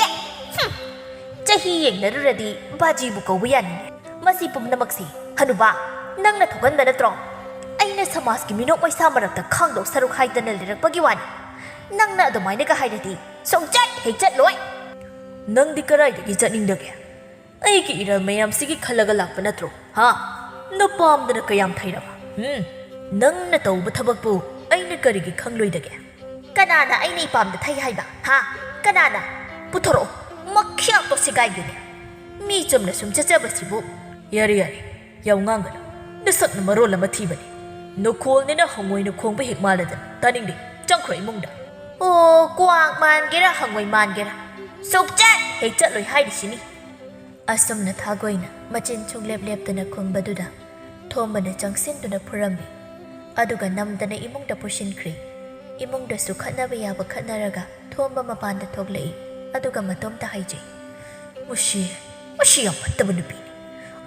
ꯍꯨꯝ, ꯆꯍꯤ ꯌꯦꯡꯅꯔꯨꯔꯗꯤ ꯕꯥꯖꯤꯕꯨ ꯀꯧꯕ ꯌꯥꯅꯤꯡꯉꯦ꯫ ꯃꯁꯤ ꯄꯨꯝꯅꯃꯛꯁꯤ, ꯍꯅꯨꯕꯥ, ꯅꯪꯅ ꯊꯣꯛꯍꯟꯕ ꯅꯠꯇ꯭ꯔꯣ? ꯑꯩꯅ ꯁꯃꯥꯖꯀꯤ ꯃꯤꯅꯣꯛ ꯃꯩꯁꯥ ꯃꯔꯛꯇ ꯈꯥꯡꯗꯧ ꯁꯔꯨꯛ ꯍꯥꯏꯗꯅ ꯂꯩꯔꯛꯄꯒꯤ ꯋꯥꯅꯤ꯫ ꯅꯪꯅ ꯑꯗꯨꯃꯥꯏꯅꯒ ꯍꯥꯏꯔꯗꯤ ꯁꯨꯡꯆꯠ ꯍꯦꯛ ꯆꯠꯂꯣꯏ꯫ ꯅꯪꯗꯤ ꯀꯗꯥꯏꯗꯒꯤ ꯆꯠꯅꯤꯡꯗꯒꯦ? ꯑꯩꯒꯤ ꯏꯔꯜ ꯃꯌꯥꯝꯁꯤꯒꯤ ꯈꯜꯂꯒ ꯂꯥꯛꯄ ꯅꯠꯇ꯭ꯔꯣ? ꯍꯥ? ꯅꯄꯥꯝꯗꯅ ꯀꯌꯥꯝ ꯊꯩꯔꯕ? ꯎꯝ? ꯅꯪꯅ ꯇꯧꯕ ꯊꯕꯛꯄꯨ ꯑꯩꯅ ꯀꯔꯤꯒꯤ ꯈꯪꯂꯣꯏꯗꯒꯦ? ꯀꯅꯥꯅ ꯑꯩꯅ ꯏꯄꯥꯝꯗ ꯊꯩ ꯍꯥꯏꯕ? ꯍꯥ? ꯀꯅꯥꯅ? ꯄꯨꯊꯣꯔꯛꯑꯣ, ꯃꯈ꯭ꯌꯥꯞꯇꯣ ꯁꯦꯒꯥꯏꯒꯦꯅꯦ꯫ ꯃꯤ ꯆꯨꯝꯅ ꯁꯨꯝ ꯆꯠꯆꯕꯁꯤꯕꯨ꯫ ꯌꯥꯔꯦ, ꯌꯥꯔꯦ, ꯌꯥꯝ ꯉꯥꯡꯒꯅꯨ꯫ ꯅꯁꯛꯅ ꯃꯔꯣꯜ ꯑꯃ ꯊꯤꯕꯅꯤ꯫ ꯅꯈꯣꯜꯅꯤꯅ ꯍꯪꯉꯣꯏꯅ ꯈꯣꯡꯕ ꯍꯦꯛ ꯃꯥꯜꯂꯗꯅ꯫ ꯇꯥꯅꯤꯡꯗꯦ꯫ ꯆꯪꯈ꯭ꯔꯣ ꯏꯃꯨꯡꯗ꯫ ꯑꯣ, ꯀ꯭ꯋꯥꯛ ꯃꯥꯟꯒꯦꯔꯥ ꯍꯪꯉꯣꯏ ꯃꯥꯟꯒꯦꯔꯥ, ꯁꯨꯛꯆꯠ ꯍꯦꯛ ꯆꯠꯂꯣꯏ ꯍꯥꯏꯔꯤꯁꯤꯅꯤ꯫ ꯑꯁꯨꯝꯅ ꯊꯥꯒꯣꯏꯅ ꯃꯆꯤꯟ ꯁꯨꯡꯂꯦꯞ ꯂꯦꯞꯇꯅ ꯈꯨꯝꯕꯗꯨꯗ ꯊꯣꯝꯕꯅ ꯆꯪꯁꯤꯟꯗꯨꯅ ꯐꯨꯔꯝꯃꯤ꯫ ꯑꯗꯨꯒ ꯅꯝꯗꯅ ꯏꯃꯨꯡꯗ ꯄꯨꯁꯤꯟꯈ꯭ꯔꯦ꯫ ꯏꯃꯨꯡꯗꯁꯨ ꯈꯠꯅꯕ ꯌꯥꯕ ꯈꯠꯅꯔꯒ ꯊꯣꯝꯕ ꯃꯄꯥꯟꯗ ꯊꯣꯛꯂꯛꯏ꯫ ꯑꯗꯨꯒ ꯃꯇꯣꯝꯇ ꯍꯥꯏꯖꯩ, "ꯃꯁꯤ, ꯃꯁꯤ ꯌꯥꯝ ꯐꯠꯇꯕ ꯅꯨꯄꯤꯅꯤ꯫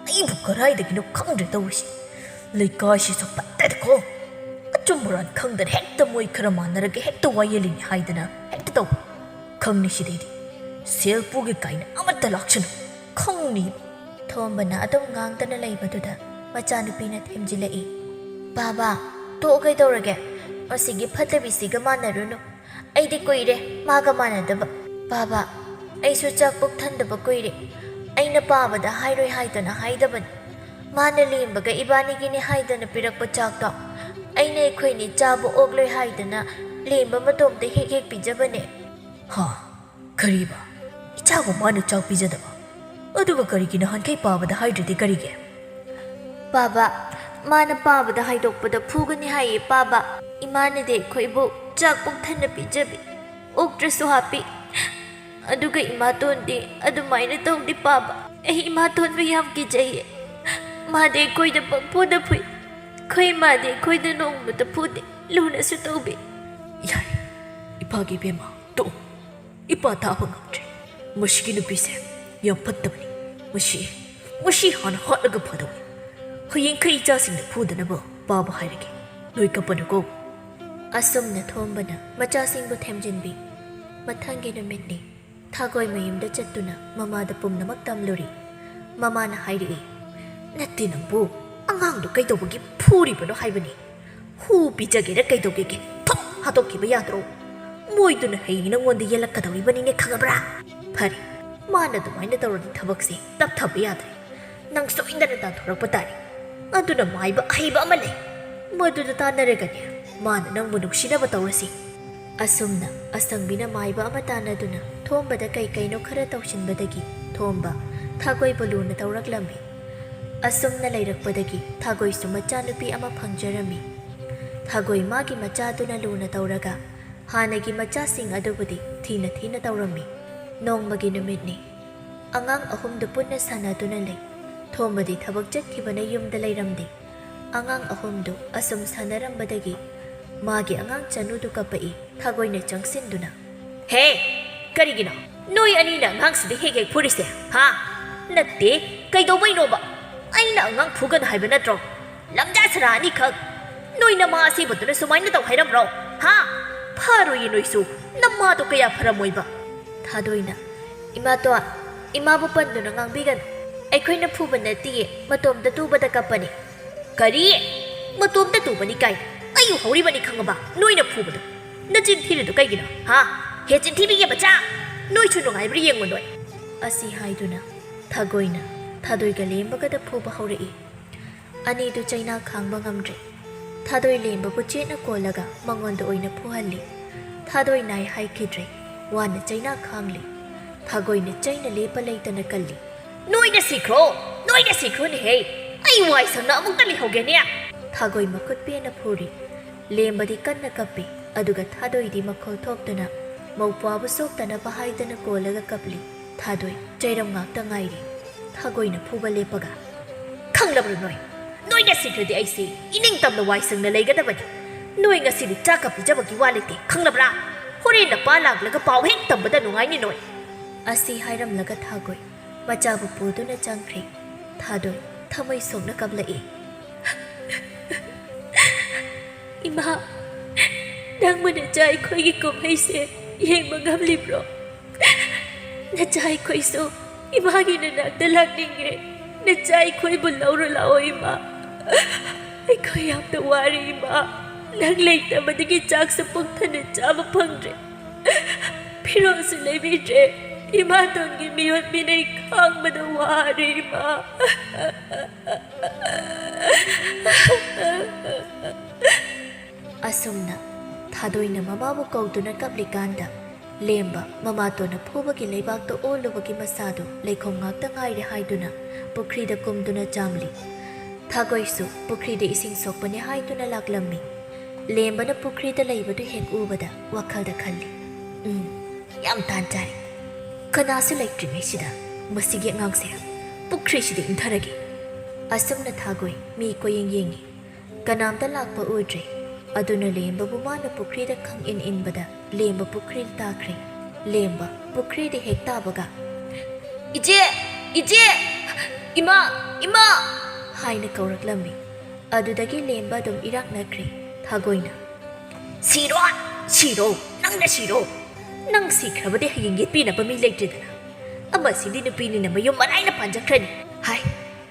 ꯑꯩꯕꯨ ꯀꯗꯥꯏꯗꯒꯤꯅꯣ ꯈꯪꯗ꯭ꯔꯦ ꯇꯧꯔꯤꯁꯤ꯫ ꯂꯩꯀꯥꯏꯁꯤꯁꯨ ꯐꯠꯇꯦꯗꯀꯣ꯫ ꯑꯆꯨꯝ ꯑꯔꯥꯟ ꯈꯪꯗꯅ ꯍꯦꯛꯇ ꯃꯣꯏ ꯈꯔ ꯃꯥꯟꯅꯔꯒ ꯍꯦꯛꯇ ꯋꯥꯌꯦꯜꯂꯤꯅꯤ ꯍꯥꯏꯗꯅ ꯍꯦꯛꯇ ꯇꯧꯕ꯫ ꯈꯪꯅꯤ ꯁꯤꯗꯩꯗꯤ꯫ ꯁꯦꯜ ꯄꯨꯒꯦ ꯀꯥꯏꯅ ꯑꯃꯠꯇ ꯂꯥꯛꯁꯅꯨ, ꯈꯪꯅꯤꯕ꯫ ꯊꯣꯝꯕꯅ ꯑꯗꯨꯝ ꯉꯥꯡꯗꯅ ꯂꯩꯕꯗꯨꯗ ꯃꯆꯥꯅꯨꯄꯤꯅ ꯊꯦꯝꯖꯤꯜꯂꯛꯏ꯫ "ꯕꯥꯕꯥ, ꯇꯣꯛꯑꯣ, ꯀꯩꯗꯧꯔꯒꯦ? ꯃꯁꯤꯒꯤ ꯐꯠꯇꯕꯤꯁꯤꯒ ꯃꯥꯟꯅꯔꯨꯅꯨ꯫ ꯑꯩꯗꯤ ꯀꯨꯏꯔꯦ ꯃꯥꯒ ꯃꯥꯟꯅꯗꯕ꯫ ꯕꯥꯕꯥ, ꯑꯩꯁꯨ ꯆꯥꯛ ꯄꯨꯛ ꯊꯟꯗꯕ ꯀꯨꯏꯔꯦ꯫ ꯑꯩꯅ ꯄꯥꯕꯗ ꯍꯥꯏꯔꯣꯏ ꯍꯥꯏꯗꯅ ꯍꯥꯏꯗꯕꯅꯤ꯫ ꯃꯥꯅ ꯂꯦꯝꯕꯒ ꯏꯕꯥꯅꯤꯒꯤꯅꯤ ꯍꯥꯏꯗꯅ ꯄꯤꯔꯛꯄ ꯆꯥꯛꯇꯣ ꯑꯩꯅ ꯑꯩꯈꯣꯏꯅꯤ ꯆꯥꯕ ꯑꯣꯛꯂꯣꯏ ꯍꯥꯏꯗꯅ ꯂꯦꯝꯕ ꯃꯇꯣꯝꯇ ꯍꯦꯛ ꯍꯦꯛ ꯄꯤꯖꯕꯅꯦ꯫" "ꯍꯥ? ꯀꯔꯤꯕ? ꯏꯆꯥꯕꯨ ꯃꯥꯅ ꯆꯥꯛ ꯄꯤꯖꯗꯕ? ꯑꯗꯨꯒ ꯀꯔꯤꯒꯤ ꯅꯍꯥꯟꯈꯩ ꯄꯥꯕꯗ ꯍꯥꯏꯗ꯭ꯔꯤꯗꯤ ꯀꯔꯤꯒꯤ?" "ꯕꯥꯕꯥ, ꯃꯥꯅ ꯄꯥꯕꯗ ꯍꯥꯏꯗꯣꯛꯄꯗ ꯐꯨꯒꯅꯤ ꯍꯥꯏꯌꯦ ꯄꯥꯕ꯫ ꯏꯃꯥꯅꯗꯤ ꯑꯩꯈꯣꯏꯕꯨ ꯆꯥꯛ ꯄꯨꯛ ꯊꯟꯅ ꯄꯤꯖꯕꯤ, ꯑꯣꯛꯇ꯭ꯔꯁꯨ ꯍꯥꯞꯄꯤ꯫ ꯑꯗꯨꯒ ꯏꯃꯥꯇꯣꯟꯗꯤ ꯑꯗꯨꯃꯥꯏꯅ ꯇꯧꯗꯦ ꯄꯥꯕ꯫ ꯑꯩ ꯏꯃꯥꯇꯣꯟꯕꯨ ꯌꯥꯝ ꯀꯤꯖꯩꯌꯦ꯫ ꯃꯥꯗꯤ ꯑꯩꯈꯣꯏꯗ ꯄꯪꯐꯨꯗ ꯐꯨꯏ꯫ ꯑꯩꯈꯣꯏ ꯏꯃꯥꯗꯤ ꯑꯩꯈꯣꯏꯗ ꯅꯣꯡꯃꯇ ꯐꯨꯗꯦ, ꯂꯨꯅꯁꯨ ꯇꯧꯕꯤ꯫" "ꯌꯥꯔꯦ, ꯏꯄꯥꯒꯤ ꯏꯕꯦꯝꯃ, ꯇꯣꯛꯑꯣ꯫ ꯏꯄꯥ ꯇꯥꯕ ꯉꯝꯗ꯭ꯔꯦ꯫ ꯃꯁꯤꯒꯤ ꯅꯨꯄꯤꯁꯦ ꯌꯥꯝ ꯐꯠꯇꯕꯅꯤ꯫ ꯃꯁꯤ, ꯃꯁꯤ ꯍꯥꯟꯅ ꯍꯥꯠꯂꯒ ꯐꯗꯧꯅꯤ꯫ ꯍꯌꯦꯡꯈꯩ ꯏꯆꯥꯁꯤꯡꯗ ꯐꯨꯗꯅꯕ ꯄꯥꯕ ꯍꯥꯏꯔꯒꯦ꯫ ꯅꯣꯏ ꯀꯞꯄꯅꯨꯀꯣ꯫" ꯑꯁꯨꯝꯅ ꯊꯣꯝꯕꯅ ꯃꯆꯥꯁꯤꯡꯕꯨ ꯊꯦꯝꯖꯤꯟꯕꯤ꯫ ꯃꯊꯪꯒꯤ ꯅꯨꯃꯤꯠꯅꯤ꯫ ꯊꯥꯒꯣꯏ ꯃꯌꯨꯝꯗ ꯆꯠꯇꯨꯅ ꯃꯃꯥꯗ ꯄꯨꯝꯅꯃꯛ ꯇꯝꯂꯨꯔꯤ꯫ ꯃꯃꯥꯅ ꯍꯥꯏꯔꯛꯏ, "ꯅꯠꯇꯦ ꯅꯪꯕꯨ, ꯑꯉꯥꯡꯗꯣ ꯀꯩꯗꯧꯕꯒꯤ ꯐꯨꯔꯤꯕꯅꯣ ꯍꯥꯏꯕꯅꯤ꯫ ꯍꯨ ꯄꯤꯖꯒꯦꯔꯥ ꯀꯩꯗꯧꯒꯦꯒꯦ, ꯊꯣꯛ ꯍꯥꯠꯇꯣꯛꯈꯤꯕ ꯌꯥꯗ꯭ꯔꯣ? ꯃꯣꯏꯗꯨꯅ ꯍꯌꯦꯡ ꯅꯪꯉꯣꯟꯗ ꯌꯦꯜꯂꯛꯀꯗꯧꯔꯤꯕꯅꯤꯅꯦ, ꯈꯪꯉꯕ꯭ꯔꯥ? ꯐꯔꯦ, ꯃꯥꯅ ꯑꯗꯨꯃꯥꯏꯅ ꯇꯧꯔꯗꯤ ꯊꯕꯛꯁꯦ ꯇꯞꯊꯕ ꯌꯥꯗ꯭ꯔꯦ꯫ ꯅꯪ ꯁꯣꯏꯗꯅ ꯇꯥꯟꯊꯣꯔꯛꯄ ꯇꯥꯔꯦ꯫ ꯑꯗꯨꯅ ꯃꯥꯏꯕ ꯑꯍꯩꯕ ꯑꯃ ꯂꯩ, ꯃꯗꯨꯗ ꯇꯥꯟꯅꯔꯒꯅꯦ ꯃꯥꯅ ꯅꯪꯕꯨ ꯅꯨꯡꯁꯤꯅꯕ ꯇꯧꯔꯁꯤ꯫" ꯑꯁꯨꯝꯅ ꯑꯁꯪꯕꯤꯅ ꯃꯥꯏꯕ ꯑꯃ ꯇꯥꯟꯅꯗꯨꯅ ꯊꯣꯝꯕꯗ ꯀꯩ ꯀꯩꯅꯣ ꯈꯔ ꯇꯧꯁꯤꯟꯕꯗꯒꯤ ꯊꯣꯝꯕ ꯊꯥꯒꯣꯏꯕꯨ ꯂꯨꯅ ꯇꯧꯔꯛꯂꯝꯃꯤ꯫ ꯑꯁꯨꯝꯅ ꯂꯩꯔꯛꯄꯗꯒꯤ ꯊꯥꯒꯣꯏꯁꯨ ꯃꯆꯥꯅꯨꯄꯤ ꯑꯃ ꯐꯪꯖꯔꯝꯃꯤ꯫ ꯊꯥꯒꯣꯏ ꯃꯥꯒꯤ ꯃꯆꯥꯗꯨꯅ ꯂꯨꯅ ꯇꯧꯔꯒ ꯍꯥꯟꯅꯒꯤ ꯃꯆꯥꯁꯤꯡ ꯑꯗꯨꯕꯨꯗꯤ ꯊꯤꯅ ꯊꯤꯅ ꯇꯧꯔꯝꯃꯤ꯫ ꯅꯣꯡꯃꯒꯤ ꯅꯨꯃꯤꯠꯅꯤ꯫ ꯑꯉꯥꯡ ꯑꯍꯨꯝꯗꯨ ꯄꯨꯟꯅ ꯁꯥꯟꯅꯗꯨꯅ ꯂꯩ꯫ ꯊꯣꯝꯕꯗꯤ ꯊꯕꯛ ꯆꯠꯈꯤꯕꯅ ꯌꯨꯝꯗ ꯂꯩꯔꯝꯗꯦ꯫ ꯑꯉꯥꯡ ꯑꯍꯨꯝꯗꯨ ꯑꯁꯨꯝ ꯁꯥꯟꯅꯔꯝꯕꯗꯒꯤ ꯃꯥꯒꯤ ꯑꯉꯥꯡ ꯆꯅꯨꯗꯨ ꯀꯞꯄꯛꯏ꯫ ꯊꯥꯒꯣꯏꯅ ꯆꯪꯁꯤꯟꯗꯨꯅ, "ꯍꯦ, ꯀꯔꯤꯒꯤꯅꯣ ꯅꯣꯏ ꯑꯅꯤꯅ ꯑꯉꯥꯡꯁꯤꯗ ꯍꯦꯛ ꯍꯦꯛ ꯐꯨꯔꯤꯁꯦ, ꯍꯥ? ꯅꯠꯇꯦ, ꯀꯩꯗꯧꯕꯩꯅꯣꯕ? ꯑꯩꯅ ꯑꯉꯥꯡ ꯐꯨꯒꯅꯨ ꯍꯥꯏꯕ ꯅꯠꯇ꯭ꯔꯣ? ꯂꯝꯖꯥ ꯁꯔꯥ ꯑꯅꯤꯈꯛ! ꯅꯣꯏ ꯅꯃꯥ ꯑꯁꯤꯕꯗꯨꯅ ꯁꯨꯃꯥꯏꯅ ꯇꯧ ꯍꯥꯏꯔꯝꯕ꯭ꯔꯣ? ꯍꯥ? ꯐꯔꯣꯏꯌꯦ ꯅꯣꯏꯁꯨ, ꯅꯃꯥꯗꯣ ꯀꯌꯥ ꯐꯔꯝꯃꯣꯏꯕ꯫" ꯊꯥꯗꯣꯏꯅ ꯏꯃꯥꯇꯣꯟ, ꯏꯃꯥꯕꯨ ꯄꯟꯗꯨꯅ ꯉꯥꯡꯕꯤꯒꯅꯨ꯫ ꯑꯩꯈꯣꯏꯅ ꯐꯨꯕ ꯅꯠꯇꯤꯌꯦ, ꯃꯇꯣꯝꯇ ꯇꯨꯕꯗ ꯀꯞꯄꯅꯤ꯫ ꯀꯔꯤ? ꯃꯇꯣꯝꯇ ꯇꯨꯕꯅꯤ ꯀꯥꯏ? ꯑꯩ ꯎꯍꯧꯔꯤꯕꯅꯤ ꯈꯪꯉꯕ? ꯅꯣꯏꯅ ꯐꯨꯕꯗꯣ꯫ ꯅꯆꯤꯟ ꯊꯤꯔꯤꯗꯨ ꯀꯩꯒꯤꯅꯣ? ꯍꯥ? ꯍꯦ ꯆꯤꯟꯊꯤꯕꯤꯒꯤ ꯃꯆꯥ! ꯅꯣꯏꯁꯨ ꯅꯨꯡꯉꯥꯏꯕ꯭ꯔꯥ ꯌꯦꯡꯉꯨ ꯅꯣꯏ꯫ ꯑꯁꯤ ꯍꯥꯏꯗꯨꯅ ꯊꯥꯒꯣꯏꯅ ꯊꯥꯗꯣꯏꯒ ꯂꯦꯝꯕꯒꯗ ꯐꯨꯕ ꯍꯧꯔꯛꯏ꯫ ꯑꯅꯤꯗꯨ ꯆꯩꯅꯥ ꯈꯥꯡꯕ ꯉꯝꯗ꯭ꯔꯦ꯫ ꯊꯥꯗꯣꯏ ꯂꯦꯝꯕꯕꯨ ꯆꯦꯠꯅ ꯀꯣꯜꯂꯒ ꯃꯉꯣꯟꯗ ꯑꯣꯏꯅ ꯐꯨꯍꯜꯂꯤ꯫ ꯊꯥꯗꯣꯏ ꯅꯥꯏ ꯍꯥꯏꯈꯤꯗ꯭ꯔꯦ꯫ ꯋꯥꯅ ꯆꯩꯅꯥ ꯈꯥꯡꯂꯤ꯫ ꯊꯥꯒꯣꯏꯅ ꯆꯩꯅ ꯂꯦꯞꯄ ꯂꯩꯇꯅ ꯀꯜꯂꯤ꯫ ꯅꯣꯏꯅ ꯁꯤꯈ꯭ꯔꯣ! ꯅꯣꯏꯅ ꯁꯤꯈ꯭ꯔꯣꯅꯦꯍꯦ! ꯑꯩ ꯋꯥꯏ ꯁꯪꯅ ꯑꯃꯨꯛꯇ ꯂꯩꯍꯧꯒꯦꯅꯦ! ꯊꯥꯒꯣꯏ ꯃꯈꯨꯠ ꯄꯦꯟꯅ ꯐꯨꯔꯤ꯫ ꯂꯦꯝꯕꯗꯤ ꯀꯟꯅ ꯀꯞꯄꯤ, ꯑꯗꯨꯒ ꯊꯥꯗꯣꯏꯗꯤ ꯃꯈꯣꯜ ꯊꯣꯛꯇꯨꯅ ꯃꯧꯄ꯭ꯋꯥꯕꯨ ꯁꯣꯛꯇꯅꯕ ꯍꯥꯏꯗꯅ ꯀꯣꯜꯂꯒ ꯀꯞꯂꯤ꯫ ꯊꯥꯗꯣꯏ ꯆꯩꯔꯝ ꯉꯥꯛꯇ ꯉꯥꯏꯔꯤ꯫ ꯊꯥꯒꯣꯏꯅ ꯐꯨꯕ ꯂꯦꯞꯄꯒ, "ꯈꯪꯂꯕ꯭ꯔꯥ ꯅꯣꯏ? ꯅꯣꯏꯅ ꯁꯤꯈ꯭ꯔꯗꯤ ꯑꯩꯁꯤ ꯏꯅꯤꯡ ꯇꯝꯅ ꯋꯥꯏ ꯁꯪꯅ ꯂꯩꯒꯗꯕꯅꯤ꯫ ꯅꯣꯏ ꯉꯁꯤꯗꯤ ꯆꯥꯛꯀ ꯄꯤꯖꯕꯒꯤ ꯋꯥ ꯂꯩꯇꯦ, ꯈꯪꯂꯕ꯭ꯔꯥ? ꯍꯣꯔꯦꯟ ꯅꯄꯥ ꯂꯥꯛꯂꯒ ꯄꯥꯎ ꯍꯦꯛ ꯇꯝꯕꯗ ꯅꯨꯡꯉꯥꯏꯅꯤ ꯅꯣꯏ"꯫ ꯑꯁꯤ ꯍꯥꯏꯔꯝꯂꯒ ꯊꯥꯒꯣꯏ ꯃꯆꯥꯕꯨ ꯄꯨꯗꯨꯅ ꯆꯪꯈ꯭ꯔꯦ꯫ ꯊꯥꯗꯣꯏ ꯊꯃꯣꯏ ꯁꯣꯛꯅ ꯀꯞꯂꯛꯏ꯫ "ꯏꯃꯥ, ꯅꯪꯕꯨ ꯅꯆꯥ ꯑꯩꯈꯣꯏꯒꯤ ꯀꯨꯝꯍꯩꯁꯦ ꯌꯦꯡꯕ ꯉꯝꯂꯤꯕ꯭ꯔꯣ? ꯅꯆꯥ ꯑꯩꯈꯣꯏꯁꯨ ꯏꯃꯥꯒꯤ ꯅꯅꯥꯛꯇ ꯂꯥꯛꯅꯤꯡꯉꯦ꯫ ꯅꯆꯥ ꯑꯩꯈꯣꯏꯕꯨ ꯂꯧꯔꯨ ꯂꯥꯛꯑꯣ ꯏꯃꯥ꯫ ꯑꯩꯈꯣꯏ ꯌꯥꯝꯅ ꯋꯥꯔꯦ ꯏꯃꯥ꯫ ꯅꯪ ꯂꯩꯇꯕꯗꯒꯤ ꯆꯥꯛꯁꯨ ꯄꯨꯛ ꯊꯟꯅ ꯆꯥꯕ ꯐꯪꯗ꯭ꯔꯦ꯫ ꯐꯤꯔꯣꯜꯁꯨ ꯂꯩꯕꯤꯗ꯭ꯔꯦ꯫ ꯏꯃꯥꯇꯣꯟꯒꯤ ꯃꯤꯑꯣꯠ ꯃꯤꯅꯩ ꯈꯥꯡꯕꯗ ꯋꯥꯔꯦ ꯏꯃꯥ"꯫ ꯑꯁꯨꯝꯅ ꯊꯥꯗꯣꯏꯅ ꯃꯃꯥꯕꯨ ꯀꯧꯗꯨꯅ ꯀꯞꯂꯤꯀꯥꯟꯗ, ꯂꯦꯝꯕ ꯃꯃꯥꯇꯣꯟꯅ ꯐꯨꯕꯒꯤ ꯂꯩꯕꯥꯛꯇ ꯑꯣꯜꯂꯨꯕꯒꯤ ꯃꯁꯥꯗꯨ ꯂꯩꯈꯣꯝ ꯉꯥꯛꯇ ꯉꯥꯏꯔꯦ ꯍꯥꯏꯗꯨꯅ ꯄꯨꯈ꯭ꯔꯤꯗ ꯀꯨꯝꯗꯨꯅ ꯆꯥꯝꯂꯤ꯫ ꯊꯥꯒꯣꯏꯁꯨ ꯄꯨꯈ꯭ꯔꯤꯗ ꯏꯁꯤꯡ ꯁꯣꯛꯄꯅꯦ ꯍꯥꯏꯗꯨꯅ ꯂꯥꯛꯂꯝꯃꯤ꯫ ꯂꯦꯝꯕꯅ ꯄꯨꯈ꯭ꯔꯤꯗ ꯂꯩꯕꯗꯨ ꯍꯦꯛ ꯎꯕꯗ ꯋꯥꯈꯜꯗ ꯈꯜꯂꯤ, "ꯎꯝ, ꯌꯥꯝ ꯇꯥꯟ ꯆꯥꯔꯦ꯫ ꯀꯅꯥꯁꯨ ꯂꯩꯇ꯭ꯔꯤꯉꯩꯁꯤꯗ ꯃꯁꯤꯒꯤ ꯑꯉꯥꯡꯁꯦ ꯄꯨꯈ꯭ꯔꯤꯁꯤꯗ ꯏꯟꯊꯔꯒꯦ"꯫ ꯑꯁꯨꯝꯅ ꯊꯥꯒꯣꯏ ꯃꯤ ꯀꯣꯏꯌꯦꯡ ꯌꯦꯡꯉꯤ꯫ ꯀꯅꯥꯝꯇ ꯂꯥꯛꯄ ꯎꯗ꯭ꯔꯦ꯫ ꯑꯗꯨꯅ ꯂꯦꯝꯕꯕꯨ ꯃꯥꯅ ꯄꯨꯈ꯭ꯔꯤꯗ ꯈꯪ ꯏꯟ ꯏꯟꯕꯗ ꯂꯦꯝꯕ ꯄꯨꯈ꯭ꯔꯤꯗ ꯇꯥꯈ꯭ꯔꯦ꯫ ꯂꯦꯝꯕ ꯄꯨꯈ꯭ꯔꯤꯗ ꯍꯦꯛ ꯇꯥꯕꯒ, "ꯏꯆꯦ! ꯏꯆꯦ! ꯏꯃꯥ! ꯏꯃꯥ!" ꯍꯥꯏꯅ ꯀꯧꯔꯛꯂꯝꯃꯤ꯫ ꯑꯗꯨꯗꯒꯤ ꯂꯦꯝꯕ ꯑꯗꯨꯝ ꯏꯔꯥꯛꯅꯈ꯭ꯔꯦ꯫ ꯊꯥꯒꯣꯏꯅ, "ꯁꯤꯔꯣ! ꯁꯤꯔꯣ! ꯅꯪꯅ ꯁꯤꯔꯣ! ꯅꯪ ꯁꯤꯈ꯭ꯔꯕꯗꯤ ꯍꯌꯦꯡ ꯌꯦꯠꯄꯤꯅꯕ ꯃꯤ ꯂꯩꯇ꯭ꯔꯦꯗꯅ꯫ ꯑꯃꯁꯤꯗꯤ ꯅꯨꯄꯤꯅꯤꯅ ꯃꯌꯨꯝ ꯃꯔꯥꯏꯅ ꯄꯥꯟꯖꯈ꯭ꯔꯅꯤ꯫ ꯍꯥꯏ,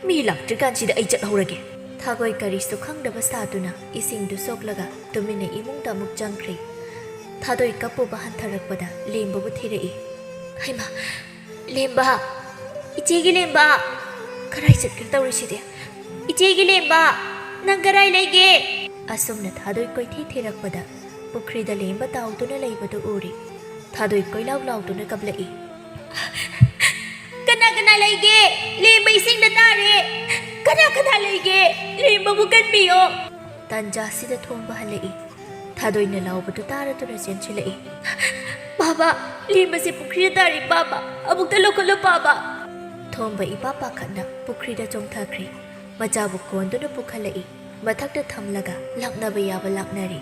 ꯃꯤ ꯂꯥꯛꯇ꯭ꯔꯤꯀꯥꯟꯁꯤꯗ ꯑꯩ ꯆꯠꯍꯧꯔꯒꯦ꯫ ꯊꯥꯗꯣꯏ ꯀꯔꯤꯁꯨ ꯈꯪꯗꯕ ꯁꯥꯗꯨꯅ ꯏꯁꯤꯡꯗꯨ ꯁꯣꯛꯂꯒ ꯇꯨꯃꯤꯟꯅ ꯏꯃꯨꯡꯗ ꯑꯃꯨꯛ ꯆꯪꯈ꯭ꯔꯦ꯫ ꯊꯥꯗꯣꯏ ꯀꯞꯄꯨꯕ ꯍꯟꯊꯔꯛꯄꯗ ꯂꯦꯝꯕꯕꯨ ꯊꯤꯔꯛꯏ꯫ ꯍꯩꯃꯥ, ꯂꯦꯝꯕ! ꯏꯆꯦꯒꯤ ꯂꯦꯝꯕ! ꯀꯔꯥꯏ ꯆꯠꯈ꯭ꯔꯦ ꯇꯧꯔꯤꯁꯤꯗꯤ? ꯏꯆꯦꯒꯤ ꯂꯦꯝꯕ! ꯅꯪ ꯀꯔꯥꯏ ꯂꯩꯒꯦ? ꯑꯁꯨꯝꯅ ꯊꯥꯗꯣꯏ ꯀꯣꯏꯊꯤ ꯊꯤꯔꯛꯄꯗ ꯄꯨꯈ꯭ꯔꯤꯗ ꯂꯦꯝꯕ ꯇꯥꯎꯗꯨꯅ ꯂꯩꯕꯗꯨ ꯎꯔꯦ꯫ ꯊꯥꯗꯣꯏ ꯀꯣꯏꯂꯥꯎ ꯂꯥꯎꯗꯨꯅ ꯀꯞꯂꯛꯏ꯫ "ꯀꯅꯥ ꯀꯅꯥ ꯂꯩꯒꯦ? ꯂꯦꯝꯕ ꯏꯁꯤꯡꯗ ꯇꯥꯔꯦ! ꯀꯅꯥ ꯀꯅꯥ ꯂꯩꯒꯦ? ꯂꯦꯝꯕꯕꯨ ꯀꯟꯕꯤꯌꯣ!" ꯇꯥꯟꯖꯥꯁꯤꯗ ꯊꯣꯡꯕ ꯍꯜꯂꯛꯏ꯫ ꯊꯥꯗꯣꯏꯅ ꯂꯥꯎꯕꯗꯨ ꯇꯥꯔꯗꯨꯅ ꯆꯦꯟꯁꯤꯜꯂꯛꯏ꯫ "ꯄꯥꯕ, ꯂꯦꯝꯕꯁꯦ ꯄꯨꯈ꯭ꯔꯤꯗ ꯇꯥꯔꯦ ꯄꯥꯕ! ꯑꯃꯨꯛꯇ ꯂꯧꯈꯠꯂꯣ ꯄꯥꯕ!" ꯊꯣꯝꯕ ꯏꯄꯥ ꯄꯥꯈꯠꯅ ꯄꯨꯈ꯭ꯔꯤꯗ ꯆꯣꯡꯊꯈ꯭ꯔꯦ꯫ ꯃꯆꯥꯕꯨ ꯀꯣꯟꯗꯨꯅ ꯄꯨꯈꯠꯂꯛꯏ꯫ ꯃꯊꯛꯇ ꯊꯝꯂꯒ ꯂꯥꯛꯅꯕ ꯌꯥꯕ ꯂꯥꯛꯅꯔꯤ꯫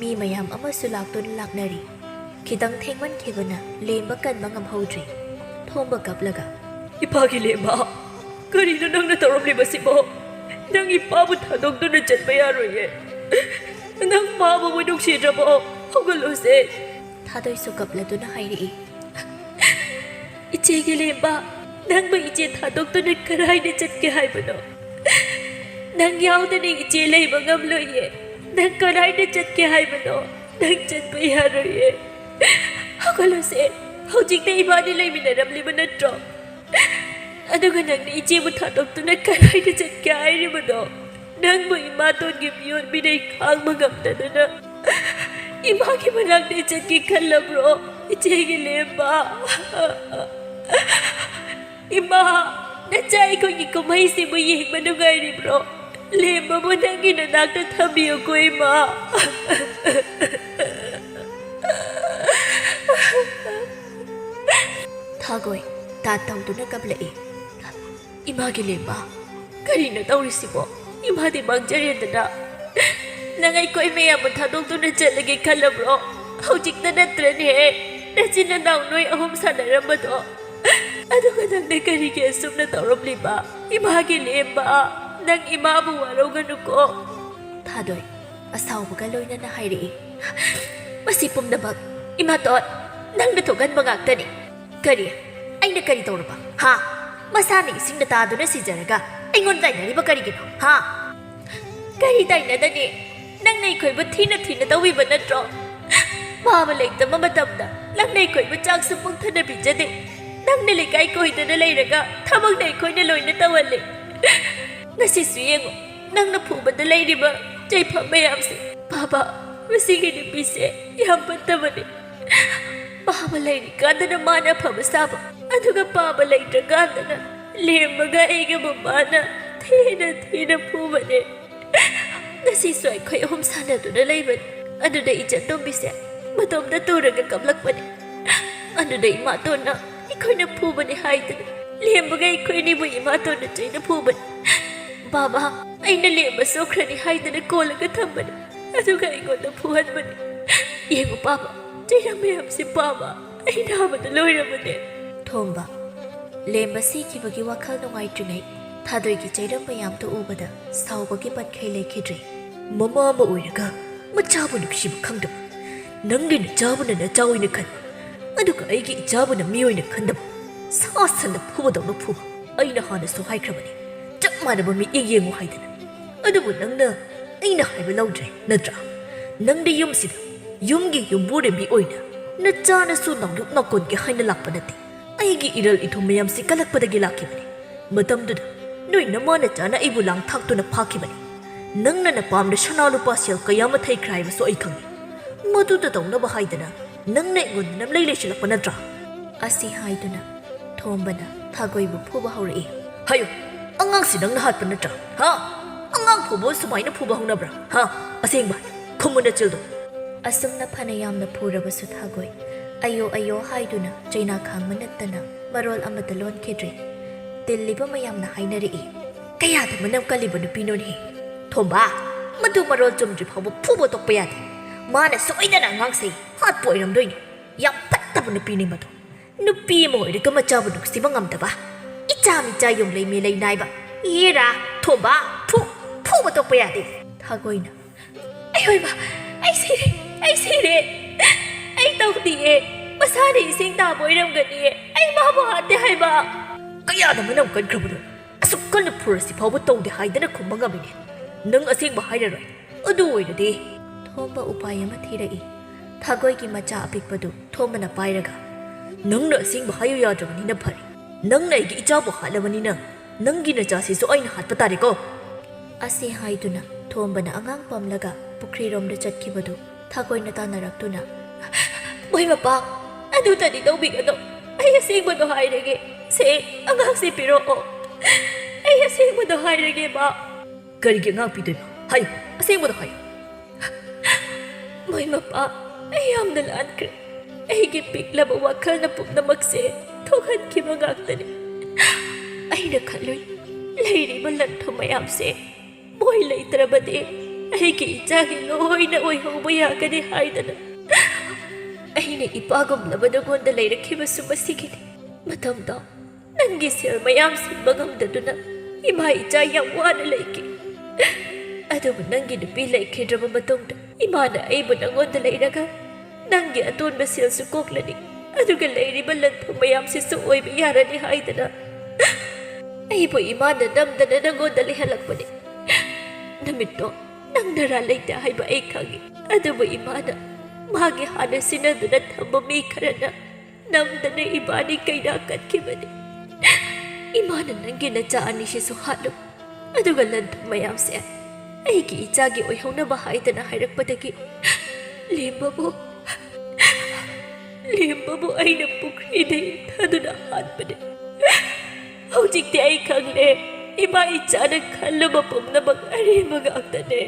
ꯃꯤ ꯃꯌꯥꯝ ꯑꯃꯁꯨ ꯂꯥꯛꯇꯨꯅ ꯂꯥꯛꯅꯔꯤ꯫ ꯈꯤꯇꯪ ꯊꯦꯡꯃꯟꯈꯤꯕꯅ ꯂꯦꯝꯕ ꯀꯟꯕ ꯉꯝꯍꯧꯗ꯭ꯔꯤ꯫ ꯊꯣꯝꯕ ꯀꯞꯂꯒ, "ꯏꯄꯥꯒꯤ ꯂꯦꯝꯕ, ꯀꯔꯤꯅꯣ ꯅꯪꯅ ꯇꯧꯔꯝꯂꯤꯕꯁꯤꯕꯣ? ꯅꯪ ꯏꯄꯥꯕꯨ ꯊꯥꯗꯣꯛꯇꯨꯅ ꯆꯠꯄ ꯌꯥꯔꯣꯏꯌꯦ꯫ ꯅꯪ ꯃꯥꯕꯨ ꯅꯨꯡꯁꯤꯗ꯭ꯔꯕꯣ? ꯍꯧꯒꯠꯂꯣꯁꯦ!" ꯊꯥꯗꯣꯏꯁꯨ ꯀꯞꯂꯗꯨꯅ ꯍꯥꯏꯔꯛꯏ꯫ "ꯏꯆꯦꯒꯤ ꯂꯦꯝꯕ, ꯅꯪꯕꯨ ꯏꯆꯦ ꯊꯥꯗꯣꯛꯇꯨꯅ ꯀꯔꯥꯏꯗ ꯆꯠꯀꯦ ꯍꯥꯏꯕꯅꯣ? ꯅꯪ ꯌꯥꯎꯗꯅ ꯏꯆꯦ ꯂꯩꯕ ꯉꯝꯂꯣꯏꯌꯦ꯫ ꯅꯪ ꯀꯗꯥꯏꯗ ꯆꯠꯀꯦ ꯍꯥꯏꯕꯅꯣ? ꯅꯪ ꯆꯠꯄ ꯌꯥꯔꯣꯏꯌꯦ꯫ ꯍꯧꯒꯠꯂꯣꯁꯦ, ꯍꯧꯖꯤꯛꯇ ꯏꯕꯥꯅꯤ ꯂꯩꯃꯤꯟꯅꯔꯝꯂꯤꯕ ꯅꯠꯇ꯭ꯔꯣ? ꯑꯗꯨꯒ ꯅꯪꯅ ꯏꯆꯦꯕꯨ ꯊꯥꯗꯣꯛꯇꯨꯅ ꯀꯗꯥꯏꯗ ꯆꯠꯀꯦ ꯍꯥꯏꯔꯤꯕꯅꯣ? ꯅꯪꯕꯨ ꯏꯃꯥꯇꯣꯟꯒꯤ ꯃꯤꯑꯣꯠ ꯃꯤꯅꯩ ꯈꯥꯡꯕ ꯉꯝꯗꯗꯨꯅ ꯏꯃꯥꯒꯤ ꯃꯅꯥꯛꯇ ꯆꯠꯀꯦ ꯈꯜꯂꯕ꯭ꯔꯣ? ꯏꯆꯦꯒꯤ ꯂꯦꯝꯕ꯫ ꯏꯃꯥ, ꯅꯆꯥ ꯑꯩꯈꯣꯏꯒꯤ ꯀꯨꯝꯍꯩꯁꯤꯕꯨ ꯌꯦꯡꯕ ꯅꯨꯡꯉꯥꯏꯔꯤꯕ꯭ꯔꯣ? ꯂꯦꯝꯕꯕꯨ ꯅꯪꯒꯤ ꯅꯅꯥꯛꯇ ꯊꯝꯕꯤꯌꯨꯀꯣ, ꯏꯃꯥ꯫" ꯊꯥꯒꯣꯏ ꯇꯥ ꯇꯧꯗꯨꯅ ꯀꯞꯂꯛꯏ꯫ "ꯏꯃꯥꯒꯤ ꯂꯦꯝꯕ, ꯀꯔꯤꯅꯣ ꯇꯧꯔꯤꯁꯤꯕꯣ? ꯏꯃꯥꯗꯤ ꯃꯥꯡꯖꯔꯦꯗꯅ꯫ ꯅꯪ ꯑꯩꯈꯣꯏ ꯃꯌꯥꯝꯕꯨ ꯊꯥꯗꯣꯛꯇꯨꯅ ꯆꯠꯂꯒꯦ ꯈꯜꯂꯕ꯭ꯔꯣ? ꯍꯧꯖꯤꯛꯇ ꯅꯠꯇ꯭ꯔꯅꯦ ꯅꯆꯤꯟ ꯅꯅꯥꯎ ꯅꯣꯏ ꯑꯍꯨꯝ ꯁꯥꯟꯅꯔꯝꯕꯗꯣ? ꯑꯗꯨꯒ ꯅꯪꯅ ꯀꯔꯤꯒꯤ ꯑꯁꯨꯝꯅ ꯇꯧꯔꯝꯂꯤꯕ? ꯏꯃꯥꯒꯤ ꯂꯦꯝꯕ, ꯅꯪ ꯏꯃꯥꯕꯨ ꯋꯥꯔꯧꯒꯅꯨꯀꯣ꯫" ꯊꯥꯗꯣꯏ ꯑꯁꯥꯎꯕꯒ ꯂꯣꯏꯅꯅ ꯍꯥꯏꯔꯛꯏ꯫ "ꯃꯁꯤ ꯄꯨꯝꯅꯃꯛ ꯏꯃꯥꯇꯣꯟ, ꯅꯪꯅ ꯊꯣꯛꯍꯟꯕ ꯉꯥꯛꯇꯅꯤ꯫ ꯀꯔꯤ? ꯑꯩꯅ ꯀꯔꯤ ꯇꯧꯔꯕ? ꯍꯥ? ꯃꯁꯥꯅ ꯏꯁꯤꯡꯗ ꯇꯥꯗꯨꯅ ꯁꯤꯖꯔꯒ ꯑꯩꯉꯣꯟꯗ ꯇꯥꯏꯅꯔꯤꯕ ꯀꯔꯤꯒꯤꯅꯣ? ꯍꯥ? ꯀꯔꯤ ꯇꯥꯏꯅꯗꯅꯤ? ꯅꯪꯅ ꯑꯩꯈꯣꯏꯕꯨ ꯊꯤꯅ ꯊꯤꯅ ꯇꯧꯕꯤꯕ ꯅꯠꯇ꯭ꯔꯣ? ꯃꯥꯃ ꯂꯩꯇꯕ ꯃꯇꯝꯗ ꯅꯪꯅ ꯑꯩꯈꯣꯏꯕꯨ ꯆꯥꯛꯁꯨ ꯄꯨꯛ ꯊꯟꯅ ꯄꯤꯖꯗꯦ꯫ ꯅꯪꯅ ꯂꯩꯀꯥꯏ ꯀꯣꯏꯗꯅ ꯂꯩꯔꯒ ꯊꯕꯛꯅ ꯑꯩꯈꯣꯏꯅ ꯂꯣꯏꯅ ꯇꯧꯍꯜꯂꯦ꯫ ꯉꯁꯤꯁꯨ ꯌꯦꯡꯉꯨ, ꯅꯪꯅ ꯐꯨꯕꯗ ꯂꯩꯔꯤꯕ ꯆꯩꯐꯝ ꯃꯌꯥꯝꯁꯦ꯫ ꯕꯥꯕꯥ, ꯃꯁꯤꯒꯤ ꯅꯨꯄꯤꯁꯦ ꯌꯥꯝ ꯐꯠꯇꯕꯅꯤ꯫ ꯄꯥꯕ ꯂꯩꯔꯤꯀꯥꯟꯗꯅ ꯃꯥꯅ ꯑꯐꯕ ꯁꯥꯕ, ꯑꯗꯨꯒ ꯄꯥꯕ ꯂꯩꯇ꯭ꯔꯀꯥꯟꯗꯅ ꯂꯦꯝꯕꯒ ꯑꯩꯒꯕꯨ ꯃꯥꯅ ꯊꯤꯅ ꯊꯤꯅ ꯐꯨꯕꯅꯦ꯫ ꯉꯁꯤꯁꯨ ꯑꯩꯈꯣꯏ ꯑꯍꯨꯝ ꯁꯥꯟꯅꯗꯨꯅ ꯂꯩꯕꯅꯤ꯫ ꯑꯗꯨꯗ ꯏꯆꯟ ꯇꯣꯝꯕꯤꯁꯦ ꯃꯇꯣꯝꯇ ꯇꯨꯔꯒ ꯀꯞꯂꯛꯄꯅꯤ꯫ ꯑꯗꯨꯗ ꯏꯃꯥꯇꯣꯟꯅ ꯑꯩꯈꯣꯏꯅ ꯐꯨꯕꯅꯤ ꯍꯥꯏꯗꯅ ꯂꯦꯝꯕꯒ ꯑꯩꯈꯣꯏ ꯑꯅꯤꯕꯨ ꯏꯃꯥꯇꯣꯟꯅ ꯆꯩꯅ ꯐꯨꯕꯅꯤ꯫ ꯕꯥꯕꯥ, ꯑꯩꯅ ꯂꯦꯝꯕ ꯁꯣꯛꯈ꯭ꯔꯅꯤ ꯍꯥꯏꯗꯅ ꯀꯣꯜꯂꯒ ꯊꯝꯕꯅꯤ꯫ ꯑꯗꯨꯒ ꯑꯩꯉꯣꯟꯗ ꯐꯨꯍꯟꯕꯅꯤ꯫ ꯌꯦꯡꯉꯨ ꯄꯥꯕ, ꯆꯩꯔꯝ ꯃꯌꯥꯝꯁꯦ ꯄꯥꯕ, ꯑꯩ ꯅꯥꯕꯗ ꯂꯣꯏꯔꯕꯅꯦ꯫ ꯊꯣꯝꯕ, ꯂꯦꯝꯕ ꯁꯤꯈꯤꯕꯒꯤ ꯋꯥꯈꯜ ꯅꯨꯡꯉꯥꯏꯇ꯭ꯔꯤꯉꯩ ꯊꯥꯗꯣꯏꯒꯤ ꯆꯩꯔꯝ ꯃꯌꯥꯝꯗꯨ ꯎꯕꯗ ꯁꯥꯎꯕꯒꯤ ꯄꯟꯈꯩ ꯂꯩꯈꯤꯗ꯭ꯔꯦ꯫ ꯃꯃꯥ ꯑꯃ ꯑꯣꯏꯔꯒ ꯃꯆꯥꯕꯨ ꯅꯨꯡꯁꯤꯕ ꯈꯪꯗꯕ, ꯅꯪꯒꯤ ꯅꯆꯥꯕꯨꯅ ꯅꯆꯥ ꯑꯣꯏꯅ ꯈꯟꯕ, ꯑꯗꯨꯒ ꯑꯩꯒꯤ ꯏꯆꯥꯕꯨꯅ ꯃꯤ ꯑꯣꯏꯅ ꯈꯟꯗꯕ, ꯁꯥ ꯁꯟꯅ ꯐꯨꯕꯗꯧꯅ ꯐꯨꯕ꯫ ꯑꯩꯅ ꯍꯥꯟꯅꯁꯨ ꯍꯥꯏꯈ꯭ꯔꯕꯅꯤ, ꯆꯞ ꯃꯥꯟꯅꯕ ꯃꯤꯠꯌꯦꯡ ꯌꯦꯡꯉꯨ ꯍꯥꯏꯗꯅ꯫ ꯑꯗꯨꯕꯨ ꯅꯪꯅ ꯑꯩꯅ ꯍꯥꯏꯕ ꯂꯧꯗ꯭ꯔꯦ ꯅꯠꯇ꯭ꯔꯥ? ꯅꯪꯗꯤ ꯌꯨꯝꯁꯤꯗ ꯌꯨꯝꯒꯤ ꯌꯨꯝꯕꯨꯔꯦꯝꯕꯤ ꯑꯣꯏꯅ ꯅꯆꯥꯅꯁꯨ ꯅꯥꯎꯂꯨꯛ ꯅꯥꯎꯀꯣꯟꯒꯦ ꯍꯥꯏꯅ ꯂꯥꯛꯄ ꯅꯠꯇꯦ꯫ ꯑꯩꯒꯤ ꯏꯔꯜ ꯏꯊꯨꯝ ꯃꯌꯥꯝꯁꯤ ꯀꯜꯂꯛꯄꯗꯒꯤ ꯂꯥꯛꯈꯤꯕꯅꯤ꯫ ꯃꯇꯝꯗꯨꯗ ꯅꯣꯏ ꯅꯃꯥ ꯅꯆꯥꯅ ꯑꯩꯕꯨ ꯂꯥꯡ ꯊꯥꯛꯇꯨꯅ ꯐꯥꯈꯤꯕꯅꯤ꯫ ꯅꯪꯅ ꯅꯄꯥꯝꯗ ꯁꯅꯥ ꯂꯨꯄꯥ ꯁꯦꯜ ꯀꯌꯥ ꯑꯃ ꯊꯩꯈ꯭ꯔꯦ ꯍꯥꯏꯕꯁꯨ ꯑꯩ ꯈꯪꯏ꯫ ꯃꯗꯨꯗ ꯇꯧꯅꯕ ꯍꯥꯏꯗꯅ ꯅꯪꯅ ꯑꯩꯉꯣꯟꯗ ꯅꯝꯂꯩ ꯂꯩꯁꯤꯜꯂꯛꯄ ꯅꯠꯇ꯭ꯔꯥ? ꯑꯁꯤ ꯍꯥꯏꯗꯨꯅ ꯊꯣꯝꯕꯅ ꯊꯥꯒꯣꯏꯕꯨ ꯐꯨꯕ ꯍꯧꯔꯛꯏ꯫ ꯍꯥꯏꯌꯨ, ꯑꯉꯥꯡꯁꯤ ꯅꯪꯅ ꯍꯥꯠꯄ ꯅꯠꯇ꯭ꯔꯥ? ꯍꯥ? ꯑꯉꯥꯡ ꯐꯨꯕ ꯁꯨꯃꯥꯏꯅ ꯐꯨꯕ ꯍꯧꯅꯕ꯭ꯔꯥ? ꯍꯥ? ꯑꯁꯦꯡꯕ ꯍꯥꯏꯌꯨ, ꯈꯨꯝꯃꯨ ꯅꯆꯤꯜꯗꯣ꯫ ꯑꯁꯨꯝꯅ ꯐꯅ ꯌꯥꯝꯅ ꯐꯨꯔꯕꯁꯨ ꯊꯥꯒꯣꯏ ꯑꯌꯣ ꯑꯌꯣ ꯍꯥꯏꯗꯨꯅ ꯆꯩꯅꯥ ꯈꯥꯡꯕ ꯅꯠꯇꯅ ꯃꯔꯣꯜ ꯑꯃꯠꯇ ꯂꯣꯟꯈꯤꯗ꯭ꯔꯦ꯫ ꯇꯤꯜꯂꯤꯕ ꯃꯌꯥꯝꯅ ꯍꯥꯏꯅꯔꯛꯏ, "ꯀꯌꯥꯗ ꯃꯅꯝ ꯀꯜꯂꯤꯕ ꯅꯨꯄꯤꯅꯣꯅꯦꯍꯦ?" ꯊꯣꯝꯕ, ꯃꯗꯨ ꯃꯔꯣꯜ ꯆꯨꯝꯗ꯭ꯔꯤ ꯐꯥꯎꯕ ꯐꯨꯕ ꯇꯣꯛꯄ ꯌꯥꯗꯦ꯫ ꯃꯥꯅ ꯁꯣꯏꯗꯅ ꯑꯉꯥꯡꯁꯦ ꯍꯥꯠꯄ ꯑꯣꯏꯔꯝꯗꯣꯏꯅꯤ꯫ ꯌꯥꯝ ꯐꯠꯇꯕ ꯅꯨꯄꯤꯅꯤ ꯃꯗꯨ꯫ ꯅꯨꯄꯤ ꯑꯃ ꯑꯣꯏꯔꯒ ꯃꯆꯥꯕꯨ ꯅꯨꯡꯁꯤꯕ ꯉꯝꯗꯕ, ꯏꯆꯥ ꯃꯤꯆꯥ ꯌꯣꯡꯂꯩ ꯃꯦꯂꯩ ꯅꯥꯏꯕ꯫ ꯌꯦꯔꯥ, ꯊꯣꯝꯕ, ꯐꯨ, ꯐꯨꯕ ꯇꯣꯛꯄ ꯌꯥꯗꯦ꯫ ꯊꯥꯒꯣꯏꯅ, "ꯑꯩ ꯍꯣꯏꯕ, ꯑꯩ ꯁꯤꯔꯦ, ꯑꯩ ꯁꯤꯔꯦ꯫ ꯑꯩ ꯇꯧꯗꯤꯌꯦ꯫ ꯃꯁꯥꯅ ꯏꯁꯤꯡ ꯇꯥꯕ ꯑꯣꯏꯔꯝꯒꯅꯤꯌꯦ꯫ ꯑꯩ ꯏꯄꯥꯕꯨ ꯍꯥꯠꯇꯦ ꯍꯥꯏꯕ꯫ ꯀꯌꯥꯗ ꯃꯅꯝ ꯀꯟꯈ꯭ꯔꯕꯅꯣ? ꯑꯁꯨꯛ ꯀꯟꯅ ꯐꯨꯔꯁꯤ ꯐꯥꯎꯕ ꯇꯧꯗꯦ ꯍꯥꯏꯗꯅ ꯈꯨꯝꯕ ꯉꯝꯃꯤꯅꯦ꯫ ꯅꯪ ꯑꯁꯦꯡꯕ ꯍꯥꯏꯔꯔꯣꯏ꯫ ꯑꯗꯨ ꯑꯣꯏꯔꯗꯤ ꯊꯣꯝꯕ ꯎꯄꯥꯏ ꯑꯃ ꯊꯤꯔꯛꯏ꯫ ꯊꯥꯒꯣꯏꯒꯤ ꯃꯆꯥ ꯑꯄꯤꯛꯄꯗꯨ ꯊꯣꯝꯕꯅ ꯄꯥꯏꯔꯒ, "ꯅꯪꯅ ꯑꯁꯦꯡꯕ ꯍꯥꯏꯌꯨ ꯌꯥꯗ꯭ꯔꯕꯅꯤꯅ ꯐꯔꯦ꯫ ꯅꯪꯅ ꯑꯩꯒꯤ ꯏꯆꯥꯕꯨ ꯍꯥꯠꯂꯕꯅꯤꯅ ꯅꯪꯒꯤ ꯅꯆꯥꯁꯤꯁꯨ ꯑꯩꯅ ꯍꯥꯠꯄ ꯇꯥꯔꯦꯀꯣ?" ꯑꯁꯤ ꯍꯥꯏꯗꯨꯅ ꯊꯣꯝꯕꯅ ꯑꯉꯥꯡ ꯄꯝꯂꯒ ꯄꯨꯈ꯭ꯔꯤꯔꯣꯝꯗ ꯆꯠꯈꯤꯕꯗꯨ ꯊꯥꯒꯣꯏꯅ ꯇꯥꯟꯅꯔꯛꯇꯨꯅ, "ꯃꯣꯏ ꯃꯄꯥ, ꯑꯗꯨꯇꯗꯤ ꯇꯧꯕꯤꯒꯅꯨ꯫ ꯑꯩ ꯑꯁꯦꯡꯕꯗꯣ ꯍꯥꯏꯔꯒꯦ꯫ ꯁꯦ, ꯑꯉꯥꯡꯁꯦ ꯄꯤꯔꯛꯑꯣ꯫ ꯑꯩ ꯑꯁꯦꯡꯕꯗꯣ ꯍꯥꯏꯔꯒꯦ, ꯃꯥ꯫" "ꯀꯔꯤꯒꯤ ꯑꯉꯥꯡ ꯄꯤꯗꯣꯏꯅꯣ? ꯍꯥꯏꯌꯨ, ꯑꯁꯦꯡꯕꯗꯣ ꯍꯥꯏꯌꯨ꯫" "ꯃꯣꯏ ꯃꯄꯥ, ꯑꯩ ꯌꯥꯝꯅ ꯂꯥꯟꯈ꯭ꯔꯦ꯫ ꯑꯩꯒꯤ ꯄꯤꯛꯂꯕ ꯋꯥꯈꯜꯅ ꯄꯨꯝꯅꯃꯛꯁꯦ ꯊꯣꯛꯍꯟꯈꯤꯕ ꯉꯥꯛꯇꯅꯤ꯫ ꯑꯩꯅ ꯈꯜꯂꯨꯏ, ꯂꯩꯔꯤꯕ ꯂꯟ-ꯊꯨꯝ ꯃꯌꯥꯝꯁꯦ ꯃꯣꯏ ꯂꯩꯇ꯭ꯔꯕꯗꯤ ꯑꯩꯒꯤ ꯏꯆꯥꯒꯤ ꯂꯣꯏꯅ ꯑꯣꯏꯍꯧꯕ ꯌꯥꯒꯅꯤ ꯍꯥꯏꯗꯅ꯫ ꯑꯩꯅ ꯏꯄꯥꯒꯨꯝꯂꯕ ꯅꯉꯣꯟꯗ ꯂꯩꯔꯛꯈꯤꯕꯁꯨ ꯃꯁꯤꯒꯤꯅꯤ꯫ ꯃꯇꯝꯗꯣ ꯅꯪꯒꯤ ꯁꯦꯜ ꯃꯌꯥꯝ ꯁꯤꯡꯕ ꯉꯝꯗꯗꯨꯅ ꯏꯃꯥ ꯏꯆꯥ ꯌꯥꯝ ꯋꯥꯅ ꯂꯩꯈꯤ꯫ ꯑꯗꯨꯕꯨ ꯅꯪꯒꯤ ꯅꯨꯄꯤ ꯂꯩꯈꯤꯗ꯭ꯔꯕ ꯃꯇꯨꯡꯗ ꯏꯃꯥꯅ ꯑꯩꯕꯨ ꯅꯉꯣꯟꯗ ꯂꯩꯔꯒ ꯅꯪꯒꯤ ꯑꯇꯣꯟꯕ ꯁꯦꯜꯁꯨ ꯀꯣꯛꯂꯅꯤ, ꯑꯗꯨꯒ ꯂꯩꯔꯤꯕ ꯂꯟ-ꯊꯨꯝ ꯃꯌꯥꯝꯁꯤꯁꯨ ꯑꯣꯏꯕ ꯌꯥꯔꯅꯤ ꯍꯥꯏꯗꯅ ꯑꯩꯕꯨ ꯏꯃꯥꯅ ꯅꯝꯗꯅ ꯅꯉꯣꯟꯗ ꯂꯩꯍꯜꯂꯛꯄꯅꯤ꯫ ꯅꯨꯃꯤꯠꯇꯣ ꯅꯪ ꯅꯔꯥ ꯂꯩꯇꯦ ꯍꯥꯏꯕ ꯑꯩ ꯈꯪꯏ, ꯑꯗꯨꯕꯨ ꯏꯃꯥꯅ ꯃꯥꯒꯤ ꯍꯥꯟꯅ ꯁꯤꯟꯅꯗꯨꯅ ꯊꯝꯕ ꯃꯤ ꯈꯔꯅ ꯅꯝꯗꯅ ꯏꯕꯥꯅꯤ ꯀꯩꯅꯥ ꯀꯠꯈꯤꯕꯅꯤ꯫ ꯏꯃꯥꯅ ꯅꯪꯒꯤ ꯅꯆꯥ ꯑꯅꯤꯁꯤꯁꯨ ꯍꯥꯠꯂꯨ, ꯑꯗꯨꯒ ꯂꯟ-ꯊꯨꯝ ꯃꯌꯥꯝꯁꯦ ꯑꯩꯒꯤ ꯏꯆꯥꯒꯤ ꯑꯣꯏꯍꯧꯅꯕ ꯍꯥꯏꯗꯅ ꯍꯥꯏꯔꯛꯄꯗꯒꯤ ꯂꯦꯝꯕꯕꯨ, ꯂꯦꯝꯕꯕꯨ ꯑꯩꯅ ꯄꯨꯈ꯭ꯔꯤꯗ ꯏꯟꯊꯗꯨꯅ ꯍꯥꯠꯄꯅꯤ꯫ ꯍꯧꯖꯤꯛꯇꯤ ꯑꯩ ꯈꯪꯂꯦ, ꯏꯃꯥ ꯏꯆꯥꯅ ꯈꯜꯂꯨꯕ ꯄꯨꯝꯅꯃꯛ ꯑꯔꯦꯝꯕ ꯉꯥꯛꯇꯅꯦ꯫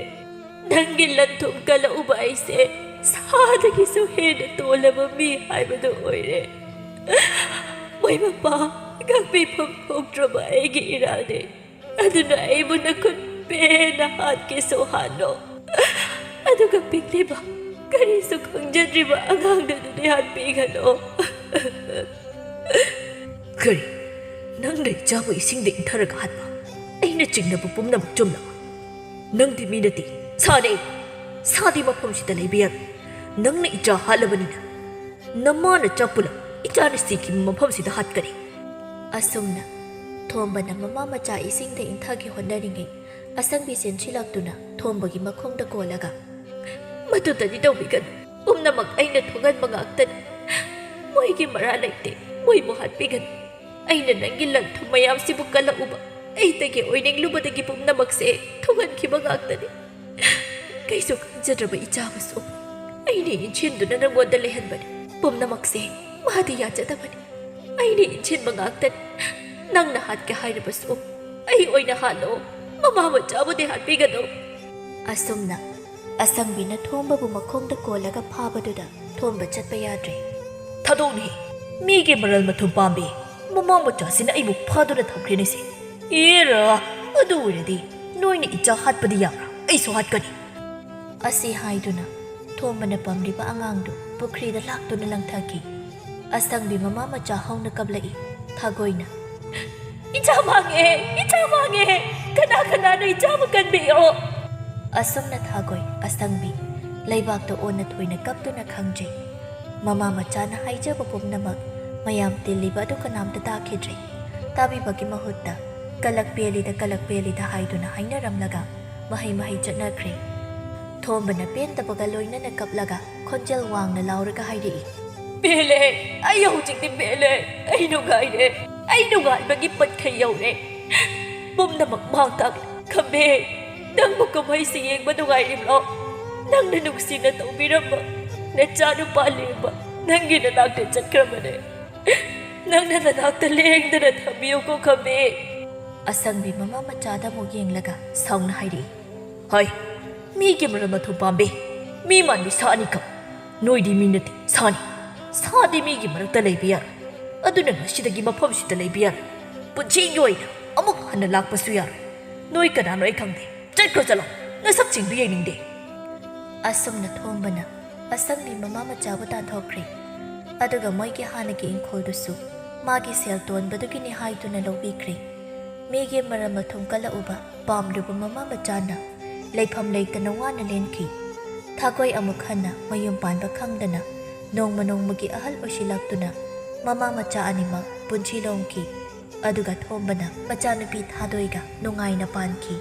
ꯅꯪꯒꯤ ꯂꯟ-ꯊꯨꯝ ꯀꯜꯂꯛꯎꯕ ꯑꯩꯁꯦ ꯁꯥꯗꯒꯤꯁꯨ ꯍꯦꯟꯅ ꯇꯣꯜꯂꯕ ꯃꯤ ꯍꯥꯏꯕꯗꯨ ꯑꯣꯏꯔꯦ꯫ ꯃꯣꯏ ꯃꯄꯥ, ꯉꯥꯛꯄꯤꯐꯝ ꯊꯣꯛꯇ꯭ꯔꯕ ꯑꯩꯒꯤ ꯏꯔꯥꯜꯅꯦ꯫ ꯑꯗꯨꯅ ꯑꯩꯕꯨ ꯅꯈꯨꯠ ꯄꯦꯟꯅ ꯍꯥꯠꯀꯦꯁꯨ ꯍꯥꯠꯂꯣ꯫ ꯑꯗꯨꯒ ꯄꯤꯛꯂꯤꯕ, ꯀꯔꯤꯁꯨ ꯈꯪꯖꯗ꯭ꯔꯤꯕ ꯑꯉꯥꯡꯗꯨꯗꯤ ꯍꯥꯠꯄꯤꯒꯅꯨ꯫" "ꯀꯔꯤ? ꯅꯪꯅ ꯏꯆꯥꯕꯨ ꯏꯁꯤꯡꯗ ꯏꯟꯊꯔꯒ ꯍꯥꯠꯄ? ꯑꯩꯅ ꯆꯤꯡꯅꯕ ꯄꯨꯝꯅꯃꯛ ꯆꯨꯝꯂꯕ? ꯅꯪꯗꯤ ꯃꯤ ꯅꯠꯇꯦ, ꯁꯥꯅꯦ꯫ ꯁꯥꯗꯤ ꯃꯐꯝꯁꯤꯗ ꯂꯩꯕ ꯌꯥꯔꯣꯏ꯫ ꯅꯪꯅ ꯏꯆꯥ ꯍꯥꯠꯂꯕꯅꯤꯅ ꯅꯃꯥꯅ ꯆꯥꯛ ꯄꯨꯜꯂꯞ ꯏꯆꯥꯅ ꯁꯤꯈꯤꯕ ꯃꯐꯝꯁꯤꯗ ꯍꯥꯠꯀꯅꯤ꯫ ꯑꯁꯨꯝꯅ ꯊꯣꯝꯕꯅ ꯃꯃꯥ ꯃꯆꯥ ꯏꯁꯤꯡꯗ ꯏꯟꯊꯒꯦ ꯍꯣꯠꯅꯔꯤꯉꯩ, ꯑꯁꯪꯕꯤ ꯆꯦꯟꯁꯤꯜꯂꯛꯇꯨꯅ ꯊꯣꯝꯕꯒꯤ ꯃꯈꯣꯡꯗ ꯀꯣꯜꯂꯒ, "ꯃꯗꯨꯗꯗꯤ ꯇꯧꯕꯤꯒꯅꯨ꯫ ꯄꯨꯝꯅꯃꯛ ꯑꯩꯅ ꯊꯣꯡꯍꯟꯕ ꯉꯥꯛꯇꯅꯤ꯫ ꯃꯣꯏꯒꯤ ꯃꯔꯥ ꯂꯩꯇꯦ꯫ ꯃꯣꯏꯕꯨ ꯍꯥꯠꯄꯤꯒꯅꯨ꯫ ꯑꯩꯅ ꯅꯪꯒꯤ ꯂꯟ ꯊꯨꯝ ꯃꯌꯥꯝꯁꯤꯕꯨ ꯀꯜꯂꯛꯎꯕ꯫ ꯑꯩꯇꯒꯤ ꯑꯣꯏꯅꯤꯡꯂꯨꯕꯗꯒꯤ ꯄꯨꯝꯅꯃꯛꯁꯦ ꯊꯨꯡꯍꯟꯈꯤꯕ ꯉꯥꯛꯇꯅꯤ꯫ ꯀꯩꯁꯨ ꯈꯪꯖꯗ꯭ꯔꯕ ꯏꯆꯥꯕꯨꯁꯨ ꯑꯩꯅ ꯏꯟꯁꯤꯟꯗꯨꯅ ꯅꯪꯉꯣꯟꯗ ꯂꯩꯍꯟꯕꯅꯤ꯫ ꯄꯨꯝꯅꯃꯛꯁꯦ ꯃꯥꯗꯤ ꯌꯥꯖꯗꯕꯅꯤ꯫ ꯑꯩꯅ ꯏꯟꯁꯤꯟꯕ ꯉꯥꯛꯇꯅꯤ꯫ ꯅꯪꯅ ꯍꯥꯠꯀꯦ ꯍꯥꯏꯔꯕꯁꯨ ꯑꯩ ꯑꯣꯏꯅ ꯍꯥꯠꯂꯣ꯫ ꯃꯃꯥ ꯃꯆꯥꯕꯨꯗꯤ ꯍꯥꯠꯄꯤꯒꯅꯨ꯫" ꯑꯁꯨꯝꯅ ꯑꯁꯪꯕꯤꯅ ꯊꯣꯝꯕꯕꯨ ꯃꯈꯣꯡꯗ ꯀꯣꯜꯂꯒ ꯐꯥꯕꯗꯨꯗ ꯊꯣꯝꯕ ꯆꯠꯄ ꯌꯥꯗ꯭ꯔꯦ꯫ "ꯊꯥꯗꯣꯛꯅꯤ꯫ ꯃꯤꯒꯤ ꯃꯔꯜ ꯃꯊꯨꯝ ꯄꯥꯝꯕꯤ꯫ ꯃꯃꯥ ꯃꯆꯥꯁꯤꯅ ꯑꯩꯕꯨ ꯐꯥꯗꯨꯅ ꯊꯝꯈ꯭ꯔꯦꯅꯦ ꯁꯤ꯫ ꯑꯦꯔꯥ, ꯑꯗꯨ ꯑꯣꯏꯔꯗꯤ ꯅꯣꯏꯅ ꯏꯆꯥ ꯍꯥꯠꯄꯗꯤ ꯌꯥꯕ꯭ꯔꯥ? ꯑꯩꯁꯨ ꯍꯥꯠꯀꯅꯤ꯫" ꯑꯁꯤ ꯍꯥꯏꯗꯨꯅ ꯊꯣꯝꯕꯅ ꯄꯝꯂꯤꯕ ꯑꯉꯥꯡꯗꯨ ꯄꯨꯈ꯭ꯔꯤꯗ ꯂꯥꯛꯇꯨꯅ ꯂꯪꯊꯈꯤ꯫ ꯑꯁꯪꯕꯤ ꯃꯃꯥ ꯃꯆꯥ ꯍꯧꯅ ꯀꯞꯂꯛꯏ꯫ ꯊꯥꯒꯣꯏꯅ, "ꯏꯆꯥ ꯃꯥꯡꯉꯦ! ꯏꯆꯥ ꯃꯥꯡꯉꯦ! ꯀꯅꯥ ꯀꯅꯥꯅꯣ ꯏꯆꯥꯕꯨ ꯀꯟꯕꯤꯌꯣ!" ꯑꯁꯨꯝꯅ ꯊꯥꯒꯣꯏ, ꯑꯁꯪꯕꯤ ꯂꯩꯕꯥꯛꯇ ꯑꯣꯟꯅ ꯊꯣꯏꯅ ꯀꯞꯇꯨꯅ ꯈꯪꯖꯩ꯫ ꯃꯃꯥ ꯃꯆꯥꯅ ꯍꯥꯏꯖꯕ ꯄꯨꯝꯅꯃꯛ ꯃꯌꯥꯝ ꯇꯤꯜꯂꯤꯕ ꯑꯗꯨ ꯀꯅꯥꯝꯇ ꯇꯥꯈꯤꯗ꯭ꯔꯦ꯫ ꯇꯥꯕꯤꯕꯒꯤ ꯃꯍꯨꯠꯇ "ꯀꯂꯛ ꯄꯦꯜꯂꯤꯗ, ꯀꯂꯛ ꯄꯦꯜꯂꯤꯗ" ꯍꯥꯏꯗꯨꯅ ꯍꯥꯏꯅꯔꯝꯂꯒ ꯃꯍꯩ ꯃꯍꯩ ꯆꯠꯅꯈ꯭ꯔꯦ꯫ ꯊꯣꯝꯕꯅ ꯄꯦꯟꯗꯕꯒ ꯂꯣꯏꯅꯅ ꯀꯞꯂꯒ ꯈꯣꯟꯖꯦꯜ ꯋꯥꯡꯅ ꯂꯥꯎꯔꯒ ꯍꯥꯏꯔꯛꯏ, "ꯄꯦꯜꯂꯦ! ꯑꯩ ꯍꯧꯖꯤꯛꯇꯤ ꯄꯦꯜꯂꯦ! ꯑꯩ ꯅꯨꯡꯉꯥꯏꯔꯦ! ꯑꯩ ꯅꯨꯡꯉꯥꯏꯕꯒꯤ ꯄꯠꯈꯩ ꯌꯧꯔꯦ! ꯄꯨꯝꯅꯃꯛ ꯃꯥꯡ ꯇꯥꯛꯂꯦ! ꯈꯝꯕꯦ, ꯅꯪꯕꯨ ꯀꯨꯝꯍꯩꯁꯤ ꯌꯦꯡꯕ ꯅꯨꯡꯉꯥꯏꯔꯤꯕ꯭ꯔꯣ? ꯅꯪꯅ ꯅꯨꯡꯁꯤꯅ ꯇꯧꯕꯤꯔꯝꯕ ꯅꯆꯥꯅꯨꯄꯥ ꯂꯦꯡꯕ ꯅꯪꯒꯤ ꯅꯅꯥꯛꯇ ꯆꯠꯈ꯭ꯔꯕꯅꯦ꯫ ꯅꯪꯅ ꯅꯅꯥꯛꯇ ꯂꯦꯡꯗꯅ ꯊꯝꯕꯤꯌꯨꯀꯣ, ꯈꯝꯕꯦ꯫" ꯑꯁꯪꯕꯤ ꯃꯃꯥ ꯃꯆꯥꯗ ꯑꯃꯨꯛ ꯌꯦꯡꯂꯒ ꯁꯥꯎꯅ ꯍꯥꯏꯔꯛꯏ, "ꯍꯣꯏ, ꯃꯤꯒꯤ ꯃꯔꯜ ꯃꯊꯨꯝ ꯄꯥꯝꯕꯤ, ꯃꯤ ꯃꯥꯟꯕꯤ ꯁꯥꯅꯤ ꯈꯪ꯫ ꯅꯣꯏꯗꯤ ꯃꯤ ꯅꯠꯇꯦ, ꯁꯥꯅꯤ꯫ ꯁꯥꯗꯤ ꯃꯤꯒꯤ ꯃꯔꯛꯇ ꯂꯩꯕ ꯌꯥꯔꯣꯏ꯫ ꯑꯗꯨꯅ ꯉꯁꯤꯗꯒꯤ ꯃꯐꯝꯁꯤꯗ ꯂꯩꯕ ꯌꯥꯔꯣꯏ꯫ ꯄꯨꯟꯁꯤꯒꯤ ꯑꯣꯏꯅ ꯑꯃꯨꯛ ꯍꯟꯅ ꯂꯥꯛꯄꯁꯨ ꯌꯥꯔꯣꯏ꯫ ꯅꯣꯏ ꯀꯅꯥꯅꯣ ꯑꯩ ꯈꯪꯗꯦ꯫ ꯆꯠꯈ꯭ꯔꯣ ꯆꯠꯂꯣ꯫ ꯅꯁꯛꯁꯤꯡꯗꯨ ꯌꯦꯡꯅꯤꯡꯗꯦ꯫" ꯑꯁꯨꯝꯅ ꯊꯣꯝꯕꯅ ꯑꯁꯪꯕꯤ ꯃꯃꯥ ꯃꯆꯥꯕꯨ ꯇꯥꯟꯊꯣꯛꯈ꯭ꯔꯦ꯫ ꯑꯗꯨꯒ ꯃꯣꯏꯒꯤ ꯍꯥꯟꯅꯒꯤ ꯏꯪꯈꯣꯜꯗꯨꯁꯨ ꯃꯥꯒꯤ ꯁꯦꯜ ꯇꯣꯟꯕꯗꯨꯒꯤꯅꯤ ꯍꯥꯏꯗꯨꯅ ꯂꯧꯕꯤꯈ꯭ꯔꯦ꯫ ꯃꯤꯒꯤ ꯃꯔꯜ ꯃꯊꯨꯝ ꯀꯜꯂꯛꯎꯕ ꯄꯥꯝꯂꯨꯕ ꯃꯃꯥ ꯃꯆꯥꯅ ꯂꯩꯐꯝ ꯂꯩꯇꯅ ꯋꯥꯅ ꯂꯦꯟꯈꯤ꯫ ꯊꯥꯒꯣꯏ ꯑꯃꯨꯛ ꯍꯟꯅ ꯃꯌꯨꯝ ꯄꯥꯟꯕ ꯈꯪꯗꯅ ꯅꯣꯡꯃ ꯅꯣꯡꯃꯒꯤ ꯑꯍꯜ ꯑꯣꯏꯁꯤꯜꯂꯛꯇꯨꯅ ꯃꯃꯥ ꯃꯆꯥ ꯑꯅꯤꯃꯛ ꯄꯨꯟꯁꯤ ꯂꯣꯝꯈꯤ꯫ ꯑꯗꯨꯒ ꯊꯣꯝꯕꯅ ꯃꯆꯥꯅꯨꯄꯤ ꯊꯥꯗꯣꯏꯒ ꯅꯨꯡꯉꯥꯏꯅ ꯄꯥꯟꯈꯤ꯫